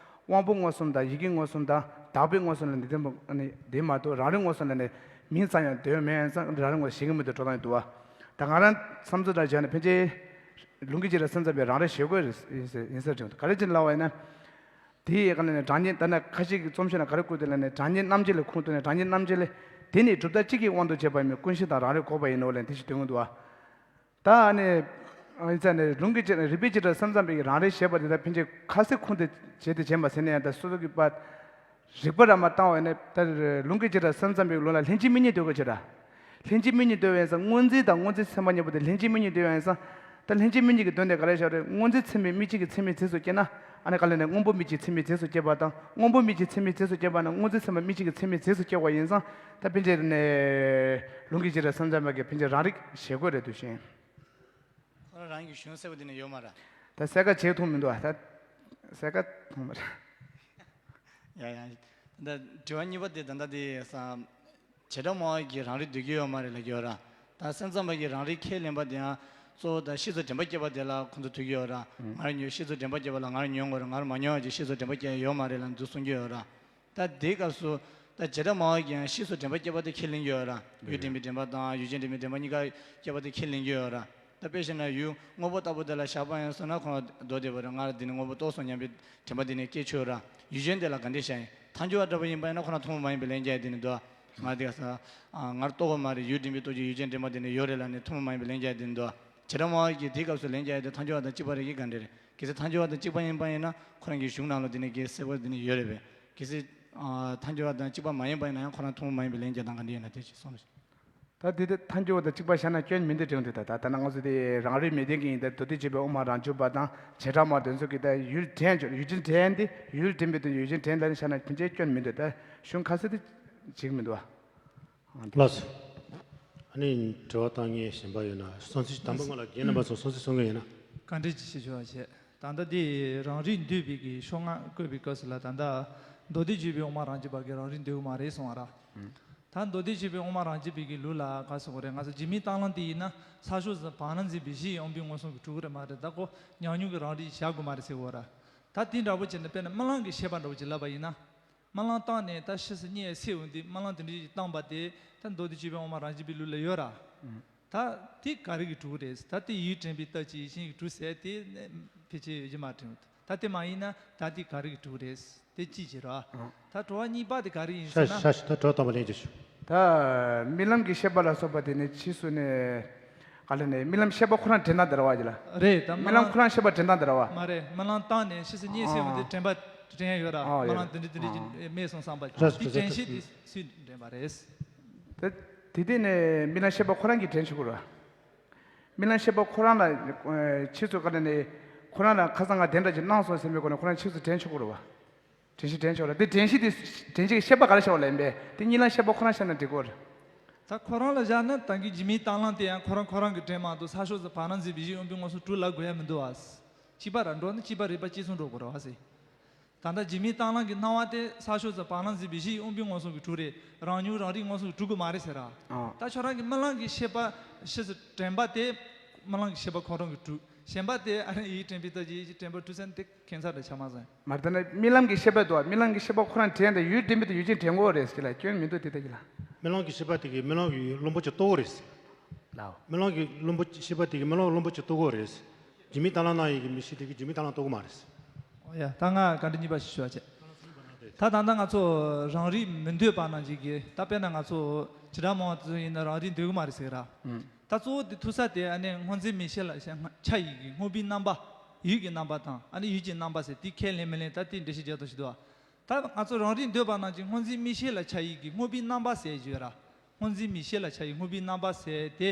དབང་པོ་མངོན་སུམ་དང་ཡིད་ཀྱི་མངོན་སུམ་དང་བདག་པོའི་མངོན་སུམ་ལ་ནི་དེ་མ་དེ་མ་གཏོགས་རང་རིག་མངོན་སུམ་ལ་ནི་མིང་ཙམ་ཡང་འདོད་མེད་ཙང་རང་རིག་མངོན་སུམ་ཞིག་གི་མི་འདུག་འགྲོ་སྟངས་འདུག་བ། ད་ང་རང་བསམ་ཚུལ་ལ་བྱས་ན་ཕན་ཆད་ལུང་གི་བྱེ་བྲག་སེམས་ཙམ་པའི་རང་རིག་བྱེད་དགོས་ཡིན་ཟེར་ཡིན་ཟེར་བྱུང་། ག་རེ་བྱས་ལབ་པ་ཡིན་ན། དེའི་ཡི་ག་ནས་ནི་གྲངས་ཉིད་ད་ནི་ཁ་ཤས་ཀྱི་རྩོམ་གཞི་ན་ག་རེ་བཀོད་འདུག་ལབ་ནས་གྲངས་ཉིད་རྣམ་འབྱེད་ལས་ཁུངས་གཏུགས་ནས་གྲངས་ཉིད་རྣམ་འབྱེད་ལས་དེ་ནི་གྲུབ་མཐའ་གཅིག་གི་དབང་དུ་བྱས་པ་ཡིན་མིན་ཀུན་གཞི་དང་རང་རིག་འགོག་པ་ཡིན་ནོ་ལབ་འདི་ཞིག་འདོན་གྱི་འདུག་བ། ད་ཨ་ནི། ཨ་ནི་ལུང་གི་བྱེ་རིག་པའི་བྱེ་བྲག་སེམས་ཙམ་པའི་རང་རིག་བྱེད་པ་དེ་དག་ཕན་ཆད་ཁ་གསལ་ཁུངས་དེ་བྱེད་དེ་བྱེད་པ་ཟེར་ན་ཡང་ད་སོ་སོ་གི་པ། རིག་པ་ར་མ་བཏང་བ་ཡིན་ན་ད་ལུང་གི་བྱེ་བྲག་སེམས་ཙམ་པའི་ལུང་ལ་ལྷན་ཅིག་དམིགས་གཉིས་འདོད་དགོས་བྱེད་ར། ལྷན་ཅིག་དམིགས་གཉིས་འདོད་པ་ཡིན་ཙང་སྔོ་འཛིན་དང་སྔོ་འཛིན་ཚད་མ་གཉིས་པོ་དེ་ལྷན་ཅིག་དམིགས་གཉིས་འདོད་པ་ཡིན་ཙང་། ད་ལྷན་ཅིག་དམིགས་གཉིས་ཀྱི་དོན་དེ་ག་རེ་བྱ་རེད། སྔོ་འཛིན་ཚད་མས་དམིགས་གཅིག་གི་ཚད་མའི་རྫས་སུ་སྐྱེས་ན། ཨ་ནི་ག་ལ་ནས་སྔོན་པོ་དམིགས་གཅིག་ཚད་མའི་རྫས་སུ་སྐྱེས་པ་དང་སྔོན་པོ་དམིགས་གཅིག་ཚད་མའི་རྫས་སུ་སྐྱེས་པ་ན་སྔོ་འཛིན་ཚད་མ་དམིགས་གཅིག་གི་ཚད་མའི་རྫས་སུ་སྐྱེ་བ་ཡིན་ཙང་། ད་ཕན་ཆད་ནས་ལུང་གི་བྱེ་བྲག་སེམས་ཙམ་པ་གིས་ཕན་ཆད་རང་རིག་བྱེད་དགོས་རེད་འདུག་ཞིང་། ཁོ་རང་རང་གི་གཞུང་གསལ་པོ་དེ་ནས་ཡོད་མ་རེད། ད་གསལ་ཁ་བྱེད་ཐུབ་མི་འདུག་ད་གསལ་ཁ་ཐུབ་མ་རེད། ཡ་ཡ། ད་དྲི་བ་གཉིས་པ་དེ་ད་ལྟ་དེ་ས། བྱེ་བྲག་སྨྲ་བ་གིས་རང་རིག་འདོད་ཀྱི་ཡོད་མ་རེད་ལབ་ཀྱི་ཡོད་ར། ད་སེམས་ཙམ་པ་གིས་རང་རིག་ཁས་ལེན་པ་དེ་ཡང་གཙོ་བོ་ད་ཤེས་ཚོར་དྲན་པ་སྐྱེས་པ་དེ་ལ་ཁོང་ཚོ་ཐུག་ཀྱི་ཡོད་ར། ང་རང་ཉོན་ཤེས་ཚོར་དྲན་པ་སྐྱེས་པ་ལ་ང་རང་ཉོན་དགོས་ར། ང་རང་མ་ཉོན་ཡ་ཅིག་ཤེས་ཚོར་དྲན་པ་སྐྱེ་ཡ་ཡོད་མ་རེད་ལབ་འདུག་གསུང་གི་ཡོད་ར། ད་དེའི་སྐབས་སུ་ད་བྱེ་བྲག་སྨྲ་བ་གིས་ཡང་ཤེས་ཚོར་དྲན་པ་སྐྱེས་པ་དེ་ཁས་ལེན་གྱི་ཡོད་ར། ཡུལ་དྲན་པའི་དྲན་པ་དང་ཡུལ་ཅན་དྲན་པའི་དྲན་པ་གཉིས་ཀ་སྐྱེས་པ་དེ་ཁས་ལེན་གྱི་ཡོད་ར། ད་དཔེ་བཞག་ན་ཡུལ་དངོས་པོ་ལྟ་བུ་དེ་ལ་བཞག་པ་ཡིན་ཟེར་ན་ཁོ་རང་མདོ་སྡེ་པ་རེད། ང་རང་འདི་ནི་དངོས་པོ་རྟོགས་སོང་སྙམ་པའི་དྲན་པ་འདི་ནི་སྐྱེ་ཆོག་ར། ཡུལ་ཅན་དེ་ལ་ག་འདྲས་བཞག་ཡིན། ཐལ་འགྱུར་བ་འདྲ་པོ་ཡིན་པ་ཡིན་ན་ཁོ་རང་ཐུན་མོང་མ་ཡིན་པའི་ལན་རྒྱག་ཡ་དེ་ནི་འདུག་ང་དེ་ག་ས་ང་རྟོགས་པ་མ་རེད། ཡུལ་འདྲེན་པའི་སྟོབས་ཀྱིས་ཡུལ་ཅན་འདྲེན་པ་དེ་ནི་ཡོད་རེད་ལབ་ནས་ཐུན་མོང་མ་ཡིན་པའི་ལན་རྒྱག་དེ་འདུག་བྱེ་བྲག་སྨྲ་བ་གིས་དེའི་སྐབས་སུ་ལན་རྒྱག་ཡ་དེ་ཐལ་འགྱུར་བ་དང་གཅིག་པ་རེད་ཀྱི་ག་འདྲ་རེད། གལ་སྲིད་ཐལ་འགྱུར་བ་དང་གཅིག་པ་ཡིན་པ་ཡིན་ན་ཁོ་རང་གི་གཞུང་ནང་ལ་དེ་ནི་གི་གསལ་པོ་དེ་ནི་ཡོད་རེད་པས། གལ་སྲིད་ཐལ་འགྱུར་བ་དང་གཅིག་པ་མ་ཡིན་པ་ཡིན་ན་ཡང་ཁོ་རང་ཐུན་མོང་མ་ཡིན་པའི་ལན་རྒྱག་སྟངས་ག་འདྲ་ཡིན་ན་དེ་ཅིག་གསུངས་རོགས། ད་དེ་དེ་ཐལ་འགྱུར་བ་དང་གཅིག་པ་བཞག་ན་སྐྱོན་མི་འདུག་དྲན་འདུག་ད་ད་ད་ང་ཚོ་དེ་རང་རིག་མི་ལྡན་གྱི་ཡིན། ད་མདོ་སྡེ་བརྒྱུད་པའི་དབུ་མ་རང་རྒྱུད་པ་དང་བྱེ་བྲག་སྨྲ་བ་དེ་ཚོ་གིས་ད་ཡུལ་འདྲེན་བྱོས། ཡུལ་ཅན་འདྲེན་ཏེ་ཡུལ་འདྲེན་པའི་དོན་ཡུལ་ཅན་འདྲེན་ལབ་ནས་བཞག་ན་ཕན་ཆད་སྐྱོན་མི་འདུག་ད་གཞུང་ཁ་གསལ་དེ་འགྲིག་མི་འདུག་བ། ལགས་སོ། ཨ་ནི་དྲི་བ་བཏང་མཁན་གཞན་པ་ཡོད་ན། གསུང་ཚིག་དམ་པ་སྔོན་ལ་རྒན་རྣམ་པ་ཚོ་གསུང་ཚིག་གསུང་མཁན་ཡོད་ན། བཀའ་འདྲི་ཅིག་ཞུ་ཆོག་པ་བྱས། ད་ལྟ་འདི་རང་རིག་འདུས་པའི་གི་ཤོག་ལྔ་བཀོད་པའི་སྐབས་སུ་ལ་ད་ལྟ་མདོ་སྡེ་བརྒྱུད་པའི་དབུ་མ་རང་རྒྱུད་པ་གིས་རང་རིག་འདུས་མ་རེད་གསུང་བ་ར། ད་མདོ་སྡེ་བརྒྱུད་པའི་དབུ་མ་རང་རྒྱུད་པའི་གི་ལུགས་ལ་ག་གསུང་གི་རེད། ང་ཚོ་འཇིགས་མེད་གཏན་བླང་དེ་ཡིན་ན་ས་ཕྱོགས་སུ་བར་སྣང་འཛིན་པའི་གཞི་ཡི་དབང་པོའི་མངོན་སུམ་གྱིས་གྲུབ་ཀྱི་རེད་མ་རེད། ད་ཁོ་ཉམས་མྱོང་གི་རང་རིག་བཞག་དགོས་མ་རེད་ཟེར་གི་ཡོད་ར། ད་དེ་འདྲ་པོ་བྱས་ན་དཔེར་ན་རྨི་ལམ་གྱི་ཤེས་པ་འདྲ་པོ་ཅིག་ལབ་པ་ཡིན་ན། རྨི་ལམ་བཏང་ནས་ད་ཕྱི་སུ་གཉིད་སད་འོང་དུས་རྨི་ལམ་དེ་འདྲ་ཞིག་བཏང་པ་དེ་ད་མདོ་སྡེ་བརྒྱུད་པའི་དབུ་མ་རང་རྒྱུད་པའི་ལུགས་ལ་ཡོད་ར། ད་དེ་ག་རེ་གིས་གྲུབ་ཀྱི་རེད། ད་དེ་ཡུལ་དྲན་པའི་སྟོབས་ཀྱིས་ཡུལ་ཅན་གྱིས་གྲུབ་ཟེར་དེ་ཕལ་ཆེར་ཡོད་ཀྱི་མ་རེད། ད་དེ་མ་ཡིན་ན་ད་དེ་ག་རེ་གིས་གྲུབ་ཀྱི་རེད། དེ་གཅིག་བྱེད་རོགས། ད་དྲི་བ་གཉིས་པ་དེ་ག་རེ་ཡིན་ཤ་ཟེར་ན། ཤ་ཤ་ད་དྲི་བ་དང་པོ་ལན་རྒྱག་ཞུ། ད་རྨི་ལམ་གྱི་ཤེས་པ་ལ་སོགས་པ་དེ་ནི་ཕྱིས་སུ་ནས་ག་ལ་ནས་རྨི་ལམ་ཤེས་པ་ཁོ་རང་དྲན་སྟངས་དེ་རེད་བ། དེ་ལ་རེད། ད་རྨི་ལམ་ཁོ་རང་ཤེས་པ་དྲན་སྟངས་དེ་རེད་བ། མ་རེད། རྨི་ལམ་བཏང་ནས་ཕྱིས་སུ་གཉིད་སད་འོང་དུས་དྲན་པ་དྲན་ཡ་ཡོད་ར། ཨ་རྨི་ལམ་དེ་འདྲ་དེ་འདྲ་ཅིག་རྨིས་སོང་བསམ་པ་དེ་དྲན་ཤེས་དེ་སུས་དྲན་པ་རེད། ད་དེ་དེ་ནས་རྨི་ལམ་ཤེས་པ་ཁོ་རང་གིས་དྲན་ཆོག་གི་རེད་བ། རྨི་ལམ་ཤེས་པ་ཁོ་རང་ལ་ཕྱིས་སུ་ག་ལ་ནས་ཁོ་རང་ལ་ཁ་སང་ང་དེ་འདྲ་ཅིག་གནང་སོང་ཟེར་བའི་སྒོ་ནས་ཁོ་རང་ཕྱིས་སུ་དྲན་ཆོག་གི་རེད་བ། དྲན་ཤེས་དྲན་ཆོག་ལ་དེ་དྲན་ཤེས་དེ་དྲན་ཤེས་ཀྱི་ཤེས་པ་ག་རེ་བྱ་བ་ལ་ཡིན་པས་དེ་རྨི་ལམ་ཤེས་པ་ཁོ་རང་བཤད་ན་འགྲིག་གོ་རེད། ད་ཁོ་རང་ལ་བཞག་ན་ད་གིན་འཇིགས་མེད་གཏན་བླང་དེ་ཡང་ཁོ་རང་ཁོ་རང་གིས་དྲན་མ་གཏོགས་ས་ཕྱོགས་སུ་བར་སྣང་འཛིན་པའི་གཞི་དབང་པོའི་མངོན་སུམ་གྲུབ་ལབ་དགོས་ཡ་མི་འདུག་ཨ། གཅིག་པ་ར་འགྲོ་ན་གཅིག་པ་རིག་པ་གཅིག་མཚུངས་འགྲོ་དགོས་རེད་བ་ཟེར། ད་ལྟ་འཇིགས་མེད་གཏན་བླང་གི་སྣང་བ་དེ་ས་ཕྱོགས་སུ་བར་སྣང་འཛིན་པའི་གཞི་དབང་པོའི་མངོན་སུམ་གྱིས་གྲུབ་རེད། རང་མྱོང་རང་རིག་མངོན་སུམ་གྱིས་གྲུབ་ཀྱི་མ་རེད་ཟེར་ར། ཨ། ད་ཁྱོད་རང་གི་རྨི་ལམ་གྱི་ཤེས་པ་ཕྱིས་སུ་དྲན་པ་དེ་རྨི་ལམ་གྱི་ཤེས་པ་ཁོ་རང་གིས་གྲུབ། གཞན་པ་དེ་ཨ་ནི་ཡིད་དྲན་པའི་སྟོབས་ཀྱིས་ཡིད་ཀྱི་དྲན་པ་གྲུབ་ཟེར་ན་དེ་ཁྱད་མཚར་རེ་ཆགས་མ་སོང་། མ་རེད། ད་ནི་རྨི་ལམ་གྱི་ཤེས་པ་འདུག་རྨི་ལམ་གྱི་ཤེས་པ་ཁོ་རང་དྲན་དང་ཡུལ་དྲན་པའི་དུ་ཡུལ་ཅན་དྲན་དགོས་རེད་ཟེར་ལ་སྐྱོན་མི་འདུག་དེ་ལྟ་གི་ལ། རྨི་ལམ་གྱི་ཤེས་པ་དེ་གིས་རྨི་ལམ་གྱི་བླུན་པོ་ཅིག་རྟོགས་རེད་ཟེར། ལའོ། རྨི་ལམ་གྱི་བླུན་པོ་ཤེས་པ་དེ་གིས་རྨི་ལམ་བླུན་པོ་ཅིག་རྟོགས་དགོས་རེད། འཇིགས་མེད་གཏན་བླང་གནང་ཡས་ཀྱི་མི་ཤེས་དེ་གིས་འཇིགས་མེད་གཏན་བླང་རྟོགས་ཀྱི་མ་རེད། ཨོ་ཡ། ད་ང་བཀའ་འདྲི་གཉིས་པ་ཞིག་ཞུ་བ་བྱས། ད་ད་ལྟ་ང་ཚོ་རང་རིག་མི་འདོད་པ་ནང་བཞིན་གྱི་ད་དཔེར་ན་ང་ཚོ་བྱེ་བྲག་སྨྲ་བ་དེ་ཚོ་ཡིན་ན་རང་རིག་འདོད་ཀྱི་མ་རེད་ཟེར་གི་ར། ཨུམ། ད་གཙོ་བོ་དེ་ཐུག་ས་དེ་ཨ་ནི་སྔོ་འཛིན་མིག་ཤེས་ལ་ཆ་ཡིན་གྱི་སྔོ་པོའི་རྣམ་པ། ཡུལ་གྱི་རྣམ་པ་དང་ཨ་ནི་ཡུལ་གྱི་རྣམ་པ་ཟེར་དེ་ཁས་ལེན་མི་ལེན་ད་དེ་འགྲེལ་བཤད་རྒྱག་སྟངས་ཤིག་འདུག་ཨ། ད་ང་ཚོ་རང་རིག་འདོད་པ་ནང་བཞིན་སྔོ་འཛིན་མིག་ཤེས་ལ་ཆ་ཡིན་གྱི་སྔོ་པོའི་རྣམ་པ་ཟེར་གྱི་ཡོད་ར། སྔོ་འཛིན་མིག་ཤེས་ལ་ཆ་ཡི་སྔོ་པོའི་རྣམ་པ་ཟེར་ཏེ།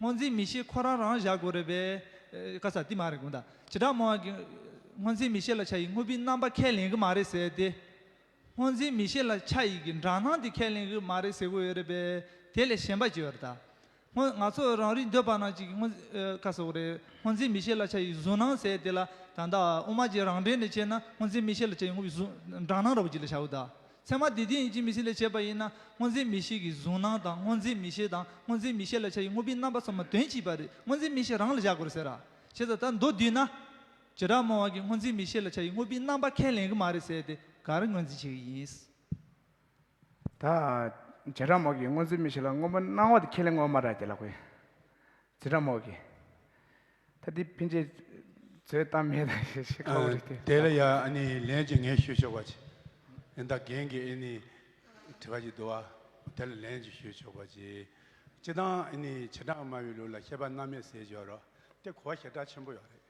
སྔོ་འཛིན་མིག་ཤེས་ཁོ་རང་རང་བཞག་དགོས་རེད་པས། ཨེ། ག་ས་དེ་མ་རེད་གོ་ད། བྱེ་བྲག་སྨྲ་བ་གིས་སྔོ་འཛིན་མིག་ཤེས་ལ་ཆ་ཡི་སྔོ་པོའི་རྣམ་པ་ཁས་ལེན་གི་མ་རེད་ཟེར་ཏེ། སྔོ་འཛིན་མིག་ཤེས་ལ་ཆ་ཡི་གི་འདྲ་སྣང་དེ་ཁས་ལེན་གི་མ་རེད་ཟེར་གོ་ཡོད་རེད་པས། དེ་ལས་གཞན་པ་ཅི་ཡོད་རེད་ད། སྔོ་ང་ཚོ་རང་རིག་འདོད་པ་ནང་བཞིན་གྱི་སྔོ་ཨེ། ག་ས་གོ་རེད། སྔོ་འཛིན་མིག་ཤེས་ལ་ཆ་ཡི་གཟུགས་སྣང་ཟེར་དེ་ལ་ད་ལྟ་དབུ་མ་གྱི་རང་འགྲེལ་ནས་བྱས་ན་སྔོ་འཛིན་མིག་ཤེས་ལ་ཆ་ཡི་སྔོ་པོའི་གཟུགས་འདྲ་སྣང་འདྲ་པོ་ཅིག་ལ་བྱའོ་ད། ཚད་མ་སྡེ་བདུན་ཡིན་གཅིག་མིན་གཅིག་ལ་བྱས་པ་ཡིན་ན་སྔོ་འཛིན་མིག་ཤེས་ཀྱི་གཟུགས་སྣང་དང་སྔོ་འཛིན་མིག་ཤེས་དང་སྔོ་འཛིན་མིག་ཤེས་ལ་ཆ་ཡི་སྔོ་པོའི་རྣམ་པ་ཚང་མ་དོན་གཅིག་པ་རེད། སྔོ་འཛིན་མིག་ཤེས་རང་ལ་བཞག་དགོས་རེད་ཟེར་ར། བྱས་ཙང་ད་མདོ་བསྡུས་ན། བྱེ་བྲག་སྨྲ་བ་གིས་སྔོ་འཛིན་མིག་ཤེས་ལ་ཆ་ཡི་སྔོ་པོའི་རྣམ་པ་ཁས་ལེན་གི་མ་རེད་ཟེར་ཏེ་ག་རེ་ངོས་འཛིན་བྱེད་ཀྱི་ཡིན། ད་བྱེ་བྲག་སྨྲ་བ་གིས་སྔོ་འཛིན་མིག་ཤེས་ལ་སྔོན་པོ་སྣང་བ་དེ་ཁས་ལེན་ངོ་མ་ར་ཅེ་ལ་ཁོས། བྱེ་བྲག་སྨྲ་བ་གིས། ད་འདི་ཕན་ཆད་བཟོས་བཏང་མེད་ད་ཞེས་ཞེས་ཁ་བོ་རེད་དེ། དེ་ལ་ཡ་ཨ་ནི་ལན་ཅིག་ངས་ཞུས་ཆོག་པ་ཅིག་ཨེ་ད་རྒན་གྱི་ཨ་ནི་དྲི་བ་ཅིག་འདུག་བ། དེ་ལ་ལན་ཅིག་ཞུས་ཆོག་པ་ཅིག་སྤྱི་བཏང་ཨ་ནི་བྱེ་བྲག་སྨྲ་བའི་ལུགས་ལ་ཤེས་པ་རྣམ་སྨིན་ཟེར་གྱི་ཡོད་རེད། དེ་གོ་བ་ཞེ་དྲག་ཆེན་པོ་ཡོད་རེད།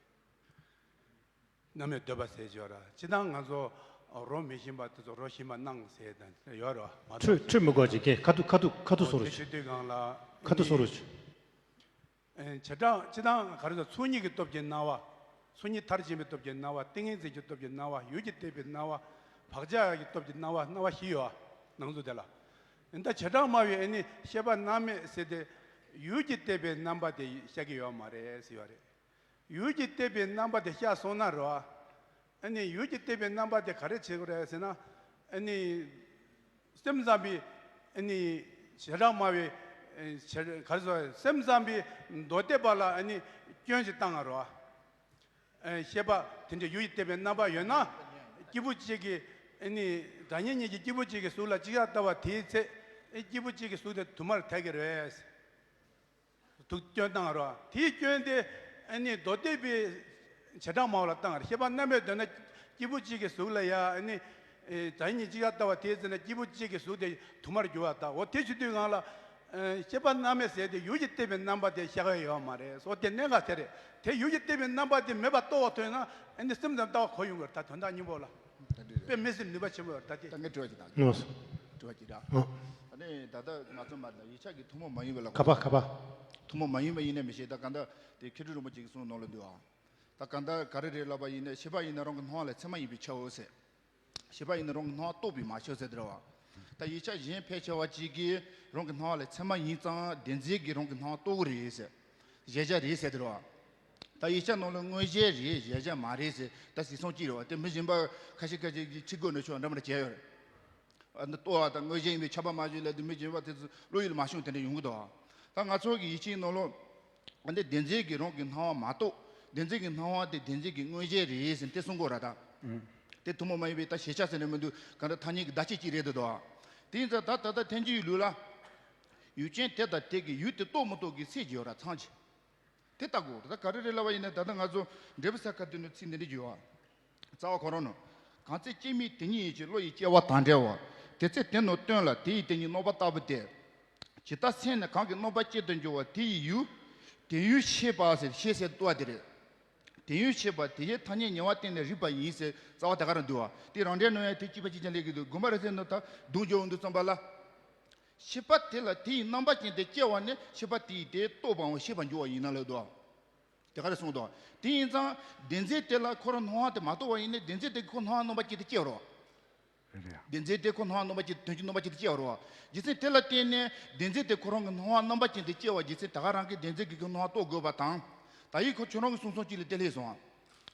རྣམ་སྨིན་འདོད་པ་ཟེར་གྱི་ཡོད་རེད། སྤྱི་བཏང་ང་ཚོ་རོ་མི་ཞིམ་པ་དེ་ཚོ་རོ་ཞིམ་པ་སྣང་ཟེར་དང་ཡོད་རེད་བ། མ་འཁྲུལ་འཁྲུལ་མི་དགོས་ཅིག་གས་ཁ་ཐུག་ཁ་ཐུག་ཁ་ཐུག་སོ་རུ་ཆུ། དུས་སྒང་ལ་ཁ་ཐུག་སོ་རུ་ཆུ། ཨེ། བྱེ་བྲག་སྤྱི་བཏང་ག་རེ་ཟེར། ཚོགས་གཉིས་ཀྱི་སྟོབས་ཀྱིས་སྣང་བ། ཚོགས་གཉིས་མཐར་ཕྱིན་པའི་སྟོབས་ཀྱིས་སྣང་བ། ཏིང་ངེ་འཛིན་གྱི་སྟོབས་ཀྱིས་སྣང་བ། ཡུལ་གྱིས་བརྟས་པའི་སྣང་བ། བག་ཆགས་ཀྱི་སྟོབས་ཀྱིས་སྣང་བ། སྣང་བ་བཞི་ཡོད་པ། ནང་ཚུལ་དེ་ལ། ད་བྱེ་བྲག་སྨྲ་བའི་ཨ་ནི་ཤེས་པ་རྣམ་སྨིན་ཟེར་ཏེ། ཡུལ་གྱིས་བརྟས་པའི་རྣམ་པ་དེ་བཤད་ཀྱི་ཡོད་མ་རེད་ཟེར་བ་རེད། ཡུལ་གྱིས་བརྟས་པའི་རྣམ་པ་དེ་བཤད་སོང་ན་རེད་བ། ཨ་ནི་ཡུལ་གྱིས་བརྟས་པའི་རྣམ་པ་དེ་ག་རེ་བྱེད་དགོས་རེད་ཟེར་ན། ཨ་ནི། སེམས་ཙམ་པའི། ཨ་ནི། བྱེ་བྲག་སྨྲ་བའི། ཨ། བྱེ་བྲག་ག་རེ་ཟེར། སེམས་ཙམ་པའི་མདོ་སྡེ་པ་ལ་ཨ་ནི་སྐྱོན་ཞིག་བཏང་ང་རོ། ཨ། ཤེས་པ་དེ་འདྲ་ཡུལ་གྱིས་བརྟས་པའི་རྣམ་པ་ཡོད་ན། སྐྱེས་བུ་གཅིག་གིས། ཨ་ནི། སྒྲ་སྙན་གཉིས་ཀྱིས་སྐྱེས་བུ་གཅིག་གི་གཟུགས་ལ་ཅི་ཞིག་ལྟ་བ་དེའི་ཚེ། ཨ། སྐྱེས་བུ་གཅིག་གི་གཟུགས་དེ་དུ་མར་ཐལ་གྱི་རེད། དུ་སྐྱོན་བཏང་རོ། དེའི་སྐྱོན་དེ་ཨ་ནི་མདོ་སྡེ་པའི་བྱེ་བྲག་སྨྲ་བ་ལ་བཏང་རེད། ཤེས་པ་རྣམ་སྨིན་འདོད་ན་སྐྱེས་བུ་གཅིག་གི་གཟུགས་ལ་ཡ་ཨ་ནི་ ཨེ། བདག་ཉིད་གཅིག་ཡང་ལྟ་བ་དེའི་ཚེ་ན་སྐྱེས་བུ་གཅིག་གི་གཟུགས་དེ་དུ་མར་འགྱུར་བ་དང་། འོ་དེ་བྱེད་དུས་སྒང་ལ། ཨེ། ཤེས་པ་རྣམ་སྨིན་ཟེར་དེ་ཡུལ་གྱིས་བརྟེན་པའི་རྣམ་པ་དེ་ཤར་གྱི་ཡོད་མ་རེད། སོ་དེ་གནད་འགག་དེ་རེད། དེ་ཡུལ་གྱིས་བརྟེན་པའི་རྣམ་པ་དེ་མེད་པ་རྟོགས་པ་ཐོན་ན། ཨ་ནི་སེམས་ཙམ་ལྟ་བ་གོ་ཡོང་གི་རེད། ད་དོན་དག་སྙིང་པོ་ལ། ད་འདི་རེད། དཔེ་མི་སྲིད་ནུས་པ་ཆེན་པོ་ཡོད་རེད་ད་དེ། ད་ངས་དྲི་བ་ཅིག་དང་། ལགས་སོ། དྲི་བ་ཅིག་ར། ཨ། ཨ་ནི་ད་ལྟ་ང་ཚོ་མར་ལ་ཡིག་ཆ་གི་ཐུན་མོང་མ་ཡིན་པ་ལ། ག་པ་ག་པ། ཐུན་མོང་མ་ཡིན་པ་ཡིན་ནའི་མི་ཤེས། ད་གང་ལྟར་དེ་མཁས་གྲུབ་རིན་པོ་ཆེ་གི་གསུང་ནང་ལ་འདུག་ཨ། ད་གང་ལྟར་ག་རེ་རེད་ལབ་པ་ཡིན་ན། ཤེས་པ་ཡིན་ན་རང་གི་སྣང་བ་ལས་ཚད་མ་ཡིན་པས་ཁྱབ་འོ་ཟེར། ཤེས་པ་ཡིན་ན་རང་གི་སྣང་བ་རྟོགས་པས་མ་ཁྱབ་ཟེར་དེ་རེད་བ། ད་ཡིག་ཆ་གཞན་ཕལ་ཆེ་བ་ཅིག་གིས་རང་གི་སྣང་བ་ལས་ཚད་མ་ཡིན་ཙང་བདེན་འཛིན་གྱིས་རང་གི་སྣང་བ་རྟོགས་ཀྱི་རེད་ཟེར། གཞལ་བྱ་རེད་ཟེར་དེ་རེད་བ། ད་ཡིག་ཆ་ནང་ལ་མངོན་གཞི་རེད། གཞལ་བྱ་མ་རེད་ཟེར། ད་གཟིགས་མཚམས་གཅིག་རེད་བ། དེ་མི་གཞན་པ་ཁ་ཤས་ཁ་ཤས་ཀྱིས་ཁྲིད་དགོས་ནས་ཆོག་འདྲ་མི་འདྲ་བྱས་ཡོད་རེད། ཨ་ནི་རྟོགས་པ་དང་མངོན་གཞི་ཡིན་པས་ཁྱབ་པ་མ་བྱུང་ལབ་དུས། མི་གཞན་པ་དེ་ཚོ་བློ་ཡུལ་མ་བྱུང་དེ་འདྲ་ཡོང་གི་འདུག་ད་ང་ཚོ་གི་ཡིད་ཆེས་ནང་ལོགས་ཨ་ནི་བདེན་འཛིན་གྱིས་རང་གི་སྣང་བ་མ་རྟོགས། བདེན་འཛིན་གྱི་སྣང་བ་དེ་བདེན་འཛིན་གྱི་མངོན་གཞི་རེད་ཟེར་དེ་གསུང་གི་ཡོད་རེད་ད། ཨང་། དེ་ཐུན་མོང་མ་ཡིན་པའི་ད་གཞལ་བྱ་ཟེར་ནས་མི་འདུག་གང་ལྟར་ཐ་སྙད་ཀྱི་བརྡ་ཆད་ཅིག་རེད་འདུག་ད། དེ་ཡིན་ཙང་ད་ད་ལྟ་ཐལ་འགྱུར་ལུགས་ལ། ཡུལ་ཅན་དེ་དང་དེ་གི་ཡུལ་དེ་རྟོགས་མི་རྟོགས་ཀྱི་ཚད་ཅིག་ཡོད་ར། མཚམས་ཅིག་དེ་ལྟ་དགོས། ད་ག་རེ་རེད་ལབ་པ་ཡིན་ན། ད་ལྟ་ང་ཚོ་འབྲས་བུ་ས་ཁ་དེ་ནས་ཚིག་འདི་འདྲ་བརྗོད་པ། རྩ་བ་གང་རུང་ནོ། གང་ཚེ་སྐྱེ་མེད་དེ་ཉིད་ཡིན་ཕྱིར། བློ་ཡི་སྐྱེ་བ་དང་བྲལ་བ། དེ་ཚེ་དེ་ནི་སྟོན་ལ་དེ་ཡི་དེ་ཉིད་གནོད་པ་ལྟ་བུ་སྟེ། ཇི་ལྟར་སེམས་ནི་གང་གིས་གནོད་པ་སྐྱེལ་དུ་འགྱུར་བ་དེ་ཡི་ཡུལ། དེ་ཡུལ་ཤེས་པ་ཟེར། ཤེས་ཟེར་བསྡུ་བ་དེ་རེད། དེ་ཡུལ་ཤེས་པ་དེ་ཡི་ཐ་སྙད་ཉེ་བར་བསྟན་ནས་རིག་པ་ཡིན་ཟེར་རྩ་བ་དེ་ག་རང་འདུག་བ། དེ་རང་འགྲེལ་ནང་ཡང་དེ་གཅིག་པ་གཅིག་རྐྱང་ལས་ཀྱི་འདུག་དགོངས་པ་རབ་གསལ་ནང་ད་གདུང་འཇོག་འདུག་ཙམ་པ་ལ། ཤེས་པ་དེ་ལ་དེ་ཡི་རྣམ་པ་ཅན་དེ་སྐྱེ་བ་ནི་ཤེས་པ་དེ་ཡིས་དེ་རྟོགས་པའམ་ཤེས་པར་འགྱུར་བ་ཡིན་ན་ལབ་འདུག་བ། དེ་ག་རེ་གསུངས་འདུག་དེ་ཡིན་ཙང་བདེན་འཛིན་དེ་ལ་ཁོ་རང་སྣང་བ་དེ་མ་རྟོགས་པ་ཡིན་ན། བདེན་འཛིན་དེ་གིས་ཁོ་སྣང་བ་རྣམ་པ་ཅན་དེ་སྐྱེ་བ་རེད་བ། རེད་རེད། བདེན་འཛིན་དེ་ཁོ་སྣང་བ་རྣམ་པ་ཅན་དོན་གྱི་རྣམ་པ་ཅན་དེ་སྐྱེ་བ་རེད་བ། རྒྱུ་མཚན་དེ་ལ་བརྟེན་ནས་བདེན་འཛིན་དེ་ཁོ་རང་གི་སྣང་བ་རྣམ་པ་ཅན་དེ་སྐྱེ་བ་རྒྱུ་མཚན་དེ་ག་རང་གིས་བདེན་འཛིན་གྱི་སྣང་བ་རྟོགས་དགོས་པ་དང་། ད་ཡིག་ཁོ་ཁྱོད་རང་གི་གསུང་མཚམས་གཅིག་ལ་དེ་སླེབས་སོང་ང་།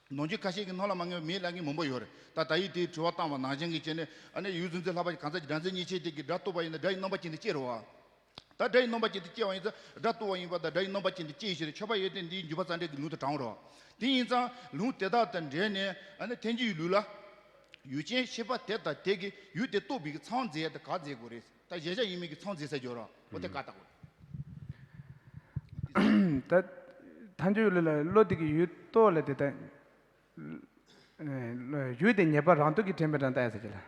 ནང་ཆོས་ཁ་ཤས་ཀྱི་ནང་ལ་མ་ངེས་པ་མེད་ལབ་མཁན་མང་པོ་ཡོད་རེད། ད་ད་ཡིག་དེའི་དྲི་བ་བཏང་བ་ནང་བཞིན་གྱི་བྱས་ནས། ཨ་ནི་ཡུལ་གཟུང་འཛིན་ལྷག་པ་གང་ཟག་གི་སྒྲ་འཛིན་གཉིས་ཆོས་དེ་གིས་སྒྲ་རྟོགས་པ་ཡིན་ན་སྒྲ་ཡི་རྣམ་པ་ཅན་དེ་སྐྱེ་རེད་བ། ད་སྒྲ་ཡི་རྣམ་པ་ཅན་དེ་སྐྱེ་བ་ཡིན་ཙང་སྒྲ་རྟོགས་པ་ཡིན་པ་དང་སྒྲ་ཡི་རྣམ་པ་ཅན་དེ་སྐྱེ་ཡི་ཕྱིར། མཆོད་པ་ཡོན་ཏན་འདིའི་འཇུག་པ་རྩ་འགྲེལ་གྱི་ལུང་དུ་དྲངས་རོགས། དེ་ཡིན་ཙང་ལུང་དེ་དག་དང་འབྲེལ་ནས། ཨ་ནི་ཐལ་འགྱུར་ལུགས་ལ། ཡུལ་ཅན་ཤེས་པ་དེ་དང་དེ་གི་ཡུལ་དེ་རྟོགས་པའི་མཚམས་འཛིན་ཡ་དེ་ག་འཛིན་དགོས་རེད། ད་གཞལ་བྱ་ཡིན་མིན་གྱི་མཚམས་འཛིན་ས་སྦྱོར་རོགས། འོ་དེ་བཀའ་བཏགས་དགོས་རེད། ད་ཐལ་འགྱུར་ལུགས་ལ་བློ་དེ་གི་ཡུལ་རྟོགས་ལ་དེ་ལྟ། ཡུལ་དེ་ངེས་པ་རང་སྟོབས་ཀྱིས་དྲན་པའི་དྲན་ལྟ་ཡ་ཟེར་གྱི་ལ།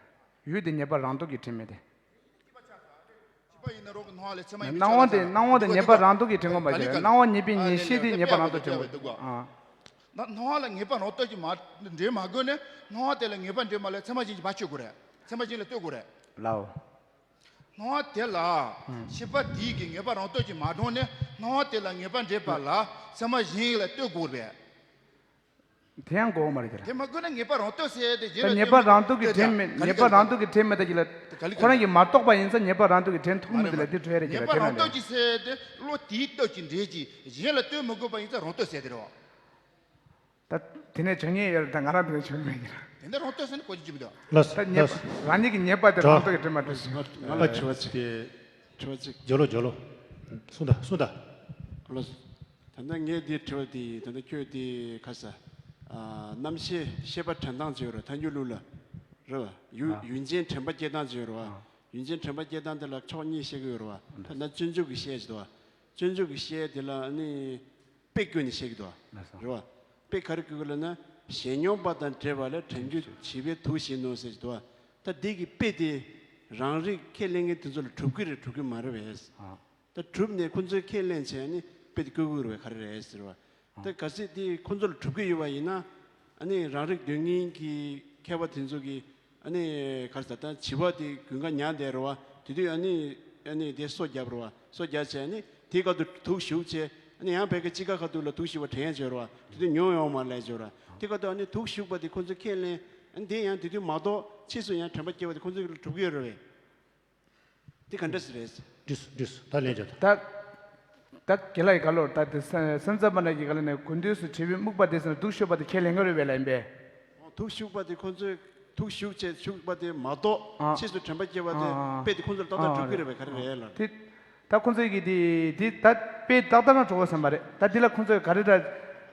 ཡུལ་དེ་ངེས་པ་རང་སྟོབས་ཀྱིས་དྲན་མེད་དེ། སྣང་བ་དེ། སྣང་བ་དེ་ངེས་པ་རང་སྟོབས་ཀྱིས་དྲན་དགོས་པ་ཞིག་སྣང་བ་ཉིད་པའི་ཉེར་ཞི་དེ་ངེས་པ་རང་སྟོབས་དྲན་དགོས། ཨ། སྣང་བ་ལ་ངེས་པ་རང་སྟོབས་ཀྱིས་མ་འདྲེན་མ་དགོས་ནས། སྣང་བ་དེ་ལ་ངེས་པ་འདྲེན་པ་ལ་ཚད་མ་གཞན་གྱིས་མ་ཆོད་དགོས་རེད། ཚད་མ་གཞན་ལ་ལྟོས་དགོས་རེད། ལའོ། སྣང་བ་དེ་ལ་ཤེས་པ་དེ་གིས་ངེས་པ་རང་སྟོབས་ཀྱིས་མ་འདྲེན་ནས། སྣང་བ་དེ་ལ་ངེས་པ་འདྲེན་པ་ལ་ཚད་མ་གཞན་ལ་ལྟོས་དགོས་རེད། དེ་ཡང་དགོས་མ་རེད་ཀྱི་ར། དེ་མ་དགོས་ན་ངེས་པ་རང་སྟོབས་ཟེར་དེ་གཞན་ད་ལ་ངེས་པ་རང་སྟོབས་ཀྱིས་དྲན་མེད། ངེས་པ་རང་སྟོབས་ཀྱིས་དྲན་མེད་ད་ཀྱི་ལ། ཁོ་རང་གིས་མ་རྟོགས་པ་ཡིན་ཙང་ངེས་པ་རང་སྟོབས་ཀྱིས་དྲན་ཐུབ་མི་འདུག་ལ། དེ་འཕྲོས་རེད་ཀྱི་ར། ངེས་པ་རང་སྟོབས་ཀྱིས་ཟེར་དེ་བློ་དེའི་སྟོབས་ཀྱིས་འདྲེན་གྱི། གཞན་ལ་ལྟོས་མི་དགོས་པ་ཡིན་ཙང་རང་སྟོབས་ཟེར་དེ་རེད་བ། ད་དེ་ནས་བྱུང་ངེས་ཡོད་རེད། ད་ང་རང་དེ་ནས་བྱུང་མེད་ཀྱི་ར། དེ་འདྲ་རང་སྟོབས་ཟེར་ནས་གོ་རྒྱུ་ཅི་མི་འདུག་ལགས་སོ། ད་ངེས་པ་ལགས་སོ། རང་ཉིད་ཀྱི་ངེས་པ་དེ་རང་སྟོབས་ཀྱིས་དྲན་མ་ཐུབ་ཞིང་། ང་ལ་དྲི་བ་ཅིག་དྲི་བ་ཅིག་ཇོ་ལོ། ཇོ་ལོ། གསུངས་དང་། གསུངས་དང་། ལགས་སོ། ད་ལྟ་ངས་འདི་དྲི་བ་འདི་ད་ལྟ་ཁྱོད་འདི་ག་ས། ཨ། རྣམ་ཤེས་ཤེས་པ་དྲན་སྟངས་ཅིག་ཡོད་རེད། ཐལ་འགྱུར་ལུགས་ལ། རེད་བ། ཡུལ། ཨ། ཡུལ་ཅན་དྲན་པ་སྐྱེ་སྟངས་ཅིག་ཡོད་རེད་བ། ཨ། ཡུལ་ཅན་དྲན་པ་སྐྱེ་སྟངས་དེ་ལ་ཕྱོགས་གཉིས་བཤད་ཀྱི་ཡོད་རེད་བ། ད་ལྟ་སྤྱོད་འཇུག་གི་བཤད་ཅིག་འདུག་བ། སྤྱོད་འཇུག་གི་བཤད་དེ་ལ་ཨ་ནི། དཔེ་བཀོད་ནས་བཤད་ཀྱི་འདུག་བ། ལགས་སོ། རེད་བ། དཔེ་ག་རེ་བཀོད་ཀྱི་ལབ་ན། ཞེན་སྙོམས་པ་དང་བྲལ་བ་ལ་དྲན་རྒྱུ་བྱིས་པའི་དུག་བཞིན་ནོ་ཟེར་གྱི་འདུག་བ། ད་འདི་གི་དཔེ་དེ་རང་རིག་ཁས་ལེན་མཁན་དེ་ཚོ་ལ་གྲུབ་ཀྱི་རེད་གྲུབ་ཀྱི་མ་རེད་པས། ཨ། ད་གྲུབ་ནས་ཁོ་ཚོས་ཁས་ལེན་བྱས་ནས་དཔེ་དེ་བཀོད་ཀྱི་རེད་པས། ག་རེ་རེད་ཟེར་བ། ད་གལ་སྲིད་དེ་ཁོ་ཚོ་ལ་གྲུབ་ཀྱི་ཡོད་པ་ཡིན་ན། ཨ་ནི་རང་རིག་སྡོད་མཁན་གྱི་མཁས་པ་དེ་ཚོ་གིས། ཨ་ནི་ག་རེ་ཟེར། ད་བྱིས་པ་དེ་དགུན་ཁ་ཉལ་བསྡད་རེད་བ། དེ་དུས་ཨ་ནི། ཨ་ནི་དེ་སོ་བརྒྱབ་རེད་བ། སོ་བརྒྱབ་བྱས་ཨ་ནི་དེའི་ཁ་ཐུག་དུག་ཞུགས་བྱས། ཨ་ནི་ཡང་བད་ཀ་དཔྱིད་ཀ་ཁ་ཐུག་ལ་དུག་ཞུགས་པ་དྲན་ཡ་བྱས་རེད་བ། དེ་དུས་མྱོང་ཡོང་མ་ལས་བྱས་རེད་བ། དེ་ཁ་ཐུག་ཨ་ནི་དུག་ཞུགས་པ་དེ་ཁོ་ཚོས་ཁས་ལེན། ཨ་ནི་དེ་ཡང་དེ་དུས་མ་གཏོགས་ཕྱིས་སུ་ཡང་དྲན་པ་སྐྱེ་བ་དེ་ཁོ་ཚོ་ལ་གྲུབ་ཀྱི་ཡོད་རེད་བས། དེ་ག་འདྲ་ཞིག་རེད། འགྲིག་སོང་། འགྲིག་སོང་། ད་ལན་རྒྱག་དང་། ད། ད་དགེ་ལགས་ཀྱིས་ག་ལོར་ད་དེ་ས་སེམས་ཙམ་པ་རྣམས་ཀྱིས་ག་ལ་ནས་དགུན་དུས་སུ་བྱིས་པའི་སྨུག་པ་དེ་ཟེར་ན་དུག་ཞུགས་པ་དེ་ཁས་ལེན་གྱི་རེད་པས་ལབ་ཡིན་པས། དུག་ཞུགས་པ་དེ་ཁོ་ཚོས་དུག་ཞུགས་བྱས་ཞུགས་པ་དེ་མ་གཏོགས། ཨ། ཕྱིས་སུ་དྲན་པ་སྐྱེ་བ་དེ། ཨ། དཔེ་དེ་ཁོ་ཚོར་ཏག་ཏག་ཨ། གྲུབ་ཀྱི་རེད་པས། ག་རེ་རེད་ལབ། དེ་ད་ཁོ་ཚོས་ཀྱིས་དེ་དེ་ད་དཔེ་ཏག་ཏག་རང་གྲུབ་ཀྱི་བསམ་པ་རེད། ད་འདི་ལ་ཁོ་ཚོས་ག་རེ་འདྲ་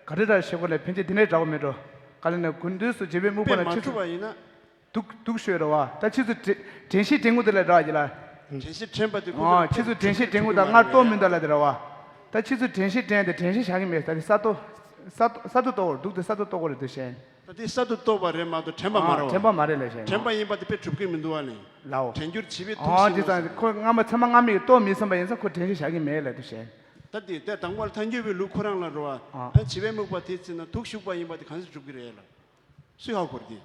ག་རེ་འདྲ་བཤད་དགོས་ལབ། ཕན་ཆད་དེ་ནས་འདྲ་བོ་མེད་འགྲོ། ག་ལ་ནས་དགུན་དུས་སུ་བྱིས་པའི་སྨུག་པ་དཔེ་ན་མ་ཕྱིས་སུ། གྲུབ་པ་ཡིན་ན། དུག་དུག་ཞུགས་རེད་བ། ད་ཕྱིས་སུ་དྲན་དྲན་ཤེས་དྲན་དགོས་དེ་ལ་འདྲ་བ་ཅིག་ལ། དྲན་ཤེས་དྲན་པ་དེ་ཁོ་ཨ། ཚོ་ཕྱིས་སུ་དྲན་ཤེས་དྲན་དགོས། ད་སྔར་རྟོགས་མི་འདུག་ལབ་དེ་རེད་བ། ད་ཕྱིས་སུ་དྲན་ཤེས་དྲན་ཏེ་དྲན་ཤེས་བཞག་གི་མེད། ད་དེ་ས་རྡོ། ས་རྡོ་ས་རྡོ་རྟོགས་དགོས་རེད། དུག་དེ་ས་རྡོ་རྟོགས་དགོས་རེད་དེ་བཤད། ད་དེ་གསར་དུ་གཏོད་པ་རེད་མ་གཏོགས་དྲན་པ་མ་ཨ་རེད་བ། དྲན་པ་མ་རེད་ལབ་བཤད། དྲན་པ་ཡིན་པ་དེ་དཔེ་གྲུབ་ཀྱི་མི་འདུག་བ་ལེ། ལའོ། དྲན་རྒྱུར་བྱིས་པའི་ཐུགས་ཨ་བཞེས་དེ་ཙང་ཁོ་སྔ་མ་ཚད་མ་སྔ་མའི་གཏོད་མི་ཟིན་པ་ཡིན་ཙང་ཁོ་དྲན་གཞི་བཞག་གི་མེད་ལབ་དུས་བཤད། ད་དེ་དེ་དང་པོ་ལ་ཐལ་འགྱུར་བའི་ལུགས་ཁོ་རང་ལ་རོ་བ། ཨ། ཕན་བྱིས་པའི་དམིགས་པ་དེ་བརྩིས་ན་དུག་ཞུགས་པ་ཡིན་པ་དེ་གང་ཟག་གྲུབ་ཀྱི་རེད་ལ། སུས་ཧ་གོ་རེད་དེ།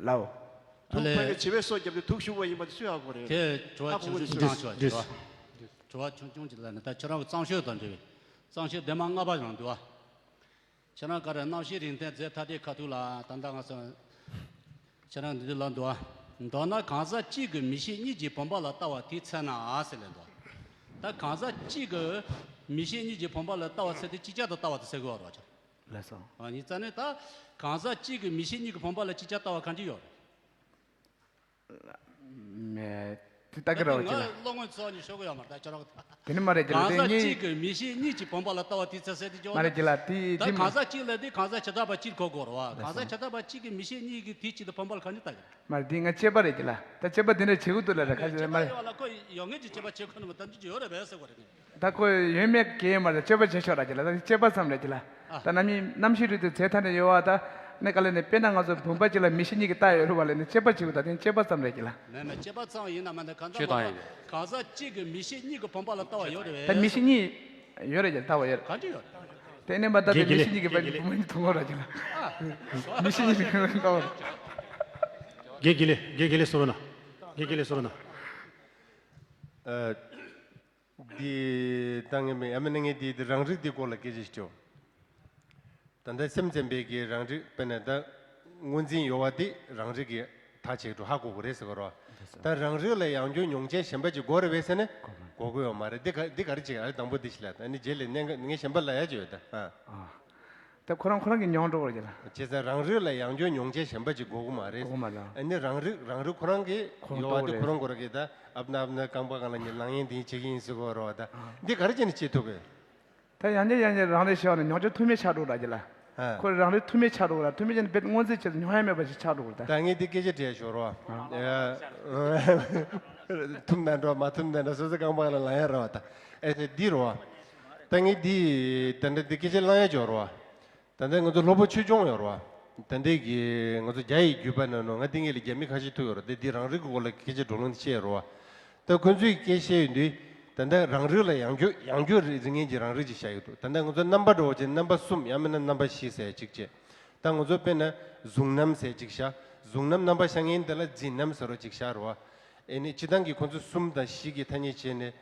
ལའོ། དུག་ཕ་གི་བྱིས་པའི་སྲོག་བརྒྱབ་སྟེ་དུག་ཞུགས་པ་ཡིན་པ་དེ་སུས་ཧ་གོ་རེད། དེ་དྲི་བ་ཧ་གོ་ཆུང་གི་ཆུང་ཅིག་འདུག་བཏང་ཆོག་དྲི་བ། དྲི་བ་ཆུང་ཆུང་ཅིག་ལ་ནི་ད་ཁྱེད་རང་གི་གཙང་ཤོས་དང་འབྲེལ་བའི། གཙང་ཤོས་སྡེ་མ་ལྔ་པ་རང་འདུག་བ། ཁྱེད་རང་ག་རེ་རྣམ་ཤེས་རིང་ཐེངས་རྫས་ཐ་དད་ཁ་ཐུག་ལ་ད་ལྟ་ང་ཚོ། ཁྱེད་རང་འདི་འདི་ལ་འདུག་བ། མདོར་ན་གང་ཟག་གཅིག་གི་མིག་ཤེས་གཉིས་ཀྱི་བུམ་པ་ལ་ལྟ་བ་དེའི་ཚེ་ན་ཟེར་ལེ་འདུག་ད་གང་ཟག་གཅིག་གི་མིག་ཤེས་གཉིས་ཀྱི་བུམ་པ་ལ་ལྟ་བ་ཚེ་དེ་ཅིག་ཅར་དུ་ལྟ་བ་དེ་ཟེར་དགོས་བ་རོགས་ཀྱང་། ལགས་སོ། ཨ་ནི་རྩ་ནས་ད་གང་ཟག་གཅིག་གི་མིག་ཤེས་གཉིས་ཀྱི་བུམ་པ་ལ་ཅིག་ཅར་ལྟ་བ་གང་ཅི་ཡོད་རེད། མེད། དེ་ལྟ་གི་རེད་བ་ཅི་ལ། ང་ལ་བློ་ངོས་ཚོགས་ནས་ཤོད་གི་ཡོད་མ་རེད་ད་ཁྱོད་རང་གི་ད། དེ་ནི་མ་རེད་ཅི་ལ་གང་དེ་ཟག་གཉིས། གཅིག་གི་མིག་ཤེས་གཉིས་ཀྱི་བུམ་པ་ལ་ལྟ་བ་དེའི་ཚེ་ཟེར་དེ་ཅོག་མ་རེད་ཅི་ལ་དེ་ད་དེ་མ། གང་ཟག་གཅིག་ལ་དེ་གང་ཟག་བྱེ་བྲག་པ་གཅིག་གོ་དགོས་རེད་བ། གང་ཟག་བྱེ་བྲག་པ་གཅིག་གི་མིག་ཤེས་གཉིས་ཀྱི་དེ་གཅིག་ཏུ་བུམ་པ་ལ་གང་ཅི་ལྟ་གི་རེད། མ་རེད་དེ་ང་དཔྱད་པ་རེད་ཅི་ལ་ད་དཔྱད་པ་དེ་འདྲ་བྱེད་དགོས་འདུག་ལ་ར་ཁ་ཅིག་མ་རེད། ཁོ་ཡོད་ངེས་ཀྱི་དཔྱད་པ་བྱེད་ཁོ་ནི་མ་ད་འདི་ཅི་ཡོད་རེད་བས་ཟེར་གོ་རེད། ད་ཁོ་ཡོད་མེད་གལ་མ་རེད། དཔྱད་པ་བྱེད་ཆོག་ར་ཅི་ལ་ད་དཔྱད་པ་ཙམ་རེད་ཅི་ལ། ཨ། ད་རྣམ་གཡེང་རྣམ་ཤེས་རིག་ཏུ་རྫས་ཐ་དད་ཡོད་བ་ད། ནི་ག་ལ་ནི་དཔེར་ན་ང་ཚོ་བུམ་པ་ཅི་ལ་མིག་ཤེས་གཉིས་ཀྱི་རྟགས་ཡོད་རུ་བ་ལ་ནི་དཔྱད་པ་བྱེད་དགོས་ད་དེ་དཔྱད་པ་ཙམ་རེད་ཅི་ལ། མེད་མེད་དཔྱད་པ་ཙམ་ཡིན་ན་མ་ནི་གང་ཟག་ཆོས་དང་ཡིན། གང་ཟག་གཅིག་གི་མིག་ཤེས་གཉིས་ཀྱི་བུམ་པ་ལ་ལྟ་བ་ཡོད་རེད་བས། ད་མིག་ཤེས་གཉིས་ཡོད་རེད་ཅི་ལ་ལྟ་བ་ཡོད་རེད། གང་ཅི་ཡོད་རེད། དེ་ནི་མ་ད་དེ་མིག་ཤེས་གཉིས་ཀྱི་བུམ་པ་ནི་ཐུང་ངོ་ར་ཅི་ལ། ཨ། མིག་ཤེས་གཉིས་ཀྱི་བུམ་པ་ནི་ལྟ་བ། དགེ་དགེ་ལེགས་དགེ་དགེ་ལེགས་གསུང་རོགས་གནང་། དགེ་དགེ་ལེགས་གསུང་རོགས་གནང་། ཨ། འདི་ད་ངས་མིན་ཨ་མ་ནི་ངས་འདི་འདི་རང་རིག་འདི་སྐོར་ལ་སྐད་ཆ་ཞིག་ཅོ། ད་ལྟ་སེམས་ཙམ་པའི་གི་རང་རིག་དཔེར་ན་ད་དངོས་འཛིན་ཡོད་བ་འདི་རང་རིག་གི་ཐག་ཆད་འགྲོ་ཧ་གོ་གི་རེད་ཟེར་གི་རོ། ད་རང་རིག་ལ་ཡང་བསྐྱར་མྱོང་བྱེད་གཞན་པ་ཅིག་དགོས་རེད་བས་ཟེར་ན་དགོས་གི་ཡོད་མ་རེད། འདི་ག་འདི་ག་རེ་ཅིག་ཨ་རེ་དང་པོ་འདི་ཞིག་ལ་ད་ནི་རྗེས་ལ་གནད་འགག་ངས་གཞན་པ་ལ་ཡ་ཅིག་ཡོད་ད། ཨ། ཨ། ད་ཁོ་རང་ཁོ་རང་གི་མྱོང་འགྲོ་བར་གྱུར་ལ། བྱས་ཙང་རང་རིག་ལ་ཡང་བསྐྱར་མྱོང་བྱེད་གཞན་པ་ཅིག་དགོས་ཀྱི་མ་རེད། དགོས་ཀྱི་མ་རེད། ཨ་ནི་རང་རིག་རང་རིག་ཁོ་རང་གི་ཁོ་རང་ཡོད་པ་དེ་ལྟོས་ཁོ་རང་རེད། ཁོ་རང་གིས་ད་ཨབ་ན་ཨབ་ན་རྐང་པ་སྒང་ལ་ཉི་ལང་ཡན་དེ་བྱེད་ཀྱི་ཡིན་ཟེར་གོ་རོ་བ་ད། ཨ། འདི་ག་རེ་བྱས་ནས་བྱེད་ཐུབ་གི། ད་ཡང་བསྐྱར་ཡང་བསྐྱར་རང་རིག་ཤེས་པ་ནི་མྱོང་བྱེད་ཐུག་མེད་ཆགས་འགྲོ་ར་གྱི་ལ། ཨ། ཁོ་རང་རིག་ཐུག་མེད་ཆགས་འགྲོ་ར་ཐུག་མེད་ཅན་དཔེ་དངོས་འཛིན་བྱེད་དུ་མྱོང་ཡ་མེད་པ་ཞིག་ཆགས་འགྲོ་ར་ད། ད་ངས་འདི་སྐད་ཆ་དྲིས་ཤོར་བ། ཨ། ཐུབ་ན་འགྲོ་མ་ཐུབ་ན་འགྲོ་སོ་སོ་རྐང་པ་སྒང་ལ་ལང་ཡ་ར་བ་ད། ཨེ་ཟེར་འདི་རོ་བ། ད་ངས་འདི་ད་འདྲ་འདི་སྐད་ཆ་གླེང་ཡ་འབྱོར་བ། ད་ལྟ་ང་ཚོ་སློབ་དཔོན་ཆོས་སྐྱོང་ཡོད་རེད་བ། ད་ལྟའི་གི་ང་ཚོ་རྒྱ་ཡི་བརྒྱུད་པ་ནང་ནང་ང་འདི་ངེད་ལ་རྒྱ་མི་ཁ་ཤས་ཐུག་ཡོད་རེད་དེ་འདི་རང་རིག་གི་སྐོར་ལ་སྐད་ཆ་བགྲོ་གླེང་བྱས་ཡོད་རེད་བ། ད་ཁོ་ཚོས་སྐད་བཤད་ཡོད་དུས་ད་ལྟ་རང་རིག་ལ་ཡང་བསྐྱར་ཡང་བསྐྱར་རིག་རིག་མཁན་གྱི་རང་རིག་ཅིག་བཞག་ཡོད་འདུག་ད་ལྟ་ང་ཚོ་རྣམ་པ་འདྲ་བོ་ཅིག་རྣམ་པ་གསུམ་ཡང་མིན་ན་རྣམ་པ་བཞི་ཟེར་ཅིག་བྱས། ད་ང་ཚོ་དཔེར་ན་གཟུགས་རྣམ་ཟེར་ཅིག་བཞག་གཟུགས་རྣམ་རྣམ་པ་ཤར་མཁན་དེ་ལ་འཛིན་རྣམ་ཟེར་རོ་ཅིག་བཞག་རེད་བ། ཨེ་ནི་སྤྱིར་བཏང་གི་ཁོ་ཚོ་གསུམ་དང་བཞི་གི་ཐ་སྙད་བྱས་ནས།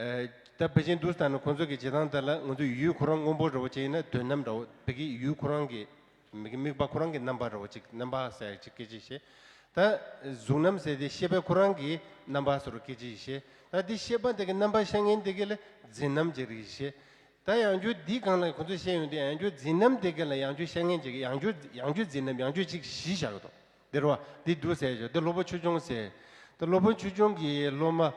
ཨ། ད་ཕལ་ཆེར་འདུག་ད་ནི་ཁོང་ཚོ་གི་བྱེད་སྟངས་དེ་ལ་ང་ཚོ་ཡུལ་ཁོ་རང་སྔོན་པོ་འདྲ་བོ་ཅིག་ཡིན་ན་དོན་རྣམ་འདྲ་བོ་བོད་ཀྱི་ཡུལ་ཁོ་རང་གི་མིག་དམིགས་པ་ཁོ་རང་གི་རྣམ་པ་འདྲ་བོ་ཅིག་རྣམ་པ་ཟེར་ཅིག་སྐད་ཆ་བཤད། ད་གཟུགས་རྣམ་ཟེར་དེ་ཤེས་པ་ཁོ་རང་གི་རྣམ་པ་ཟེར་བ་སྐད་ཆ་བཤད། ད་དེ་ཤེས་པ་དེ་གི་རྣམ་པ་ཤར་མཁན་དེ་གི་ལ་འཛིན་རྣམ་ཅིག་རེད་བཤད། ད་ཡང་བསྐྱར་འདི་གང་ལ་ཁོ་ཚོས་བཤད་ཡོང་དུས་ཡང་བསྐྱར་འཛིན་རྣམ་དེ་གི་ལ་ཡང་བསྐྱར་ཤར་མཁན་ཅིག་ཡང་བསྐྱར་ཡང་བསྐྱར་འཛིན་རྣམ་ཡང་བསྐྱར་ཅིག་བཞི་བཞག་གི་འདུག་འདི་རུ་བ་འདི་འདུག་ཟེར་ཞོ་འདི་སློབ་དཔོན་ཆོས་སྐྱོང་ཟེར། ད་སློབ་དཔོན་ཆོས་སྐྱོང་གི་སློབ་མ་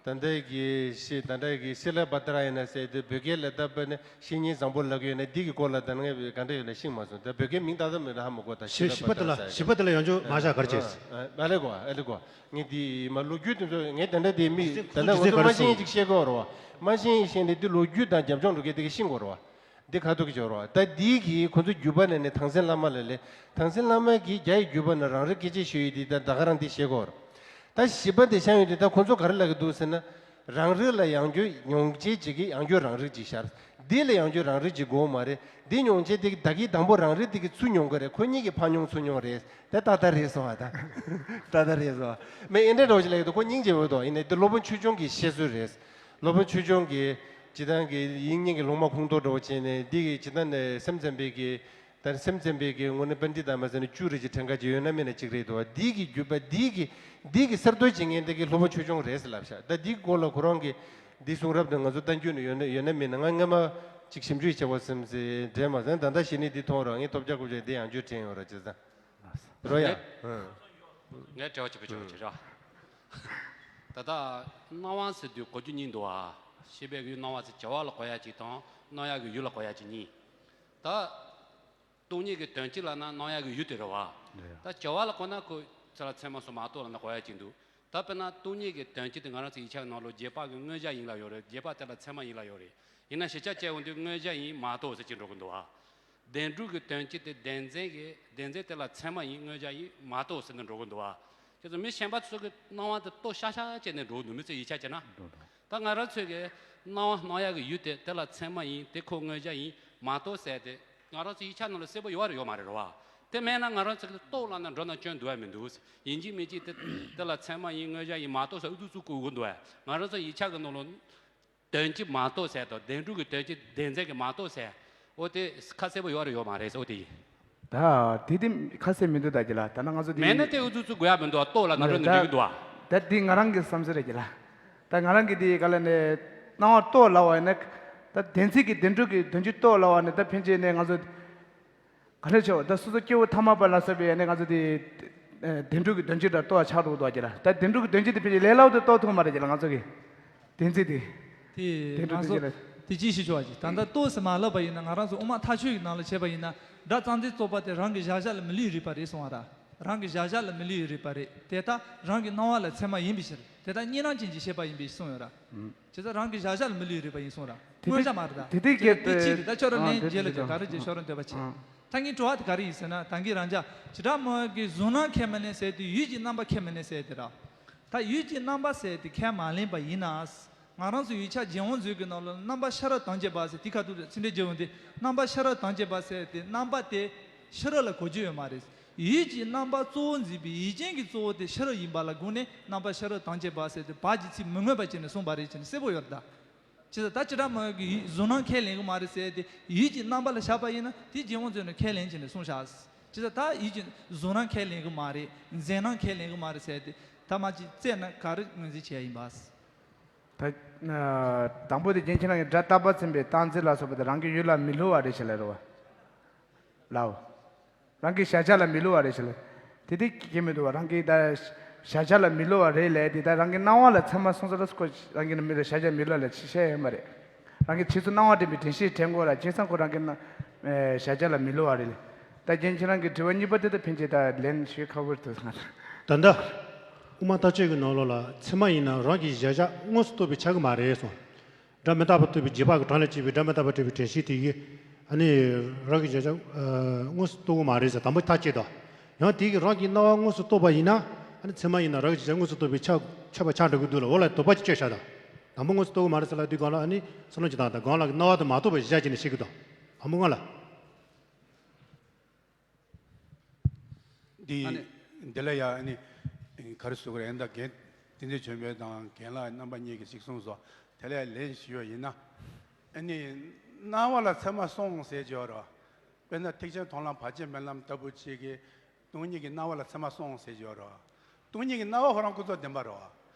ད་ལྟ་གི་ཤི་ད་ལྟ་གི་ཤི་ལ་བ་ཏ་ར་ཡིན་ན་ཟེར་དུས་བོད་སྐད་ལ་ད་དཔེར་ན་བཤེས་གཉེན་བཟང་པོ་ལབ་ཀྱི་ཡོད་ན་འདི་གི་སྐོར་ལ་ད་ནངས་ག་འདྲ་ཡོད་ན་ཤེས་མ་སོང་ད་བོད་སྐད་མིང་ཏག་ཏག་མིན་ན་ཧ་མ་གོ་ད་ཤི་ལ་བ་ཏ་ར་ཟེར་ཤི་པ་དེ་ལ་ཡང་ཆོས་མ་བཞག་གར་བྱས། ཨ་ལེ་གོ་ཨ་ལེ་གོ་ངས་འདི་མ་ལོ་རྒྱུས་དེ་ཚོ་ངས་ད་ལྟ་དེ་མི་ད་ལྟ་ང་ཚོ་མ་ཤེས་ཅིག་བཤད་གོ་རོ་མ་ཤེས་ཤེས་ནས་འདི་ལོ་རྒྱུས་དང་རྒྱབ་ལྗོངས་འགྲོ་གི་དེ་གི་ཤེས་གོ་རོ། འདི་ཁ་ཐུག་གི་སྦྱོར་བ། ད་འདི་གི་ཁོ་ཚོ་བརྒྱུད་པ་ནས་ནི་ཐང་སན་བླ་མ་ལས་ལས། ཐང་སན་བླ་མ་གིས་རྒྱ་ཡི་བརྒྱུད་པ་ནས་རང་རིག་སྐད་ཆ་ཞུ་ཡི་འདི་ད་ད་ག་རང་འདི་བཤད་གོ། ད་བཞི་པ་དེ་བཤད་ཡོད་འདི་ད་ཁོ་ཚོ་ག་རེ་ལབ་གི་འདུག་ཟེར་ན། རང་རིག་ལ་ཡང་བསྐྱར་མྱོང་བྱེད་ཅིག་གིས་ཡང་བསྐྱར་རང་རིག་ཅིག་ཤར། འདི་ལ་ཡང་བསྐྱར་རང་རིག་ཅིག་དགོས་མ་རེད། འདི་མྱོང་བྱེད་དེ་གི་ད་གི་དང་པོ་རང་རིག་དེ་གི་ཚུར་མྱོང་གི་རེད། ཁོ་གཉིས་ཀྱི་ཕར་མྱོང་ཚུར་མྱོང་རེད། དེ་ད་ལྟ་རེད་སོང་བ་ད། ད་ལྟ་རེད་སོང་བ། མི་ཨེ་འདྲ་འདྲ་བོ་ཞིག་ལབ་གི་འདུག་ཁོ་སྙིང་རྗེ་བོ་འདུག་ཡིན་ནའི་འདི་སློབ་དཔོན་ཆོས་སྐྱོང་གི་བཤད་སྲོལ་རེད། སློབ་དཔོན་ཆོས་སྐྱོང་གིས་སྤྱིར་བཏང་གི་དབྱིག་གཉེན་གྱི་སློབ་མ་ཁོང་ཁྲོ་འདྲ་བོ་བྱས་ནས་འདི་གི་སྤྱིར་བཏང་ནས་སེམས་ཙམ་པའི་གི་ད་སེམས་ཙམ་པའི་གི་དངོས་གནས་པཎྜི་ཏ་མ་ཟེར་ན་བཅུ་རེ་ཅིག་ཕྲན་ཁ་ཅིག་ཡོད་ན་མེད་ན་གཅིག་རེད་འདུག་བ། འདི་གི་བརྒྱུད་པ་འདི་གི་འདི་གི་གསར་གཏོད་བྱེད་མཁན་དེ་གི་སློབ་དཔོན་ཆོས་སྐྱོང་རེད་ཟེར་ལབ་ཤག་ད་འདི་སྐོར་ལ་ཁོ་རང་གི་འདི་གསུང་རབ་དེ་ང་ཚོ་ལྟ་རྒྱུ་ནི་ཡོད་ན་ཡོད་ན་མེད་ན་ང་སྔ་མ་ཅིག་ཞིབ་འཇུག་བྱེད་པ་སེམས་སེ་འདྲེས་མ་ཟེར་ན་ད་ལྟ་ཞི་ནི་འདི་མཐོང་རོགས་ངས་ཐོབ་རྒྱག་དགོས་བྱས་འདི་ཡང་བསྐྱར་དྲན་ཡོད་ར་བྱས་ཙང་། རོ་ཡ། ངས་དྲི་བ་གཅིག་པུ་ཞུ་བ་བྱེད་རོགས། ད་ལྟ་སྣང་བ་ཟེར་དུས་གོ་རྒྱུ་གཉིས་འདུག་ཨ། ཤེས་པའི་ཡུལ་སྣང་བ་ཟེར་བྱ་བ་ལ་གོ་ཡ་གཅིག་དང་སྣང་ཡ་གི་ཡུལ་ལ་གོ་ཡ་གཅིག་གཉིས། ད་སྟོང་ཉིད་ཀྱི་དོན་གཅིག་ལབ་ན་སྣང་ཡ་གི་ཡུལ་དེ་རེད་བ། རེད། ད་བྱ་བ་ལ་གོ་ན་ཁོ་ཚེ་ལ་མཚན་མ་སོགས་མ་གཏོགས་ལབ་ན་གོ་ཡ་གཅིག་འདུག་ད་དཔེར་ན་སྟོང་ཉིད་ཀྱི་དོན་གཅིག་དེ་ང་རང་ཚོ་ཡིག་ཆ་གི་ནང་ལོགས་རྗེས་དཔག་གི་མངོན་བྱ་ཡིན་ལབ་ཡོད་རེད། རྗེས་དཔག་དེ་ལ་ཚད་མ་ཡིན་ལབ་ཡོད་རེད། ཡིན་ན་གཞིར་བྱས་བྱས་ཡོང་དུས་མངོན་བྱ་ཡིན་མ་གཏོགས་ཟེར་གྱི་འགྲོ་གི་འདུག་ཨ། བདེན་གྲུབ་ཀྱི་དོན་སྤྱི་དེ་བདེན་འཛིན་གྱི་བདེན་འཛིན་དེ་ལ་ཚད་མ་ཡིན་དངོས་འཆར་ཡིན་མ་གཏོགས་ཟེར་ནས་འགྲོ་གི་འདུག་བ། ཁྱེད་ཚོ་མི་གཞན་པ་ཚོ་གི་སྣང་བ་དེ་རྟོགས་ཤག་ཤག་བྱས་ནས་འགྲོ་གི་འདུག་མི་ཚོས་ཡིད་ཆེས་བྱས་ན། འགྲོ་འགྲོ། ད་ང་རང་ཚོའི་གི་སྣང་བ་སྣང་ཡག་གི་ཡུལ་དེ་དེ་ལ་ཚད་མ་ཡིན་དེ་ཁོ་དངོས་འཆར་ཡིན་མ་གཏོགས་ཟེར་དེ་ང་རང་ཚོ་ཡིད་ཆེས་ནང་ལ་གསལ་པོ་ཡོད་རེད་ཡོད་མ་རེད་རེད་བ། དེ་མེད་ན་ང་རང་ཚོ་གི་རྟོགས་ལབ་ན་འགྲོ་ན་སྐྱོན་འདུག་བ་མི་འདུག་ཡིན་གཅིག་མིན་གཅིག་དེ་དེ་ལ་ཚད་མ་ཡིན་དངོས་འཆར་ཡིན་མ་གཏོགས་ཟེར་ཨུ་ཚུགས་ཚུགས་དགོས་ཀྱི་འདུག་བ། ང་རང་ཚོ་ཡིད་ཆེས་གི་ནང་ལ། དོན་སྤྱི་མ་གཏོགས་ཟེར་དང་བདེན་གྲུབ་ཀྱི་དོན་སྤྱི་བདེན་འཛིན་གྱི་མ་གཏོགས་ཟེར། འོ་དེ་ཁ་གསལ་པོ་ཡོད་རེད་ཡོད་མ་རེད་ཟེར་འོ་དེ་ཡིན། ད་དེ་དེ་ཁ་གསལ་མི་འདུག་ད་ཀྱི་ལ་ད་ནང་ང་ཚོ་དེ་མེད་ན་དེ་ཨུ་ཚུགས་ཚུགས་དགོས་ཡ་མི་འདུག་ཨ་ལྟོ་ལ་ན་རོ་ནི་འགྲིག་གི་འདུག་ཨ། ད་དེ་ང་རང་གི་བསམ་ཚུལ་རེད་ཀྱི་ལ། ད་ང་རང་གི་དེ་ག་ལ་ནས་སྣང་བ་ལྟོ་ལ་བ་ནས་ད་བདེན་ཚིག་གི་བདེན་གྲུབ་ཀྱི་དོན་སྤྱི་ལྟོ་ལ་བ་ནས་ད་ཕན་ཆད་ནས་ང་ཚོ། ག་ལེར་ཆེ་བ་ད་སོ་སོ་སྐྱེ་བོ་ཐ་མལ་པ་ལ་སོགས་པའི་ནས་ང་ཚོ་དེ་བདེན་གྲུབ་ཀྱི་དོན་སྤྱི་ལ་ལྟོ་བ་ཆགས་འགྲོ་འདུག་ཀྱི་ལ། ད་བདེན་གྲུབ་ཀྱི་དོན་སྤྱི་དེ་ཕན་ཆད་ལས་སླ་བོ་དེ་རྟོགས་ཐུབ་མ་རེད་ཀྱི་ལ་ང་ཚོ་གི། བདེན་ཚིག་དེ། དེ་བདེན་གྲུབ་ང་དོན་ཚོ་སྤྱི་ལ། དེ་ཅིའི་ཕྱིར་ཆོག་ཅིག་ད་ལྟ་ལྟོས་ཟེར་མ་ལབ་པ་ཡིན་ན་ང་རང་ཚོ་དབུ་མ་ཐག་ཆོད་ཀྱི་ནང་ལ་བྱས་པ་ཡིན་ན་སྒྲ་རྩ་འཛིན་རྩོད་པ་དེ་རང་གི་གཞལ་བྱ་ལ་མི་ལུས་རིགས་པ་རེད་གསུང་བ་ར། རང་གི་གཞལ་བྱ་ལ་མི་ལུས་རིགས་པ་རེད་དེ་ལྟར་རང་གི་སྣང་བ་ལ་ཚད་མ་ཡིན་པའི་ཕྱིར་དེ་ལྟར་གཉིས་སྣང་ཅན་གྱི་ཤེས་པ་ཡིན་པའི་གསུང་ཡོད་ར། བྱས་ཙང་རང་གི་གཞལ་བྱ་ལ་མི་ལུས་རིགས་པ་ཡིན་གསུང་ར། དེ་དངོས་འཇགས་མ་རེད་ད། དེ་དེ་དེ་སྐད་དེ་གཅིག་རེད་ད་ཁྱོད་རང་ཨ་ལན་དེ་རྗེས་ལ་དེ་བྱས་ག་རེ་བྱས་ཁྱོད་རང་འདོད་པ་བྱས། ཨ། ད་ངའི་དྲི་བ་དེ་ག་རེ་ཡིན་ཟེར་ན་ད་གིན་རང་ཅག་བྱེ་བྲག་སྨྲ་བ་གི་གཟུང་སྣང་ཁས་མི་ལེན་ཟེར་དེ་ཡུལ་གྱི་རྣམ་པ་ཁས་མི་ལེན་ཟེར་དེ་ར། ད་ཡུལ་གྱི་རྣམ་པ་ཟེར་དེ་ཁས་མ་ལེན་པ་ཡིན་ན། ང་རང་ཚོ་ཡིག་ཆ་རྒྱལ་དབང་མཛོད་ཀྱི་ནང་ལ་རྣམ་པ་ཤེས་རབ་དམ་བཅས་པ་ཟེར་དེ་ཁ་ཐུག་ཚིག་འགྲེལ་རྒྱལ་དབང་དེ་རྣམ་པ་ཤེས་རབ་དམ་བཅས་པ་ཟེར་དེ་རྣམ་པ་དེ་ཤེས་རབ་ལ་གོ་རྒྱུ་ཡོད་མ་རེད། ཡུལ་གྱི་རྣམ་པ་གཙོ་བོ་འཛིན་པའི་ཡུལ་ཅན་གྱི་གཙོ་བོ་དེ་ཤེས་རབ་ཡིན་པ་ལ་དགོངས་ནས་རྣམ་པ་ཤེས་རབ་དམ་བཅས་པ་ཟེར་དེ་བར་གྱི་ཚིག་མི་མངོན་པ་བྱས་ནས་གསུངས་པ་རེད་ཅེས་ནས་གསལ་པོ་ཡོད་རེད་ད། བྱས་ཙང་ད་བྱེ་བྲག་སྨྲ་བ་གི་ཡུལ་གཟུང་སྣང་ཁས་ལེན་གི་མ་རེད་ཟེར་ཏེ་ཡུལ་གྱི་རྣམ་པ་ལ་བཞག་པ་ཡིན་ན་དེ་རྒྱལ་དབང་མཛོད་ནས་ཁས་ལེན་བྱས་ནས་གསུངས་བཞག་བྱས་ཙང་ད་ཡུལ་གྱི་གཟུང་སྣང་ཁས་ལེན་གི་མ་རེད། འཛིན་སྣང་ཁས་ལེན་གི་མ་རེད་ཟེར་ཏེ་ད་མ་ཅིག་བཙལ་ན་ག་རེ་ངོས་འཛིན་བྱས་ཡིན་པ། ད་དང་པོ་དེ་རྒྱན་ཁྱེད་རང་གི་སྒྲ་རྟག་པ་ཚིམ་པའི་རྟག་འཛིན་ལ་སོགས་པ་དེ་རང་གི་ཡུལ་ལ་མི་སླུ་བ་རེད་ཞེས་ལབ་རེད་བ། ལའོ། རང་གི་གཞལ་བྱ་ལ་མི་སླུ་བ་རེད་ཞེས་ལབ། དེ་དེ་སྐྱེ་མི་འདུག་བ་རང་གི་ད་གཞལ་བྱ་ལ་མི་སླུ་བ་རེད་ལས་དེ་ད་རང་གི་སྣང་བ་ལ་ཚད་མ་སོང་ས་ལ་ཁོ་རང་གི་མི་ལ་གཞལ་བྱ་མི་སླུ་བ་ལ་ཅི་བཤད་ཡོད་མ་རེད། རང་གི་རྗེས་སུ་སྣང་བ་འདྲེན་པའི་དྲན་ཤེས་དྲན་དགོས་ལ་བྱས་ཙང་ཁོ་རང་གི་སྣང་གཞལ་བྱ་ལ་མི་སླུ་བ་རེད་ལས། ད་རྒྱན་ཁྱེད་རང་གི་དྲི་བ་གཉིས་པ་དེ་ད་ཕན་ཆད་ད་ལན་ཞུས་ཁག་པོ་རེད་འདུག་ང་། ད་ལྟ། དབུ་མ་ཐག་ཆོད་ཀྱི་ནང་ལོགས་ལ་ཚད་མ་ཡིན་ན་རང་གི་གཞལ་བྱ་དངོས་སུ་རྟོགས་པའི་ཆ་གི་མ་རེད་གསུངས། སྒྲ་མི་རྟག་པ་རྟོགས་པའི་རྗེས་དཔག་གི་གྲངས་ལས་སྐྱེས་པའི་སྒྲ་མི་རྟག་པ་རྟོགས་པའི་དྲན་ཤེས་དེ་ཡིས་ཨ་ནི་རང་གི་གཞལ་བྱ་དངོས་སུ་རྟོགས་ཀྱི་མ་རེད་ཟེར་དང་པོ་ཐག་བཅད་དོ། ཡང་དེ་གིས་རང་གི་སྣང་བ་དངོས་སུ་རྟོགས་པ་ཡིན་ན་ཨ་ནི་ཚད་མ་ཡིན་ན་རང་གི་གཞལ་བྱ་དངོས་སུ་རྟོགས་པའི་ཆ་ཆ་བ་ཆགས་འགྲོ་གི་འདུག་ལ་འོ་ལ་དོགས་པ་ཅིག་གཅོད་བཞག་དང་། དང་པོ་དངོས་སུ་རྟོགས་ཀྱི་མ་རེད་ཟེར་ལ་དུས་གང་ལ་ཨ་ནི་བསམ་བློ་ཅིག་བཏང་དང་གང་ལ་གི་སྣང་བ་དེ་མ་རྟོགས་པ་གཞལ་བྱ་བྱས་ནས་ཤེས་ཀྱི་དང་། དང་པོ་ང་ལ། འདི་ཨ་ནི། འདི་ལ་ཡ་ཨ་ནི་ག་རེ་ཟེར་དགོས་རེད། ཨེ་ད་རྒན་བསྟན་འཛིན་ཆོས་འཕེལ་དང་རྒན་ལགས་རྣམ་པ་གཉིས་ཀྱིས་ཅིག་གསུངས་སོང་། དེ་ལ་ལན་ཞུས་པ་ཡིན་ན། ཨ་ནི་སྣང་བ་ལ་ཚད་མ་སོང་ཟེར་གྱི་ཡོད་རེད་བ། དཔེར་ན་ཐེག་ཆེན་མཐོང་ལམ་བར་ཆད་མེད་ལམ་ལྟ་བུ་ཅིག་གིས་སྟོང་ཉིད་ཀྱི་སྣང་བ་ལ་ཚད་མ་སོང་ཟེར་གྱི་ཡོད་རེད་བ། སྟོང་ཉིད་ཀྱི་སྣང་བ་ཁོ་རང་ཀུན་རྫོབ་བདེན་པ་རེད་བ།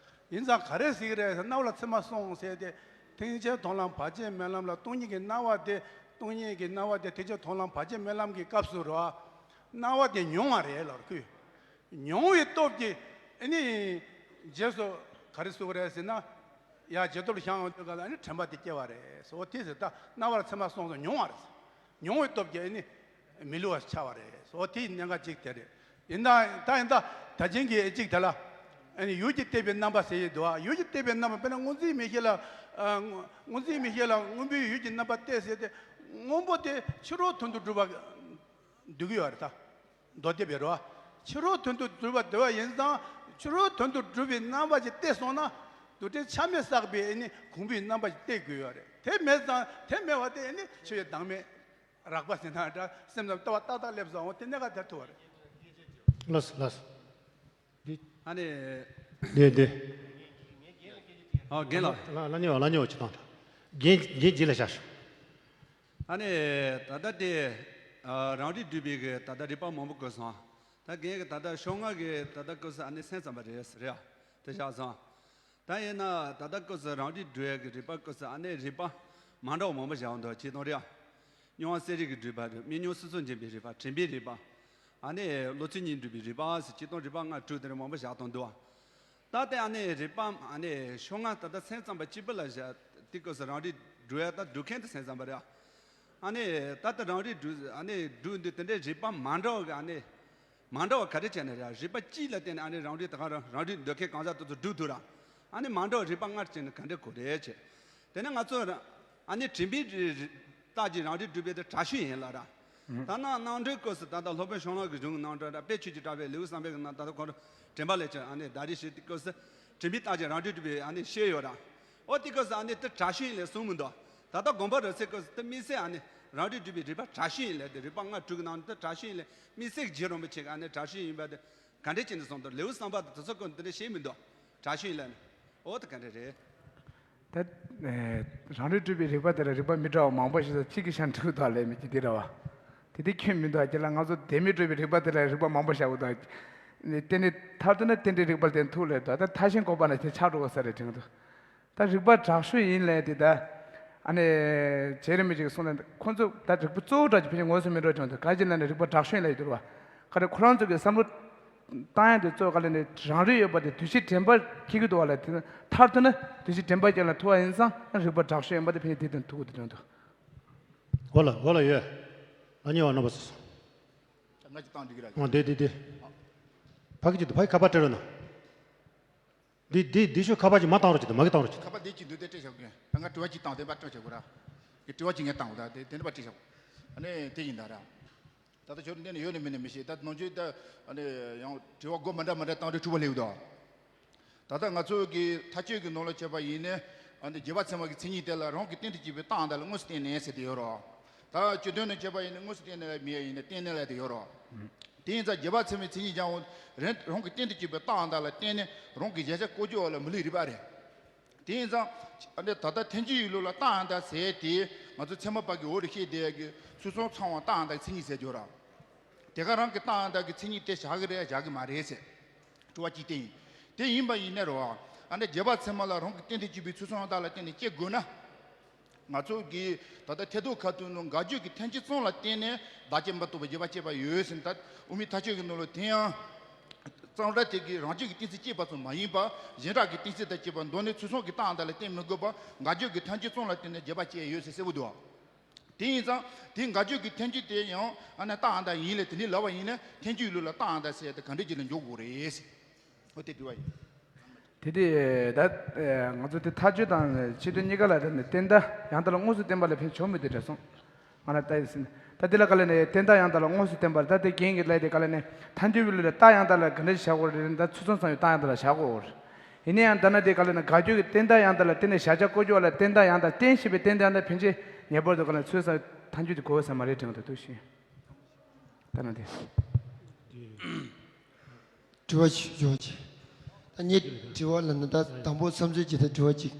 ཡིན་ཙང་ག་རེ་ཟེར་གྱི་རེད་ཟེར་སྣང་བ་ལ་ཚད་མ་སོང་ཟེར་ཏེ། ཐེག་ཆེན་མཐོང་ལམ་བར་ཆད་མེད་ལམ་ལ་སྟོང་ཉིད་ཀྱི་སྣང་བ་དེ་སྟོང་ཉིད་ཀྱི་སྣང་བ་དེ་ཐེག་ཆེན་མཐོང་ལམ་བར་ཆད་མེད་ལམ་གྱི་སྐབས་སུ་རེད་བ། སྣང་བ་དེ་མྱོང་བ་རེད་ལབ་རེད་ཁོས། མྱོང་བའི་སྟོབས་ཀྱིས་ཨ་ནི་རྗེས་སུ་ག་རེ་ཟེར་དགོས་རེད་ཟེར་ན། ཡ་རྗེས་ཐོབ་ལ་བཞག་ཡོང་དུས་ག་ལ་ཨ་ནི་དྲན་པ་དེ་སྐྱེ་བ་རེད་ཟེར། འོ་དེ་ཟེར་ད་སྣང་བ་ལ་ཚད་མ་སོང་ཟེར་མྱོང་བ་རེད་ཟེར། མྱོང་བའི་སྟོབས་ཀྱིས་ཨ་ནི་མི་སླུ་བ་ཆགས་པ་རེད་ཟེར། འོ་དེའི་གནད་འགག་གཅིག་དེ་རེད། ཡིན་ད་ད་ཡིན་ད་ད་ཅན་གྱི་གཅིག་དེ་ལ་ཨ་ནི་ཡུལ་གྱི་བརྟགས་པའི་རྣམ་པ་ཟེར་ཡི་འདུག་ཨ། ཡུལ་གྱི་བརྟགས་པའི་རྣམ་པ་དཔེར་ན་སྔོ་འཛིན་མིག་ཤེས་ལ་ཨ་སྔོ་སྔོ་འཛིན་མིག་ཤེས་ལ་སྔོན་པོའི་ཡུལ་གྱི་རྣམ་པ་བལྟས་ཟེར་ཏེ་སྔོན་པོ་དེ་ཕྱི་རོལ་དོན་དུ་གྲུབ་པ་འདོད་ཀྱི་ཡོད་རེད་ད། མདོ་སྡེ་པའི་རོ། ཕྱི་རོལ་དོན་དུ་གྲུབ་པ་འདོད་པ་ཡིན་ཙང་ཕྱི་རོལ་དོན་དུ་གྲུབ་པའི་རྣམ་པ་ཅིག་བལྟས་སོང་ན་རྡུལ་ཕྲན་ཆ་མེད་བསགས་པའི་ཨ་ནི་གོང་བུའི་རྣམ་པ་ཅིག་བལྟས་དགོས་ཡོད་རེད། དེ་མེད་ཙང་དེ་མེད་པ་དེ་ཨ་ནི་འཆི་བའི་བདག་མེད་རགས་པ་ཟེར་ན་འདྲ་སེམས་ཙམ་ལྟ་བ་ཏག་ཏག་སླེབས་སོང་། འོ་དེ་གནད་འགག་དེར་ཐུག་པ་རེད། ལགས་སོ་ལགས་སོ། འདི། ཨ་ནི། འདི་འདི། ཨོ་རྒན་ལགས། ལ་ལ་ཉེ་བ་ལ་ཉེ་བ་ཅིག་བཏང་དང་། རྒན་རྒན་རྗེས་ལ་བཞག་ཤོག་ཨ་ནི་ད་ལྟ་དེ་ཨ་རང་རིག་སྒྲུབ་པའི་གི་ད་ལྟ་རིགས་པ་མང་པོ་བཀོད་སོང་། ད་རྒན་གྱི་ད་ལྟ་ཤོག་ལྔ་གི་ད་ལྟ་སྐབས་སུ་ཨ་ནི་སེམས་ཙམ་པ་རེད་ཟེར་ཡ་དེ་བཞག་སོང་། ད་ཡིན་ན་ད་ལྟ་སྐབས་སུ་རང་རིག་སྒྲུབ་ཡ་གི་རིགས་པ་སྐབས་སུ་ཨ་ནི་རིགས་པ་མ་འདྲ་བ་མང་པོ་བཞག་འདུག་ཅིག་དང་རེད་ཡ། མྱོང་བ་གསལ་རིག་གི་སྒྲུབ་པ་རེད། མི་མྱོང་སོ་སོར་འབྱིན་པའི་རིགས་པ། དྲན་པའི་རིགས་པ། ཨ་ནི་བློ་ཚུལ་གཉིས་སྒྲུབ་པའི་རིགས་པ་ཟེར་ཅིག་དང་རིགས་པ་ལྔ་དྲུག་དེ་འདྲ་མང་པོ་བཞག་དང་འདུག་བ། ད་ལྟའི་ཨ་ནི་རིགས་པ་ཨ་ནི་ཤོག་ལྔ་ད་ལྟ་སེམས་ཙམ་པ་གཅིག་པུ་ལ་བཞག་དེ་སྐབས་སུ་རང་རིག་སྒྲུབ་ཡ་ད་སྒྲུབ་མཁན་དེ་སེམས་ཙམ་པ་རེད། ཨ་ནི་ད་ལྟ་རང་རིག་སྒྲུབ་ཨ་ནི་སྒྲུབ་འདི་དེ་འདྲའི་རིགས་པ་མ་འདྲ་བ་གི་ཨ་ནི་མ་འདྲ་བ་ག་རེ་བྱས་ནས་རེད། རིགས་པ་གཅིག་ལ་བརྟེན་ནས་ཨ་ནི་རང་རིག་ད་ག་རང་རང་རིག་འདོད་མཁན་གང་ཟག་དེ་ཚོ་སྒྲུབ་ཐུབ་ར། ཨ་ནི་མ་འདྲ་བ་རིགས་པ་ལྔ་བྱས་ནས་ག་འདྲ་གོ་རེད་བྱས། དེ་ནས་ང་ཚོ་ཨ་ནི་དྲན་པའི་རྟགས་ཀྱི་རང་རིག་སྒྲུབ་པའི་དེ་དྲག་ཤོས་ཡིན་ལ་ར། ད་ནང་གནང་གྲོས་སྐབས་སུ་ད་ལྟ་སློབ་དཔོན་ཤོང་ལགས་ཀྱི་གཞུང་གི་གནང་གྲོས་ར་དཔེ་ཆོས་ཀྱི་གྲགས་པའི་ལེའུ་གསུམ་པའི་གི་ནང་ད་ལྟ་ཁོང་དྲན་པ་ལས་ཀྱང་ཨ་ནི་ཟླ་རེ་ཞིག་དེ་སྐབས་སུ་དྲན་པའི་རྟགས་ཀྱི་རང་འགྲེལ་སྒྲུབ་པའི་ཨ་ནི་བཤད་ཡོད་ར། ཨོ་དེ་སྐབས་སུ་ཨ་ནི་དེ་དྲག་ཤོས་ཡིན་ལས་གསུངས་མི་འདུག་ད་ལྟ་དགོངས་པ་རབ་གསལ་སྐབས་སུ་དེ་དམིགས་བསལ་ཨ་ནི་རང་འགྲེལ་སྒྲུབ་པའི་རིགས་པ་དྲག་ཤོས་ཡིན་ལས་དེ་རིགས་པ་ལྔ་དྲུག་གི་ནང་དུ་དྲག་ཤོས་ཡིན་ལས་དམིགས་བསལ་གྱི་རྗེ་རིན་པོ་ཆེ་གི་ཨ་ནི་དྲག་ཤོས་ཡིན་པ་དེ་ག་འདྲས་བྱས་ནས་གསུངས་འདུག་ལེའུ་གསུམ་པ་དེ་དེ་ཚོ་སྐབས་དེ་འདྲ་བཤད་མི་འདུག་དྲག་ཤོས་ཡིན་ལས་ནི། ཨོ་དེ་ག་འདྲས་རེད། ད་ཨེ་རང་རིག་སྤྲུལ་པའི་རིགས་པ་དེ་ལ་རིགས་པ་མི་འདྲ་བ་མང་པོ་ཞིག་ས་གཅིག་གི་ཤ་འཁྲུག་དག་ལས་མི་གཅིག་དེ་ར་བ། དེ་དེ་ཁྱོད་མི་འདུག་ཁྱེད་ལ་ང་ཚོ་ལྡེ་མིག་སྤྲུལ་པའི་རིགས་པ་དེ་ལ་རིགས་པ་མང་པོ་བཞག་གི་འདུག་རྟེན་འབྲེལ་མཐར་ཐུག་ན་རྟེན་འབྲེལ་རིགས་པ་ལྡན་ཐུག་ལས་འདུག་ད་མཐའ་གཞན་འགོག་པ་ན་དེ་ཆགས་འགྲོ་གི་ས་རེད་དྲན་འདུག་ད་རིགས་པ་དྲག་ཤོས་ཡིན་ལས་དེ་ད་ཨ་ནི་རྗེ་རིན་པོ་ཆེ་གིས་གསུངས་ནས་ཁོང་ཚོ་ད་རིགས་པ་གཙོ་བོ་འདྲ་ཅིག་ཕལ་ཆེར་ངོས་སུ་མི་འགྲོ་དྲན་འདུག་ག་ཅི་ལ་ནི་རིགས་པ་དྲག་ཤོས་ཡིན་ལས་ཡོད་འདུག་བ། ག་རེ་ཁོ་རང་ཚོ་གི་བསམ་བློ་བཏང་ཡ་དེ་གཙོ་བོ་ག་ལ་ནི་རང་རིག་ཡོད་པ་དེ་འདུ་ཤེས་དྲན་པ་འཁྱེར་གྱི་འདུག་བ་ལ་དེ་ནི་མཐར་ཐུག་ན་འདུ་ཤེས་དྲན་པ་ཅན་ལ་ཐུག་པ་ཡིན་ཙང་རིགས་པ་དྲག་ཤོས་ཡིན་པ་དེ་ཕན་ཡོན་དེ་དོན་ཐུག་གི་འདུག་འོ་ལ་འོ་ལ་ཡོད། ཨ་ཉེ་བ་རྣམ་པ་ཚོ། ང་ཅིག་བཏང་འགྲིག་གི་ར། འོ་དེ་དེ་དེ། ཕ་གི་ཅིག་ཏུ་ཕ་གི་ཁ་པར་སྤྲད་རོགས་གནང་། འདི་འདི་འདི་ཤོག་ཁ་པར་ཅིག་མ་བཏང་རོགས་ཅིག་ཏུ་མ་གི་བཏང་རོགས་ཅིག་ཏུ། ཁ་པར་འདི་ཅིག་འདུག་སྟེ་སྤྲད་བཞག་གི། ད་ང་དྲི་བ་ཅིག་བཏང་དེ་པར་སྤྲད་བཞག་གི་ར། གི་དྲི་བ་ཅིག་ངས་བཏང་གི་ད་དེ་དེ་འདྲ་པར་སྤྲད་བཞག་ཨ་ནི་དེ་ཡིན་ད་ར། ད་ལྟ་ཁྱོད་འདི་ནས་ཡོད་ནི་མིན་ནི་མི་ཤེས་ད་ནང་ཆོས་ད་ཨ་ནི་ཡང་དྲི་བ་སྒོ་མ་འདྲ་མ་འདྲ་བཏང་དུས་འཁྲུལ་པ་སླེབས་འདུག་ད་ལྟ་ང་ཚོ་གི་མཐའ་དཔྱོད་ཀྱི་ནང་ལ་བྱས་པ་ཡིན་ནའི་ཨ་ནི་རྗེ་འབངས་ཚད་མ་གི་མཚན་ཉིད་དེ་ལ་རང་གི་རྟེན་དུ་བྱས་པའི་རྟགས་དང་ལ་དངོས་སུ་བརྟེན་ནས་ཟེར་དེ་ཡོད་རོ། ད་སྤྱི་དོན་ནས་བྱས་པ་ཡིན་ནའི་དངོས་སུ་བརྟེན་ནས་ལ་མི་ཡ་ཡིན་ནའི་བརྟེན་ནས་ལ་དེ་ཡོད་རོ། དེ་ཡིན་ཙང་རྗེ་འབངས་ཚད་མའི་མཚན་ཉིད་ཀྱང་རང་གི་རྟེན་དུ་བྱས་པའི་རྟགས་དང་ལ་བརྟེན་ནས་རང་གི་གཞལ་བྱ་བཀོད་སྤྱོད་ལ་མི་ལུས་རིག་པ་རེད། དེ་ཡིན་ཙང་ཨ་ནི་ད་ལྟ་ཐལ་འགྱུར་ཡིད་བློ་ལ་རྟགས་ཡང་དག་ཟེར་དེ་ང་ཚོ་ཚད་མ་པ་གི་འོག་ཏུ་བཤད་བསྡད་ཀྱི་ཚུལ་གསུམ་ཚང་བ་རྟགས་ཡང་དག་མཚན་ཉིད་ཟེར་རྒྱུ་ར། དེ་ག་རང་གི་རྟགས་ཡང་དག་གི་མཚན་ཉིད་དེ་བཞག་གི་རེད་བཞག་གི་མ་རེད་ཟེར། དྲི་བ་གཅིག་དེ་ཡིན། དེ་ཡིན་པ་ཡིན་ནའི་རོ། ཨ་ནི་རྗེ་འབངས་ཚད་མ་ལ་རང་གི་རྟེན་དུ་བྱས་པའི་ཚུལ་གསུམ་ཡང་དག་ལ་བརྟེན་ནས་སྐྱེ་དགོས་ན། ང་ཚོ་གིས་ད་ལྟ་ཐད་གཏོང་ཁ་ཐུག་ནང་འགལ་རྒྱུ་གི་ཐལ་འགྱུར་གསུམ་ལ་བརྟེན་ནས་བདག་བསྐྱེད་མ་གཏོགས་པའི་རྗེ་འབངས་བསྐྱེད་པ་ཡོད་ཟེར་ད་དབུ་མའི་མཐའ་དཔྱོད་ཀྱི་ནང་ལ་དེ་ཡང་། གཙང་སྦྲ་དེ་གིས་རང་རྒྱུད་ཀྱི་གཏན་ཚིགས་བསྐྱེད་པ་ཙམ་མ་ཡིན་པར་གཞན་དག་གི་གཏན་ཚིགས་དང་བཅས་པ་མདོ་ནས་ཚུལ་གསུམ་གྱི་རྟགས་དང་ལ་བརྟེན་མི་དགོས་པར་འགལ་རྒྱུ་གི་ཐལ་འགྱུར་གསུམ་ལ་བརྟེན་ནས་རྗེ་འབངས་བསྐྱེད་ཡོད་ཟེར་གསལ་པོ་འདུག་དེ་ཡིན་ཙང་དེ་འགལ་རྒྱུ་གི་ཐལ་འགྱུར་དེ་ཡང་ཨ་ནི་རྟགས་ཡང་དག་ཡིན་ལས་དེ་འདྲའི་ལབ་པ་ཡིན་ན་ཐལ་འགྱུར་ཡིད་བློ་ལ་རྟགས་ཡང་དག་ཟེར་ཡ་དེ་ག་འདྲ་ཅིག་ལ་འཇོག་དགོས་རེད་ཟེར། འོ་དེ་དྲི་བ་ཡིན། དེ་དེ་ད་ང་ཚོ་དེ་མཐའ་དཔྱོད་དང་སྤྱི་དོན་གཉིས་ཀ་ལ་དེ་ནི་རྟེན་དང་ཡང་དག་ལ་དངོས་སུ་བརྟེན་པ་ལ་ཕན་ཆོག་མི་དེ་འདྲ་སོང་། ང་ལ་ལྟ་ཡི་ཟིན། ད་དེ་ལ་ག་ལ་ནས་རྟེན་དང་ཡང་དག་ལ་དངོས་སུ་བརྟེན་པར་ད་དེ་རྒན་གྱི་ལས་དེ་ག་ལ་ནས་ཐལ་འགྱུར་ཡིད་བློ་ལ་རྟགས་ཡང་དག་ལ་ག་འདྲ་ཞིག་བཞག་དགོས་རེད་ད་ཚུལ་གསུམ་ཚང་བའི་རྟགས་ཡང་དག་ལ་བཞག་དགོས་རེད། ཡིན་ན་ཡང་ད་ན་དེ་ག་ལ་ནས་དགག་རྒྱུ་གི་རྟེན་དང་ཡང་དག་ལ་བརྟེན་ནས་གཞལ་བྱ་བཀོད་རྒྱུ་བ་ལ་རྟེན་དང་ཡང་དག་རྟེན་ཞེས་པའི་རྟེན་དང་ཡང་དག་ཕན་ཆད་ངེས་པར་དུ་ག་ལ་ཚུལ་གསུམ་ཐལ་འགྱུར་དེ་གོ་བ་ས་མ་རེད་དྲན་དུ་འདུག་ཤིང་། ད་ན་དེ། དྲི་བ་ཞིག་ཞུ་བ་ཅིག་ད་ངའི་དྲི་བ་ལ་ནི་ད་དང་པོ་བསམ་ཚུལ་ཅིག་དང་དྲི་བ་ཅིག་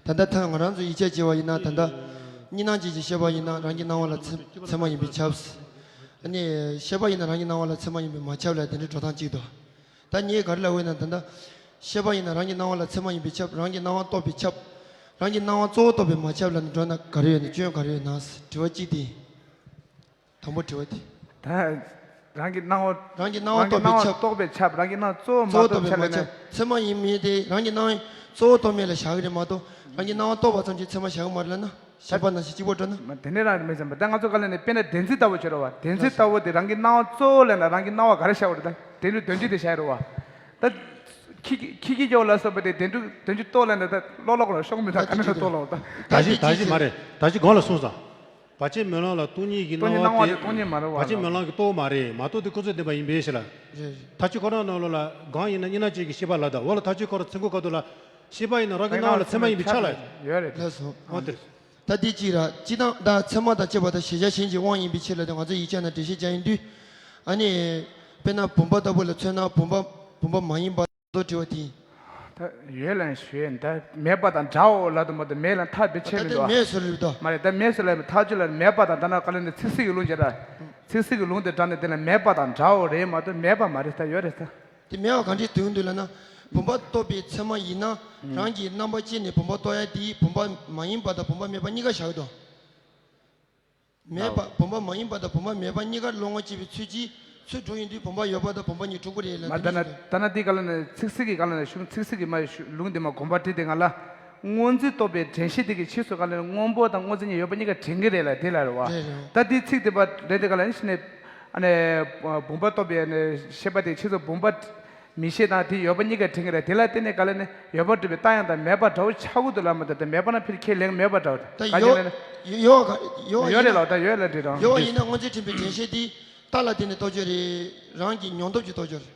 ད་ལྟ་ཐ་ང་རང་ཚོ་ཡིག་ཆ་བྱས་པ་ཡིན་ན་ད་ལྟ་གཉིས་སྣང་ཅན་གྱི་ཤེས་པ་ཡིན་ན་རང་གི་སྣང་བ་ལ་ཚད་ཚད་མ་ཡིན་པས་ཁྱབ། ཨ་ནི་ཤེས་པ་ཡིན་ན་རང་གི་སྣང་བ་ལ་ཚད་མ་ཡིན་པས་མ་ཁྱབ་ལ་དེ་འདྲའི་འགྲོ་སྟངས་གཅིག་འདུག་ད་ངས་ག་རེ་ལབ་ཡོད་ན་ད་ལྟ་ཤེས་པ་ཡིན་ན་རང་གི་སྣང་བ་ལ་ཚད་མ་ཡིན་པས་ཁྱབ་རང་གི་སྣང་བ་རྟོགས་པས་ཁྱབ། རང་གི་སྣང་བ་གཙོ་བོ་རྟོགས་པས་མ་ཁྱབ་ལབ་ནས་འགྲོ་ན་ག་རེ་ཡོད་ན་སྐྱོན་ག་རེ་ཡོད་ན་དྲི་བ་གཅིག་དེ་ཡིན། དང་པོ་དྲི་བ་དེ། ད་རང་གི་སྣང་བ་རང་གི་སྣང་བ་རང་གི་རྟོགས་པས་སྣང་བ་ཁྱབ། རྟོགས་པས་ཁྱབ་རང་གི་སྣང་གཙོ་བོ་མ་གཙོ་བོ་རྟོགས་རྟོགས་པས་ཁྱབ་མ་ལབ་ན། ཁྱབ་ཚད་མ་ཡིན་མིན་དེ་རང་གི་སྣང་གཙོ་བོ་རྟོགས་མེད་ལ་བཞག་གི་རེད་མ་གཏོགས་རང་གི་སྣང་བ་རྟོགས་པ་ཙམ་གྱིས་ཚད་མ་བཞག་གི་མ་རེད་ལབ་ན་བཤད་པ་ནང་བཞིན་གཅིག་པ་འགྲོ་ན། མ་དེ་ནས་རང་མི་བསམ་པ་ད་ང་ཚོ་ག་ལ་ནས་དཔེར་ན་བདེན་ཚིག་ལྟ་བུ་བྱེད་རོགས་བ་བདེན་ཚིག་ལྟ་བུ་དེ་རང་གི་སྣང་བ་གཙོ་བོ་ལབ་ན་རང་གི་སྣང་བ་ག་རེ་བཞག་པ་རེད་ད་བདེན་གྲུབ་དོན་བཅུ་དེ་བཞག་རོགས་བ། ད། ཁྱི་ཁྱི་ཁྱི་སྐྱོ་ལ་སོགས་པ་དེ་བདེན་གྲུབ་དོན་བཅུ་རྟོགས་ལ་འདི་ལྟ་ལོག་ལོག་ར་ཤོག་མི་ད་ག་ནས་ར་རྟོགས་ལོག་ད། ད་གཞི་ད་གཞི་མ་རེད་ད་གཞི་གོང་ལ་གསུངས་སོང་། བར་ཆད་སྨོན་ལམ་ལ་སྟོང་ཉིད་ཀྱི་སྟོང་ཉིད་སྣང་བ་སྣང་བ་དེ་དེ་སྟོང་ཉིད་མ་རེད་བ་བར་ཆད་ལ། སྨོན་ལམ་གྱི་རྟོགས་མ་རེད་མ་རྟོགས་དེ་ཀུན་རྫོབ་བདེན་པ་ཡིན་པའི་ཕྱིར་ལ། རེད་རེད། ཐག་ཆོད་ཁོ་རང་ནང་ལོགས་ལ་གང་ཡིན་ན་གཉིས་སྣང་ཅན་གྱི་ཤེས་པ་ལ་དང་འོག་ལ་ཐག་ཆོད་ཁོ་རང་ཚིག་མགོ་ཁ་ཐུག་ལ། ཤེས་པ་ཡིན་ན་རང་གི་སྣང་བ་ལ་ཚད་མ་ཡིན་པའི་ཆ་ལ། ཡོད་རེད། ལགས་སོ། འོ་དེ་རེད། ད་དེ་གཅིག་ར་སྤྱི་དང་དང་ཚད་མ་དང་བཅས་པ་དང་གཞལ་བྱ་གཞན་གྱི་དབང་ཡིན་པའི་ཕྱིར་ལ་དེ་ང་ཚོ་ཡིག་ཆ་ནང་འགྲེལ་བཤད་རྒྱག་ཡིན་དུས། ཨ་ནི། དཔེར་ན་བུམ་པ་ལྟ་བུ་ལ་མཚོན་ན་བུམ་པ་བུམ་པ་མ་ཡིན་པ། དོ་དྲི་བ་དེ། ད་ཡོད་ལན་ཞུས་ད་མེད་པ་དང་འདྲའོ་ལབ་དུ་མ་གཏོགས་མེད་ལ་ཐག་དེ་ཆད་ད་མི་ལྟ་འདུག་མེད་ཟེར་རེད་དོ། མ་རེད་ད་མེད་ཟེར་ལ་ཐག་ཆོད་ལ་མེད་པ་དང་ད་ན་ག་ལ་ནི་ཚིག་སྲིད་ཀྱི་ལུང་བྱེད་ད། ཚིག་སྲིད་ཀྱི་ལུང་དེ་དྲངས་ནས་དེ་ལ་མེད་པ་དང་འདྲའོ་རེད་མ་གཏོགས་མེད་པ་མ་རེད་ད་ཡོད་རེད་ད། དེ་མེད་པ་གང་འདྲས་དོན་དུ་ལ་ན། བུམ་པ་རྟོགས་པའི་ཚད་མ་ཡིན་ན། རང་གི་རྣམ་པ་ཅན་ནས་བུམ་པ་རྟོགས་ཡ་དེ་བུམ་པ་མ་ཡིན་པ་དང་བུམ་པ་མེད་པ་གཉིས་ཀ་བཞག་དོ། མེད་པ་བུམ་པ་མ་ཡིན་པ་དང་བུམ་པ་མེད་པ་གཉིས་ཀར་བློ་ངོར་སྐྱེ་བའི་ཚུལ་གྱིས་ཚུལ་གྲུབ་ཡིན་དུས་བུམ་པ་ཡོད་པ་དང་བུམ་པ་གཉིས་གྲུབ་ཀྱི་རེད་ལ་མ་དེ་ད་ན་ནི་ད་ན་འདི་ག་ལ་ནི་ཚིག་སྲིད་ཀྱི་ག་ལ་ནི་གཞུང་ཚིག་སྲིད་ཀྱི་མ་ལུང་འདི་མ་དགོངས་པ་བྲིས་ཏེ་ང་ལ་སྔོན་འཛིན་རྟོག་པའི་དྲན་ཤེས་དེ་གི་ཕྱིས་སུ་ག་ལ་ནི་སྔོན་པོ་དང་སྔོ་འཛིན་གཉིས་ཡོད་པ་གཉིས་ཀ་དྲན་གྱི་རེད་ལ་དེ་ལ་རེད་བ། རེད་རེད། ད་འདི་ཚིག་དེ་པ་རེད་དེ་ག་ལ་ནི་ཤི་ནས་ཨ་ནི་བུམ་པ་རྟོག་པའི་ནི་ཤེས་པ་དེ་ཕྱིས་སུ་བུམ་པ། མིག་ཤེས་དང་དེ་ཡོད་པ་གཉིས་ཀ་དྲན་གྱི་རེད། དེ་ལ་བརྟེན་ནས་ག་ལ་ནི་ཡོད་པ་སྒྲུབ་པའི་རྟགས་ཡང་དག་མེད་པ་འདྲ་བོ་ཆགས་ཀྱི་འདུག་ལབ་མ་གཏོགས། དེ་མེད་པ་ན་ཕར་ཁས་ལེན་མེད་པ་འདྲ་བོ་དེ་ད་ག་ཡོད་ཅི་ལ་ནི་ཡོད་ག་ཡོད་ཡིན་ན། ཡོད་ཡིན་ན་ང་ཚོས་དྲན་རྟོགས་ཡོད་རེད་ལ། དྲན་རྟོགས་ཅིག་ད་ཡོད་ཡིན་ན་ང་ཚོས་དྲན་པའི་དྲན་ཤེས་དེ་རྟགས་ལ་བརྟེན་ནས་རྟོགས་རྒྱུ་རེད། རང་གི་མྱོང་སྟོབས་ཀྱིས་རྟོགས་རྒྱུ་རེད།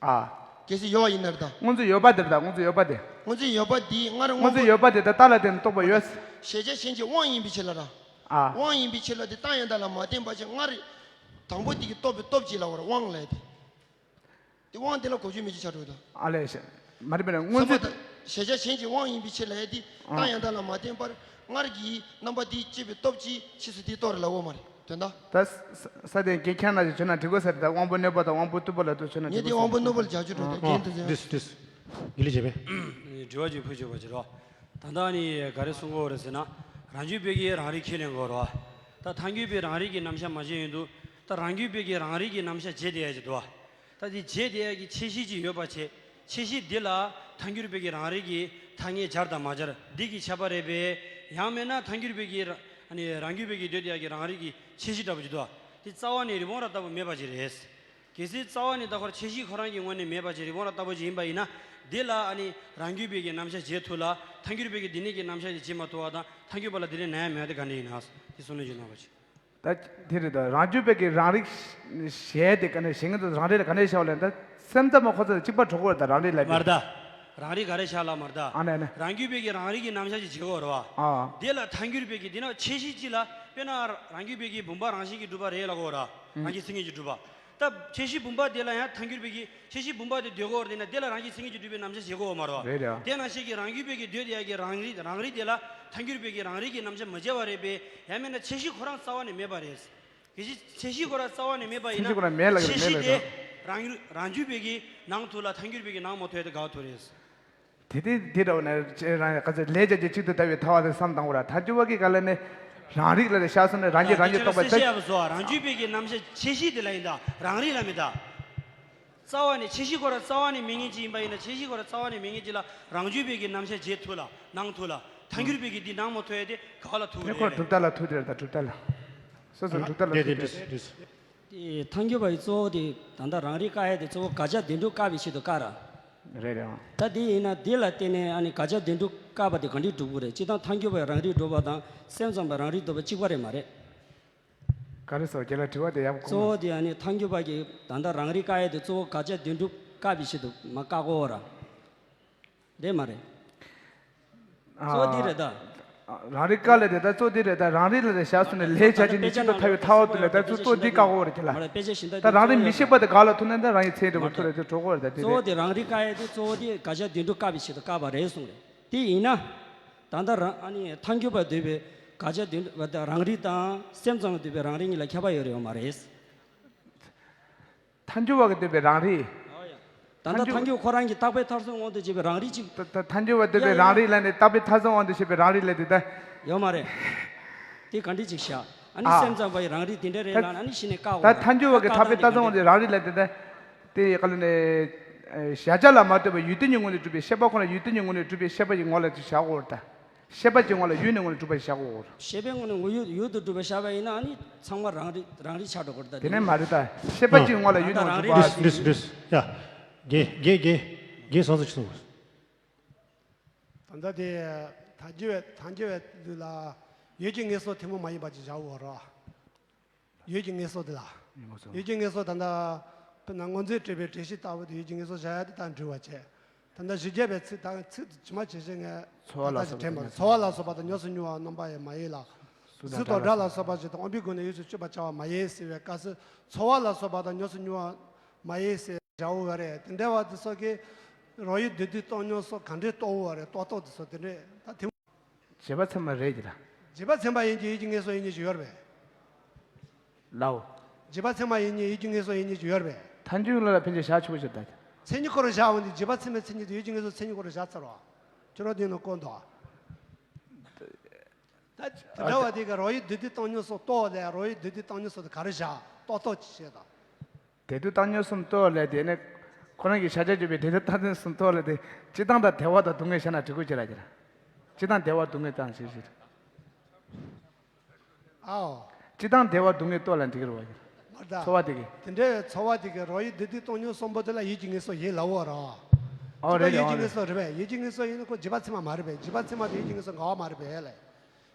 ཨ། གལ་སྲིད་ཡོད་ཡིན་ན་རེད་ད། སྔོན་ཚུད་ཡོད་པ་དེ་རེད་ད། སྔོན་ཚུད་ཡོད་པ་དེ། སྔོན་ཚུད་ཡོད་པ་དེ་སྔར་སྔོན་ཚུད་ཡོད་པ་དེ་ད་རྟགས་ལ་བརྟེན་ནས་རྟོགས་པ་ཡོད། གཞལ་བྱ་གཞན་གྱི་དབང་ཡིན་པའི་ཕྱིར་ལ་ར། ཨ། དབང་ཡིན་པའི་ཕྱིར་ལ་དེ་རྟགས་ཡང་དག་ལ་མ་བརྟེན་པ་ཅིག་སྔར་དང་པོ་དེ་གི་རྟོགས་པའི་སྟོབས་ཀྱིས་ལ་བར་དབང་ལས་དེ། དེ་དབང་དེ་ལ་གོ་རྒྱུ་མེད་ཅེས་བྱ་འགྲོ་ད། ཨ་ལས་ཤ། མ་རེད་པས་ན་སྔོན་ཚུད། གཞལ་བྱ་གཞན་གྱི་དབང་ཡིན་པའི་ཕྱིར་ལ་ཡ་དེ་རྟགས་ཡང་དག་ལ་མ་བརྟེན་པར་སྔར་གྱི་རྣམ་པ་དེ་སྐྱེས་པའི་སྟོབས་ཀྱིས་ཕྱིས་སུ་དེ་རྟོགས་རེད་ལབ་ཡོད་མ་རེད། དོན་དག་ད་ས་ས་དེ་རྒན་ཁྱེད་རང་ཅིག་བྱོན་ན་འགྲིག་གོ་ས་རེད་ད། དབང་པོ་གནས་པ་དང་དབང་པོ་རྟུལ་པོ་ལ་དུ་བྱོན་ན་ངས་འགྲིག་དེ་གོ་དབང་པོ་ས་རེད། གནས་པ་ལ་བྱ་རྒྱུ་འགྲོ་ད། རྒན་དེ་ཚོ་དུས་སུ་དུས་སུ་དགེ་ལེགས་བྱས་པས། དྲི་བ་ཅིག་ཕུལ་ཆོག་པ་ཅིག་རོགས། ད་ལྟ་ནི་ག་རེ་གསུང་གི་ཡོད་རེད་ཟེར་ན། རང་རྒྱུད་པའི་གི་རང་རིག་ཁས་ལེན་དགོས་རོགས། ད་ཐལ་འགྱུར་བའི་རང་རིག་གི་རྣམ་གཞག་མ་བྱས་ཡོང་དུས། ད་རང་རྒྱུད་པའི་གི་རང་རིག་གི་རྣམ་གཞག་བྱེད་བསྡད་ཡ་ཅིག་འདུག་ད་དེ་བྱེད་བསྡད་ཡ་གི་ཁྱད་གཞི་ཅིག་ཡོད་པ་བྱས། ཁྱད་གཞི་འདི་ལ་ཐལ་འགྱུར་བའི་གི་རང་རིག་གི་ཐ་སྙད་སྦྱར་དང་མ་སྦྱར་འདི་གི་ཁྱད་པར་རེད་པས། ཡང་མིན་ན་ཐལ་འགྱུར་བའི་གི་ར་ཨ་ནི་རང་རྒྱུད་པའི་གི་སྡོད་བསྡད་ཡ་གི་རང་རིག་གི་ཁྱད་གཞི་འདྲ་པོ་ཅིག་འདུག་དེ་རྩ་བ་ནས་རི་བོང་རྭ་ལྟ་བུ་མེད་པ་ཅིག་རེད། གལ་སྲིད་རྩ་བ་ནས་ད་ཁོར་ཁྱད་གཞི་ཁོ་རང་གི་ངོས་ནས་མེད་པ་ཅིག་རི་བོང་རྭ་ལྟ་བུ་ཅིག་ཡིན་པ་ཡིན་ན། འདི་ལ་ཨ་ནི་རང་རྒྱུད་པའི་གི་རྣམ་གཞག་བྱེད་ཐུབ་ལ། ཐལ་འགྱུར་བའི་གི་འདི་ནས་གི་རྣམ་གཞག་ཅིག་བྱེད་མ་ཐུབ་པ་དང་ཐལ་འགྱུར་བ་ལ་དེ་འདྲའི་ན་ཡ་མེད་པ་དེ་ག་འདྲ་ཡིན་ན། དེ་གསུང་ལན་ཅིག་གནང་རོགས་ཞུ། ད་དེ་རེད་ད། རང་རྒྱུད་པའི་གི་རང་རིག་གཞལ་དེ་ག་ནས་གཞལ་ངེས་དུ་རང་རིག་ལ་ག་ནས་བྱ་བ་ལེན་ད། སེམས་ཙམ་མ་ཁོ་ཚོ་གཅིག་པ་གྲོགས་པོ་རེད་ད། རང་རིག་ལ་མར་ད། རང་རིག་ག་རེ་བྱ་ལ་མར་ད། ཨ་ནས་ནས། རང་རྒྱུད་པའི་གི་རང་རིག་གི་རྣམ་གཞག་ཅིག་བྱེད་དགོས་རེད་བ། ཨ། དེ་ལ་ཐལ་འགྱུར་བའི་གི་འདི་ན་ཁྱད་གཞི་ཅིག་ལ་དཔེར་ན་རང་རྒྱུད་པའི་གི་བུམ་པ་རང་བཞིན་གྱིས་གྲུབ་པ་རེད་ལབ་དགོས་ར། རང་གི་མཚན་ཉིད་ཀྱིས་གྲུབ་པ། ད་ཁྱད་གཞི་བུམ་པ་དེ་ལ་ཡང་ཐལ་འགྱུར་བའི་གི་ཁྱད་གཞི་བུམ་པ་དེ་སྡོད་དགོས་རེད་ན། དེ་ལ་རང་གི་མཚན་ཉིད་ཀྱིས་གྲུབ་པའི་རྣམ་གཞག་བྱེད་དགོས་མ་རེད་བ། རེད་རེད་བ། དེ་ནང་བཞིན་གྱི་རང་རྒྱུད་པའི་གི་སྡོད་ཡ་གི་རང་རིག་རང་རིག་དེ་ལ་ཐལ་འགྱུར་བའི་གི་རང་རིག་གི་རྣམ་གཞག་མ་བྱས་པ་རེད་པས། ཡང་མིན་ན་ཁྱད་གཞི་ཁོ་རང་རྩ་བ་ནས་མེད་པ་རེད། གལ་སྲིད་ཁྱད་གཞི་ཁོ་རང་རྩ་བ་ནས་མེད་པ་ཡིན་ན། ཁྱད་གཞི་ཁོ་རང་མེད་ལ་ཁྱད་གཞི་མེད་ལ་དེ་རང་རང་རྒྱུད་པའི་གི་ནང་ཐུག་ལ་ཐལ་འགྱུར་བའི་གི་ནང་མ་ཐུག་ཡ་དེ་དགག་ཐུབ་རེད། དེ་དེ་དེ་འདྲ་བ་ནས་ཁྱེད་རང་ག་ཚོད་ལས་བྱ་རྒྱུ་གཅིག་ཏུ་ལྟ་བའི་ཐལ་བ་དེ་བསམ་བཏང་བ་ར། ཐལ་འགྱུར་བ་གི་ག་ལ་ནི་རང་རིག་ལ་ནི་བཞག་སོང་ནས་རང་ཉིད་རང་ཉིད་རྟོགས་པ་ད། ཡ་བཟོ་བ་རང་རྒྱུད་པའི་གི་རྣམ་གཞག་ཁྱད་གཞི་དེ་ལ་ཡིན་ད། རང་རིག་ལ་མིན་ད། རྩ་བ་ནས་ཁྱད་གཞི་ཁོ་ར་རྩ་བ་ནས་མེད་མཁན་ཅིག་ཡིན་པ་ཡིན་ན། ཁྱད་གཞི་ཁོ་ར་རྩ་བ་ནས་མེད་མཁན་ཅིག་ལ་རང་རྒྱུད་པའི་གི་རྣམ་གཞག་བྱེད་ཐུབ་ལ་སྣང་ཐུབ་ལ། ཐལ་འགྱུར་བའི་གི་འདི་སྣང་མ་ཐུབ་ཡ་དེ་ག་བ་ལ་ཐུག་དེ་རེད། ཁོ་གྲུབ་མཐའ་ལ་ཐུག་དེ་རེད་ད། གྲུབ་མཐའ་ལ། སོ་སོ་གྲུབ་མཐའ་ལ་ཐུག་དེ་རེད། དེ་ཐལ་འགྱུར་བ་ཡི་གཙོ་བོ་དེ་ད་ལྟ་རང་རིག་བཀག་ཡ་དེ་གཙོ་བོ་དགག་བྱ་བདེན་གྲུབ་བཀག་པའི་ཆེད་དུ་བཀག་ར། རེད་རེད། ད་དེ་ཡིན་ན་དེ་ལ་བརྟེན་ནས་ཨ་ནི་དགག་བྱ་བདེན་གྲུབ་བཀག་པ་དེ་ག་འདྲས་གྲུབ་ཀྱི་རེད། སྤྱིར་བཏང་ཐལ་འགྱུར་བས་རང་རིག་སྒྲུབ་པ་དང་སེམས་ཙམ་པས་རང་རིག་སྒྲུབ་པ་གཅིག་པ་རེད་མ་རེད། ག་རེ་ཟེར་བ་ཁྱེད་ལ་དྲི་བ་དེ་ཡག་པོ་གོ་མ་སོང་། གཙོ་བོ་དེ་ཨ་ནི་ཐལ་འགྱུར་བ་གིས་ད་ལྟ་རང་རིག་བཀག་ཡ་དེ་གཙོ་བོ་དགག་བྱ་བདེན་གྲུབ་བཀག་པའི་ཆེད་དུ་མ་བཀག་གོ་ར། རེད་མ་རེད། གཙོ་བོ་འདི་རེད་ད། རང་རིག་བཀག་ལས་དེ་ད་གཙོ་འདི་རེད་ད། རང་རིག་ལ་དེ་བཞག་སོང་ནས་ལས་བྱ་རྒྱུ་ནི་གཅིག་ཏུ་ཐལ་བའི་ཐལ་བ་དུ་ལས་ད་གཙོ་གཙོ་འདི་བཀག་གོ་རེད་ཁྱེད་ལ། ད་རང་རིག་མི་ཤེས་པ་དེ་ག་ལ་ཐུག་ན་ད་རང་ཡི་ཚེ་འདྲ་བོ་ཐུག་རེད་དེ་གྲོགས་གོ་རེད་ད། དེ་གཙོ་བོ་དེ་རང་རིག་བཀག་ཡ་དེ་གཙོ་བོ་དེ་དགག་བྱ་བདེན་གྲུབ་བཀག་པའི་ཆེད་དུ་བཀག་པ་རེད་གསུངས་རེད། དེ་ཡིན་ན། ད་ལྟ་རང་ཨ་ནི་ཐལ་འགྱུར་བ་འདོད་པའི་དགག་བྱ་བདེན་གྲུབ་པ་དང་རང་རིག་དང་སེམས་ཙམ་འདོད་པའི་རང་རིག་གཉིས་ལ་ཁྱད་པར་ཡོད་རེད་ཡོད་མ་རེད། ཐལ་འགྱུར་བ་གིས་འདོད་པའི་རང་རིག་ད་ལྟ་ཐལ་འགྱུར་ཐལ་འགྱུར་ཁོ་རང་གི་རྟག་པའི་མཐར་སོན་དབང་དུ་བྱས་པའི་རང་རིག་ཅིག་ད་ད་ཐལ་འགྱུར་བ་འདོད་པའི་ཡ་ཡ་རང་རིག་ལ་ནི་རྟག་པའི་མཐར་སོན་དབང་དུ་བྱས་པའི་རང་རིག་ལ་དེ་ད། ཡོད་མ་རེད། དེ་ག་འདྲ་ཅིག་བཞག་ཨ་ནི་ཨ། སེམས་ཙམ་པ་ཡི་རང་རིག་དེ་འདྲ་རེད་ད་ལབ་ན་ཨ་ནི་གཞི་ནས་བཀག་ད་འོང་། ཐལ་འགྱུར་བ་གི་ཐག་པའི་མཐར་སོན་དབང་དུ་རང་རིག་ལ་དེ་ད། དེ་ཡི་ག་ལ་ནི། གཞལ་བྱ་ལ་མ་ལྟོས་པར་ཡུལ་དོན་གྱི་ངོས་ནས་གྲུབ་པའི་ཤེས་པ་ཁོ་ན་ཡུལ་དོན་གྱི་ངོས་ནས་གྲུབ་པའི་ཤེས་པ་ཡི་ངོ་ལ་ཅིག་བཞག་གོ་རེད་ད། ཤེས་པ་གྱི་ངོ་ལ་ཡུལ་ནི་ངོ་ནས་གྲུབ་པ་བཞག་གོ། ཤེས་པའི་ངོ་ནས་ངོ་ཡུལ་ཡུལ་དུ་གྲུབ་པ་བཞག་པ་ཡིན་ན་ཨ་ནི་ཚང་མ་རང་རིག་རང་རིག་ཆགས་འགྲོ་གི་རེད་ད། དེ་ནས་མ་རེད་ད། ཤེས་པ་གྱི་ངོ་ལ་ཡུལ་ནི་ངོ་ནས་གྲུབ་པ། འདུས་འདུས་འདུས། ཡ། རྒན་རྒན་རྒན་རྒན་སོང་ཙང་ཅི་གསུང་། ད་ལྟ་དེ་ཐལ་འགྱུར་བའི་ཐལ་འགྱུར་བའི་ལུགས་ལ་ཡུལ་གྱི་ངེས་སོ་ཐུན་མོང་མ་ཡིན་པ་ཅིག་བཞག་འོ་ར། ཡུལ་གྱི་ངེས་སོ་དེ་ལ། ཡུལ་གྱི་ངེས་སོ་ད་ལྟ་དཔེར་ན་སྔོ་འཛིན་སྤྲོས་པའི་དྲན་ཤེས་ལྟ་བུ་དེ་ཡུལ་གྱི་ངེས་སོ་བཞག་ཡ་དེ་ད་འགྲིག་པ་བྱས། ད་ལྟ་བཞི་བརྒྱ་པའི་ཚིག་དང་ཚིག་ཇི་མ་ཇི་བཞིན་ངས་ཚོར་བ་ལ་ད་ལྟ་ཅིག་སོགས་དྲན་པ་རེད། ཚོར་བ་ལ་སོགས་པ་དང་ཉམས་སུ་མྱོང་བ་རྣམ་པ་ཡང་མ་ཡིན་ལ། གཟུགས་དང་སྒྲ་ལ་སོགས་པ་ཞིག་དང་དབང་པོའི་སྒོ་ནས་ཡུལ་དུ་དཔྱོད་པར་བྱ་བ་མ་ཡིན་ཟེར་བའི་སྐབས་སུ་ཚོར་བ་ལ་སོགས་པ་དང་ཉམས་སུ་མྱོང་བ་མ་ཡིན་ཟེར་བྱའོ་བ་རེད། དེ་འདྲ་བ་དེ་སོགས་ཀྱིས་རང་ཡུལ་བདུད་བདུད་སྟོང་ཉིད་སོགས་ག་འདྲའི་རྟོགས་པ་རེད། རྟོགས་རྟོགས་དེ་སོགས་དེ་འདྲས་ད་དེ། བྱེད་པ་ཚད་མ་རེད་ཀྱི་ལ། བྱེད་པ་ཚད་མ་ཡིན་གྱི་ཡུལ་གྱི་ངེས་སོ་ཡིན་གྱི་ཡོད་རེད་པས། ལའོ། བྱེད་པ་ཚད་མ་ཡིན་གྱི་ཡུལ་གྱི་ངེས་སོ་ཡིན་གྱི་ཡོད་རེད་པས། ཐལ་འགྱུར་ལ་ལ་ཕན་ཆད་བཞག་ཆོག་ཞེས་ད། མཚན་ཉིད་ཁོ་རང་བཞག་འོང་དུས་བྱེད་པ་ཚད་མའི་མཚན་ཉིད་དུ་ཡུལ་གྱི་ངེས་སོ་མཚན་ཉིད་ཁོ་རང་བཞག་ཚར་བ། ཁྱོད་རང་དེ་ནང་བཀོད་འདུག་ད་དེ་འདྲ་བ་དེ་ག་རང་ཡུལ་བདུད་བདུད་སྟོང་ཉིད་སོགས་རྟོགས་ལས་རང་ཡུལ་བདུད་བདུད་སྟོང་ཉིད་སོགས་དེ་ག་རེ་བཞག་རྟོགས་རྟོགས་ཅི་བྱེད་དང་། དེ་དུས་བཏང་སྙོམས་གསུམ་རྟོགས་ལས་དེ་ནི་ཁོ་རང་གི་ཤཱཀྱ་ཐུབ་པའི་དེ་དུས་བཏང་སྙོམས་གསུམ་རྟོགས་ལས་དེ་སྤྱི་བཏང་དང་བདེ་བ་དང་སྡུག་བསྔལ་བྱས་ན་འགྲིག་གོ་ཅི་ལ་ཅི་ལ། སྤྱི་བཏང་བདེ་བ་སྡུག་བསྔལ་བཏང་ཞེས་ཞེས། ཨའོ། སྤྱི་བཏང་བདེ་བ་སྡུག་བསྔལ་རྟོགས་ལ་འགྲིག་རུ་བ་ཡིན། མ་ ཚོར་བ་དེ་གི། དེ་འདྲའི་ཚོར་བ་དེ་གི་རོ་ཡི་བདུད་སྡིག་སྟོང་ཉུང་གསུམ་པོ་དེ་ལ་ཡིད་ཀྱི་ངེས་སོ་ཡིན་ལབ་འོ་རོ། ཨོ་རེད་རེད། ཡིད་ཀྱི་ངེས་སོ་རེད་པས། ཡིད་ཀྱི་ངེས་སོ་ཡིན་ན་ཁོ་རྗེས་དཔག་ཚད་མ་མ་རེད་པས། རྗེས་དཔག་ཚད་མ་དེ་ཡིད་ཀྱི་ངེས་སོ་འགལ་བ་མ་རེད་པས་ལས།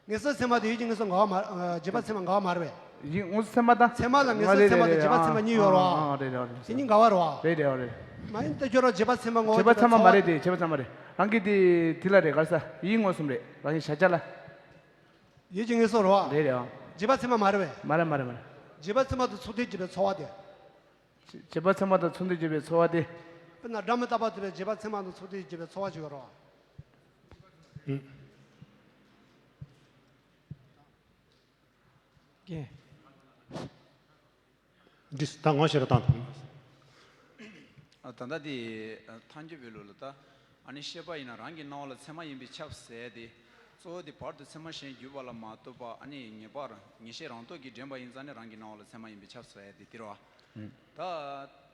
ངེས་སོ་ཚད་མ་དེ་ཡིད་ཀྱི་ངེས་སོ་འགལ་བ་མ། ཨ། རྗེས་དཔག་ཚད་མ་འགལ་བ་མ་རེད་པས། ཡིད་ངེས་སོ་ཚད་མ་དང་། ཚད་མ་ལ་ངེས་སོ་ཚད་མ་དང་རྗེས་དཔག་ཚད་མ་གཉིས་ཡོད་རོ། ཨ་རེད་རེད་རེད། དེ་གཉིས་འགལ་བ་རོ། རེད་རེད་རེད། མ་ཡིན་ད་ཁྱོད་རང་རྗེས་དཔག་ཚད་མ་ངོ་རྗེས་དཔག་ཚད་མ་མ་རེད་དེ། རྗེས་དཔག་ཚད་མ་རེད། རང་གི་དེ་དེ་ལ་རེད། ག་རེ་ཟ། ཡིད་ངེས་སོ་རེད། རང་གི་བྱ་བྱ་ལ། ཡིད་ཀྱི་ངེས་སོ་རོ། རེད་རེད། ཨ། རྗེས་དཔག་ཚད་མ་མ་རེད་པས། མ་རེད་མ་རེད་མ་རེད། རྗེས་དཔག་ཚད་མ་དང་ཚོགས་ཐིག་བྱེད་པའི་ཚོར་བ་དེ། རྗེས་དཔག་ཚད་མ་དང་ཚོགས་ཐིག་བྱེད་པའི་ཚོར་བ་དེ། དཔེར་ན་སྒྲ་མི་རྟག་པ་དེ་ལ་རྗེས་དཔག་ཚད་མ་དང་ཚོགས་ཐིག་བྱེད་པའི་ཚོར་བ་ཅིག་ཡོད་རོ། ཨུ། ཀྱེ། འདི་ད་ངོ་ཤེས་ར་བཏང་ཐུབ། ཨ། ད་ལྟ་དེ་ཐལ་འགྱུར་བའི་ལུགས་ལ་ད། ཨ་ནི་ཤེས་པ་ཡིན་ན་རང་གི་སྣང་བ་ལ་ཚད་མ་ཡིན་པས་ཁྱབ་ཟེར་ཏེ། གཙོ་བོ་དེ་བར་དུ་ཚད་མ་གཞན་གྱུར་པ་ལ་མ་ལྟོས་པ། ཨ་ནི་ངེས་པ་རང་། ངེས་ཤེས་རང་སྟོབས་ཀྱིས་འདྲེན་པ་ཡིན་ཙང་ནི་རང་གི་སྣང་བ་ལ་ཚད་མ་ཡིན་པས་ཁྱབ་ཟེར་ཏེ་དེ་རེད་པ།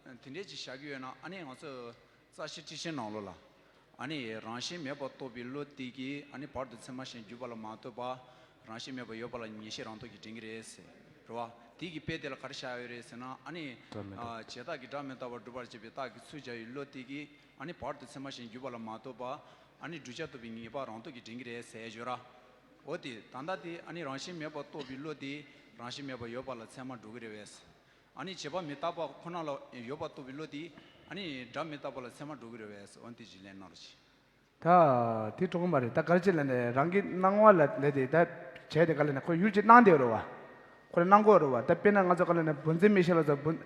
ཨུ། ད་དེ་འདྲས་ཅིག་བཞག་གི་ཡོད་ན། ཨ་ནི་ང་ཚོ་རྩ་ཤེ་ཊཱིཀ་ཆེན་ནང་ལོགས་ལ། ཨ་ནི་རང་བཞིན་མེད་པར་རྟོགས་པའི་བློ་དེ་གིས། ཨ་ནི་བར་དུ་ཚད་མ་གཞན་གྱུར་པ་ལ་མ་ལྟོས་པ། རང་བཞིན་མེད་པར་ཡོད་པ་ལ་ངེས་ཤེས་རང་སྟོབས་ཀྱིས་འདྲེན་གྱི་རེད་ཟེར། རེད་པ། དེ་གི་དཔེ་དེ་ལ་ག་རེ་བཞག་ཡོད་རེད་ཟེར་ན། ཨ་ནི། སྒྲ་མི་རྟག། ཨ། བྱས་རྟགས་ཀྱི་སྒྲ་མི་རྟག་པར་སྒྲུབ་པར་བྱེད་པའི་རྟགས་ཀྱི་ཚུལ་སྦྱར་བའི་བློ་དེ་གིས། ཨ་ནི་བར་དུ་ཚད་མ་གཞན་གྱུར་པ་ལ་མ་ལྟོས་པ། ཨ་ནི་བསྒྲུབ་བྱ་རྟོགས་པའི་ངེས་པ་རང་སྟོབས་ཀྱིས་འདྲེན་གྱི་རེད་ཟེར་ཡོད་ར། འོ་དེ་ད་ལྟ་དེ། ཨ་ནི་རང་བཞིན་མེད་པར་རྟོགས་པའི་བློ་དེ་རང་བཞིན་མེད་པར་ཡོད་པ་ལ་ཚད་མ་འགྲོ་གི་རེད་པས། ཨ་ནི་བྱས་པ་མི་རྟག་པ་ཁོ་ན་ལ་ཡོད་པར་རྟོགས་པའི་བློ་དེ། ཨ་ནི་སྒྲ་མི་རྟག་པ་ལ་ཚད་མ་འགྲོ་གི་རེད་པས། འོ་དེ་ཅིག་ལན་གནང་རོགས་གྱིས། ད་དེ་འགྲོ་གི་མ་རེད། ད་ག་རེ་བྱས་ལབ་ན། རང་གི་སྣང་བ་ལ་ལས་དེ་ད་བྱས་དེ་ག་ལབ་ན། ཁོ་ཡུལ་གྱི་སྣང་དེ་རེད་པ། ཁོ་ལ་སྣང་གོ་རེད་པ། ད་དཔེར་ན་ང་ཚོ་ག་ལབ་ན། བུམ་འཛིན་མིག་ཤེས་ལ་སོགས་བུམ།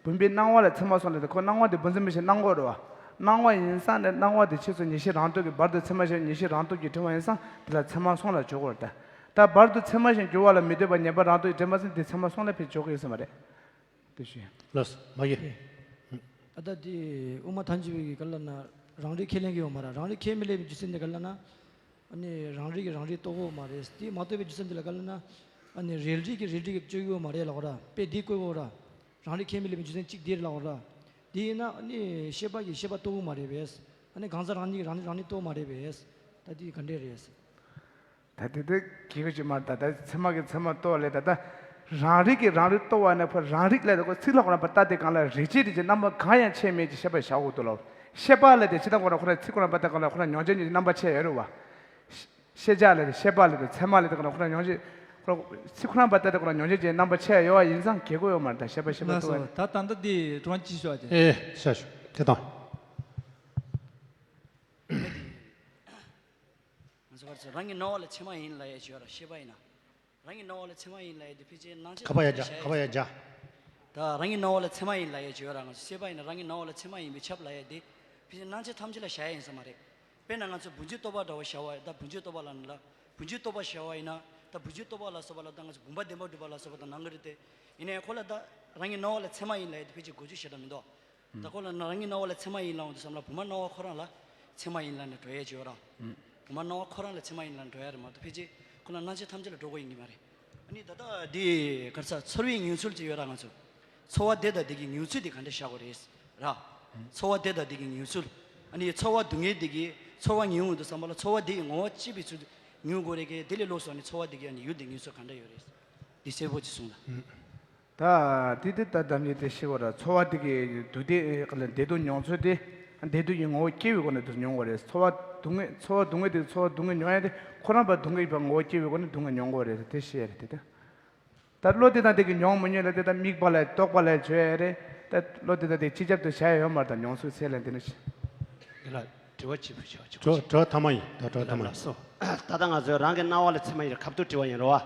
བུམ་པའི་སྣང་བ་ལ་ཚད་མ་སོང་ལབ་དེ། ཁོ་སྣང་བ་དེ་བུམ་འཛིན་མིག་ཤེས་སྣང་གོ་རེད་པ། སྣང་བ་ཡིན་ཙང་ནི་སྣང་བ་དེ་ཕྱིས་སུ་ངེས་ཤེས་རང་སྟོབས་ཀྱིས། བར་དུ་ཚད་མ་གཞན་ངེས་ཤེས་རང་སྟོབས་ཀྱིས་འདྲེན་པ་ཡིན་ཙང་དེ་ལ་ཚད་མ་སོང་ལ་འཇོག་གོ་རེད། ད་ད་བར་དུ་ཚད་མ་གཞན་གྱུར་པ་ལ་མི་ལྟོས་པ། ངེས་པ་རང་སྟོབས་ཀྱིས་འདྲེན་པ་ཟེར་དེ་ཚད་མ་སོང་ལ་ཕར་འཇོག་གི་ཡོད་ས་མ་རེད། དེ་ཞུ། ལགས་སོ། མ་གི། ཨ། ད་དེ་དབུ་མ་ཐལ་འགྱུར་བའི་ག་ལབ་ན། རང་རིག་ཁས་ལེན་གྱི་ཡོད་མ་རེད། རང་རིག་ཁས་མི་ལེན་པའི་རྒྱུ་མཚན་དེ་ག་ལབ་ན། ཨ་ནི་རང་རིག་གིས་རང་རིག་རྟོགས་ཀྱི་ཡོད་མ་རེད། དེ་མ་རྟོགས་པའི་རྒྱུ་མཚན་དེ་ལ་ག་ལབ་ན། ཨ་ནི་རལ་གྲི་གིས་རལ་གྲི་གིས་གཅོད་ཀྱི་ཡོད་མ་རེད་ལབ་ར། དཔེ་འདི་བཀོད་ཡོད་ར། རང་རིག་ཁས་མི་ལེན་པའི་རྒྱུ་མཚན་གཅིག་དེ་རེད་ལབ་ར། དེ་ཡིན་ན་ཨ་ནི་ཤེས་པ་གིས་ཤེས་པ་རྟོགས་ཀྱི་ཡོད་མ་རེད་པས། ཨ་ནི་གང་ཟག་རང་ཉིད་ཀྱིས་རང་ཉིད་རང་ཉིད་རྟོགས་ཀྱི་ཡོད་མ་རེད་པས། ད་དེ་ག་འདྲས་རེད། ད་དེ་དེ་གི་གོ་ཅི་མ་རེད། ད་ད་ཚད་མ་གིས་ཚད་མ་རྟོགས་ལས། ད་ད་རང་རིག་གིས་རང་རིག་རྟོགས་པ་ན། ཁོ་རང་རིག་ལས་དེ་ཁོ་ཚིག་ལ་ཁོ་རང་པ་ལྟ་དེ་གང་ལ་རིག་བྱེད་རིག་བྱེད་རྣམ་པ་གང་ཡང་ཆད་མེད་ཀྱི་ཤེས་པ་བཞག་དགོས་འདུག་ལ། ཤེས་པ་ལས་དེ་ཕྱི་དང་ཁོ་རང་ཁོ་རང་ཚིག་ཁོ་རང་པ་ལྟ་གང་ལ་ཁོ་རང་མྱོང་བྱེད་ཀྱི་རྣམ་པ་ཆད་ཡོད་རེད་པ། ཤེས་བྱ་ལས་དེ་ཤེས་པ་ལས་དེ་ཚད་མ་ལས་དེ་གང་ལ་ཁོ་རང་མྱོང་བྱེད་ཁོ་རང་ཚིག་ཁོ་རང་པ་ལྟ་དེ་ཁོ་རང་མྱོང་བྱེད་ཀྱི་རྣམ་པ་ཆད་ཡོད་པ་ཡིན་ཙང་གལ་དགོས་ཡོད་མ་རེད། ད་ཤེས་པ་ཤེས་པ་ལགས་སོ། རྟོགས་པ་ཡིན། ད་ད་ལྟ་དེ་དྲི་བ་གཅིག་ཞུ་བ་དེ། ཨེ་ཤ་ཞུ་དེ་དང་། ང་ཚོ་བར་ཚོ་རང་གི་སྣང་བ་ལ་ཚད་མ་ཡིན་ལབ་ཡས་ཅིག་ཡོད་ར། ཤེས་པ་ཡིན་ན། རང་གི་སྣང་བ་ལ་ཚད་མ་ཡིན་ལབ་ཡས་དེ་ཕལ་ཆེར་སྣང་ཆ་ཁ་པ་ཡ་ཐམས་ཅད་རྒྱ། ཁ་པ་ཡ་རྒྱ། ད་རང་གི་སྣང་བ་ལ་ཚད་མ་ཡིན་ལབ་ཡས་ཅིག་ཡོད་ར། ང་ཚོ་ཤེས་པ་ཡིན་ན་རང་གི་སྣང་བ་ལ་ཚད་མ་ཡིན་པས་ཁྱབ་ལབ་ཡས་དེ་ཕལ་ཆེར་སྣང་ཆ་ཐམས་ཅད་ལ་བཞག་ཡས་ཡིན་ས་མ་རེད། དཔེར་ན་ང་ཚོ་བུམ་འཇུག་རྟོག་པ་འདྲ་བོ་བཞག་པ་ཡིན། ད་བུམ་འཇུག་རྟོག་པ་ལབ་ན་ལ། བུམ་འཇུག་རྟོག་པ་བཞག་པ་ཡིན་ན། ད་བུམ་འཇུག་རྟོག་པ་ལ་སོགས་པ་ལ། ད་ང་ཚོ་བུམ་པ་བདེན་པར་གྲུབ་པ་ལ་སོགས་པ་དང་ནང་གི་རེད་དེ། ཡིན་ནའི་ཁོ་ལ་ད་རང་གི་སྣང་བ་ལ་ཚད་མ་ཡིན་ལབ་ཡས་དེ་ཕལ་ཆེར་གོ་རྒྱུ་ཞེ་དྲག་མི་འདུག་ད་ཁོ་ལ་ན་རང་གི་སྣང་བ་ལ་ཚད་མ་ཡིན་ལབ་འོང་དུས་ཙམ་ལ་བུམ་པ་སྣང་བ་ཁོ་རང་ལ་ཚད་མ་ཡིན་ལབ་ནས་འགྲོ་ཡས་ཅིག་ཡོད་ར། བུམ་པ་སྣང་བ་ཁོ་རང་ལ་ཚད་མ་ཡིན་ལབ་འགྲོ་ཡས་རེད་མ་གཏོགས་ཕལ་ཆེར་ཁོ་ལ་སྣང་ཆ་ཐམས་ཅད་ལ་འགྲོ་དགོས་ཡིན་གྱི་མ་རེད། ཨ་ནི་ད་ལྟ་འདི་ག་རེ་ཟ། ཚོར་བའི་ངེས་ཚུལ་ཅིག་ཡོད་ར། ང་ཚོ་ཚོར་བ་དེ་དང་དེ་གི་ངེས་ཚུལ་དེ་ག་འདྲ་བཞག་དགོས་རེད་ར། ཚོར་བ་དེ་དང་དེ་གི་ངེས་ཚུལ། ཨ་ནི་ཚོར་བ་སྡུག་བསྔལ་དེ་གི་ཚོར་བ་ངེས་འོང་དུས་ཙམ་པ་ལ་ཚོར་བ་དེ་ཡི་ངོ་བོ་སྐྱེས་པའི་ཚུལ་ངེས་དགོས་རེད་གི། དེ་ལས་ལོགས་སུ་ཨ་ནི་ཚོར་བ་དེ་གི་ཨ་ནི་ཡུལ་དེ་ངེས་ཚུལ་ག་འདྲ་ཡོད་རེད། འདི་གསལ་པོ་ཅིག་གསུངས་དང་། ད་དེ་དེ་ལྟར་གདམས་ངེས་དེ་ཤེས་དགོས་ར། ཚོར་བ་དེ་གི་སྡུག་བདེ་ལ་བདེ་སྡུག་མྱོང་ཚུལ་དེ། བདེ་སྡུག་གི་ངོ་བོ་སྐྱེ་བའི་སྒོ་ནས་དེ་མྱོང་དགོས་རེད། ཚོར་བ་སྡུག་བསྔལ། ཚོར་བ་སྡུག་བསྔལ་དེ་ཚོར་བ་སྡུག་བསྔལ་མྱོང་ཡ་དེ་ཁོ་རང་པ་སྡུག་བསྔལ་གྱི་ངོ་བོ་སྐྱེ་བའི་སྒོ་ནས་སྡུག་བསྔལ་མྱོང་དགོས་རེད། དེ་ཤེས་ཡ་རེད་དེ་ད། ད་བློ་དེ་དང་དེ་གི་མྱོང་མི་མྱོང་ལ་དེ་ད་དམིགས་པ་ལ་རྟོག་པ་ལ་བརྗོད་ཡ་རེད། ད་བློ་དེ་དང་དེ་སྤྱི་ཁྱབ་ཏུ་བྱ་ཡ་ཡོད་མ་རེད། ད་མྱོང་ཚུལ་ཚད་ལ་འདི་ནི་ཤེས། འདི་ལ་དྲི་བ་གཅིག་པུ་ཞུ་བ་ཞུ་བ། དྲི་བ་ཐ་མ་ཡིན། ད་དྲི་བ་ཐ་མ་ཡིན། ལགས་སོ། ད་ལྟ་ང་ཚོས་རང་གི་སྣང་བ་ལ་ཚད་མ་ཡིན་རེད། ཁ་ཐུག་དྲི་བ་ཡིན་རོ།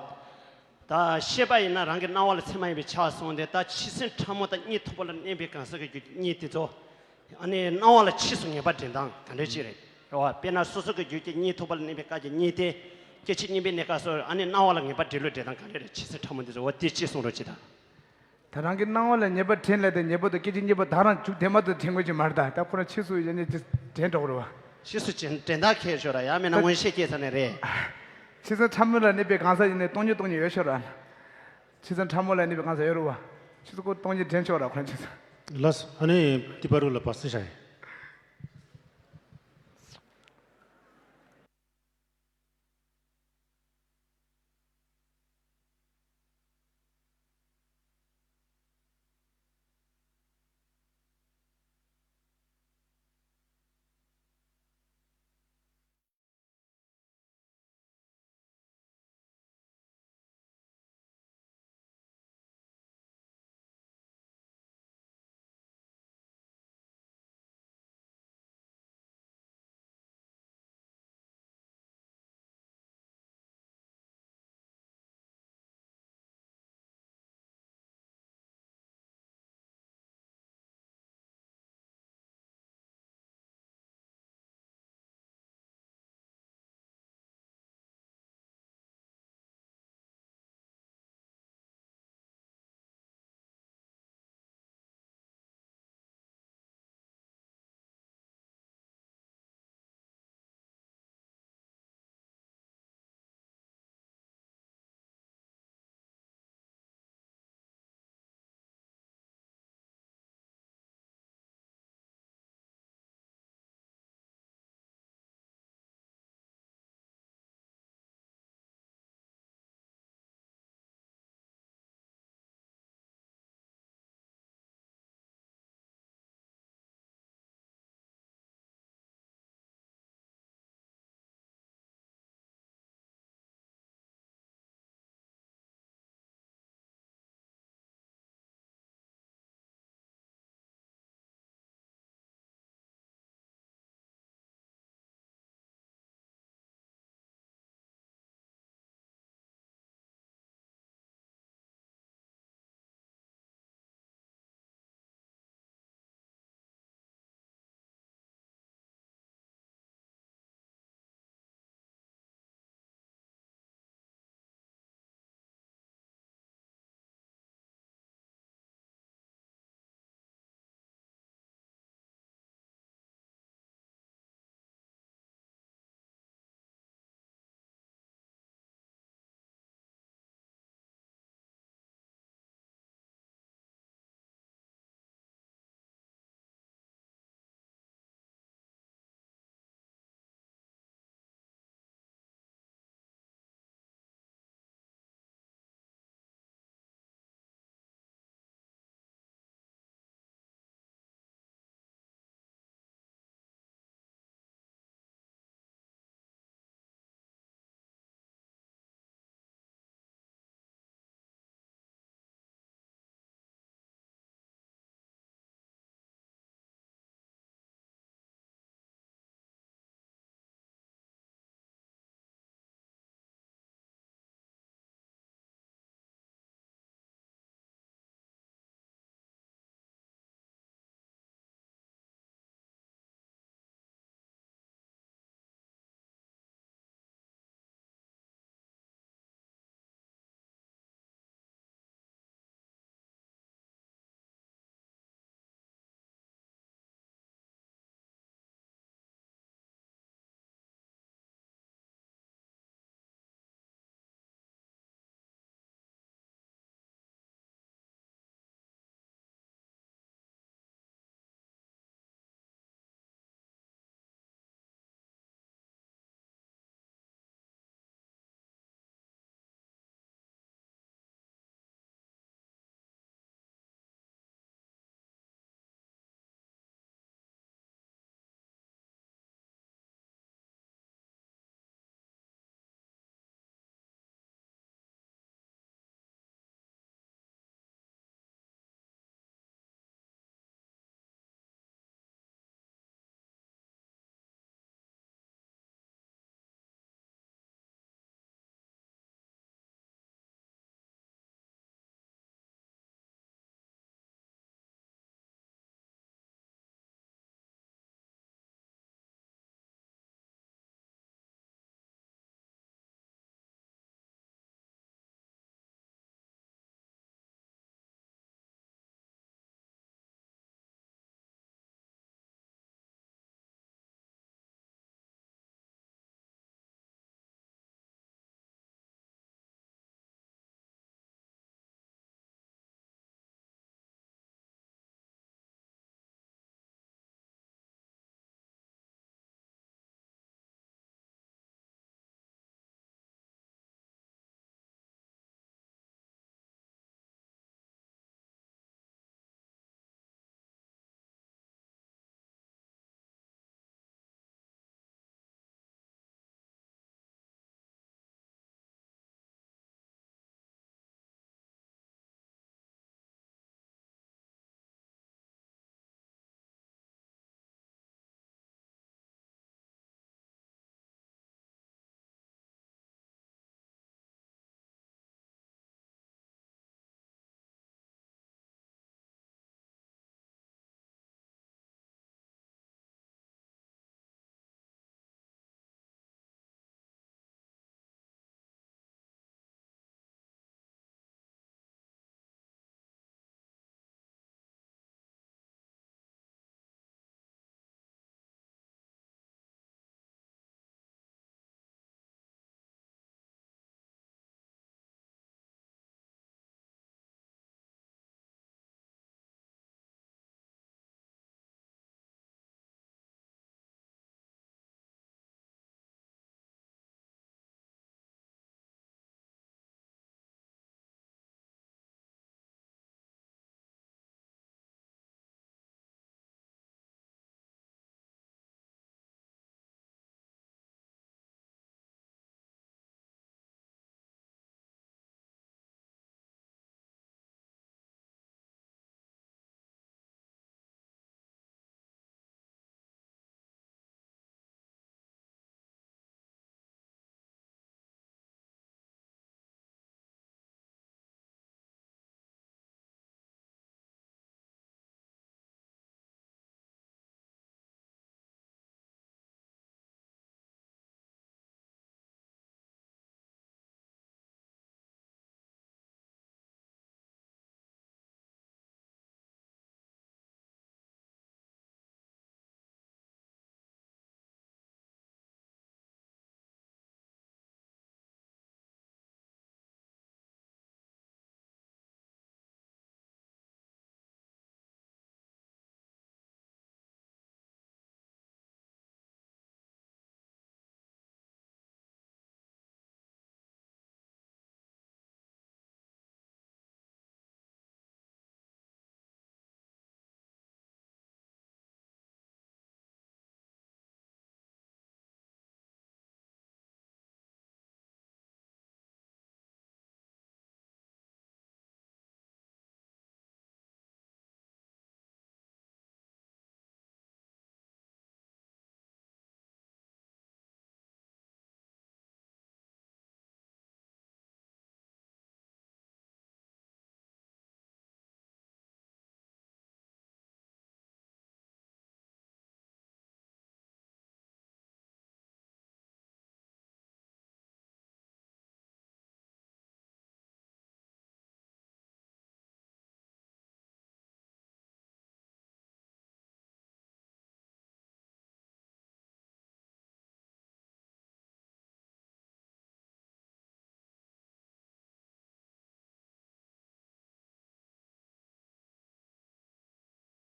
ད་ཤེས་པ་ཡིན་ན་རང་གི་སྣང་བ་ལ་ཚད་མ་ཡིན་པས་ཁྱབ་གསུངས་ཏེ། ད་ཕྱི་སེམས་ཕྲ་མོ་དང་གཉིད་མཐུག་པ་ལ་གནས་པའི་གང་ཟག་གི་རྒྱུ་གཉིད་དེ་ཚོ། ཨ་ནི་སྣང་བ་ལ་ཕྱིས་སུ་ངེས་པ་འདྲེན་སྟངས་ག་འདྲ་ཅིག་རེད། རེད་བ། དཔེར་ན་སོ་སོ་གི་རྒྱུད་ཀྱི་གཉིད་མཐུག་པ་ལ་གནས་པའི་སྐབས་ཀྱི་གཉིད་དེ། སྐད་ཅིག་གཉིས་པའི་གནས་སྐབས་སུ་ཨ་ནི་སྣང་བ་ལ་ངེས་པ་འདྲེན་ལུགས་འདྲེན་སྟངས་ག་འདྲ་རེད། ཕྱི་སེམས་ཕྲ་མོ་འདི་ཚོ་འོ་དེ་ཅིག་གསུང་རོགས་གྱིས་དང་། ད་རང་གི་སྣང་བ་ལ་ངེས་པ་འདྲེན་ལས་དེ་ངེས་པ་དང་སྐད་ཅིག་གཉིས་པ་ད་རང་མཇུག་དེ་མ་གཏོགས་འདྲེན་དགོས་ཀྱི་མ་རེད། ད་ད་ཁོ་རང་ཕྱིས་སུ་ཡང་ནས་ཅིག་འདྲེན་འགྲོ་གི་རེད་བ། ཕྱིས་སུ་ཅིག་འདྲེན་སྟངས་ཁྱད་ཆོས་ར། ཡང་མིན་ན་མངོན་ཤེས་སྐྱེས་ཚར་ནས་རེད། ཕྱི་སེམས་ཕྲ་མོ་ལ་གནས་པའི་གང་ཟག་ཡིན་ནའི་སྟོང་ཉིད་སྟོང་ཉིད་ཡོད་ཤོག་ར། ཕྱི་སེམས་ཕྲ་མོ་ལ་གནས་པའི་གང་ཟག་ཡོད་རེད་བ། ཕྱིས་སུ་ཁོ་སྟོང་ཉིད་འདྲེན་ཆོག་ར་ཁོ་རང་ཕྱིས་སུ། ལགས་སོ། ཨ་ནི་ཏི་པ་རུ་ལ་བར་སྲིད་བཞག་ཡིན།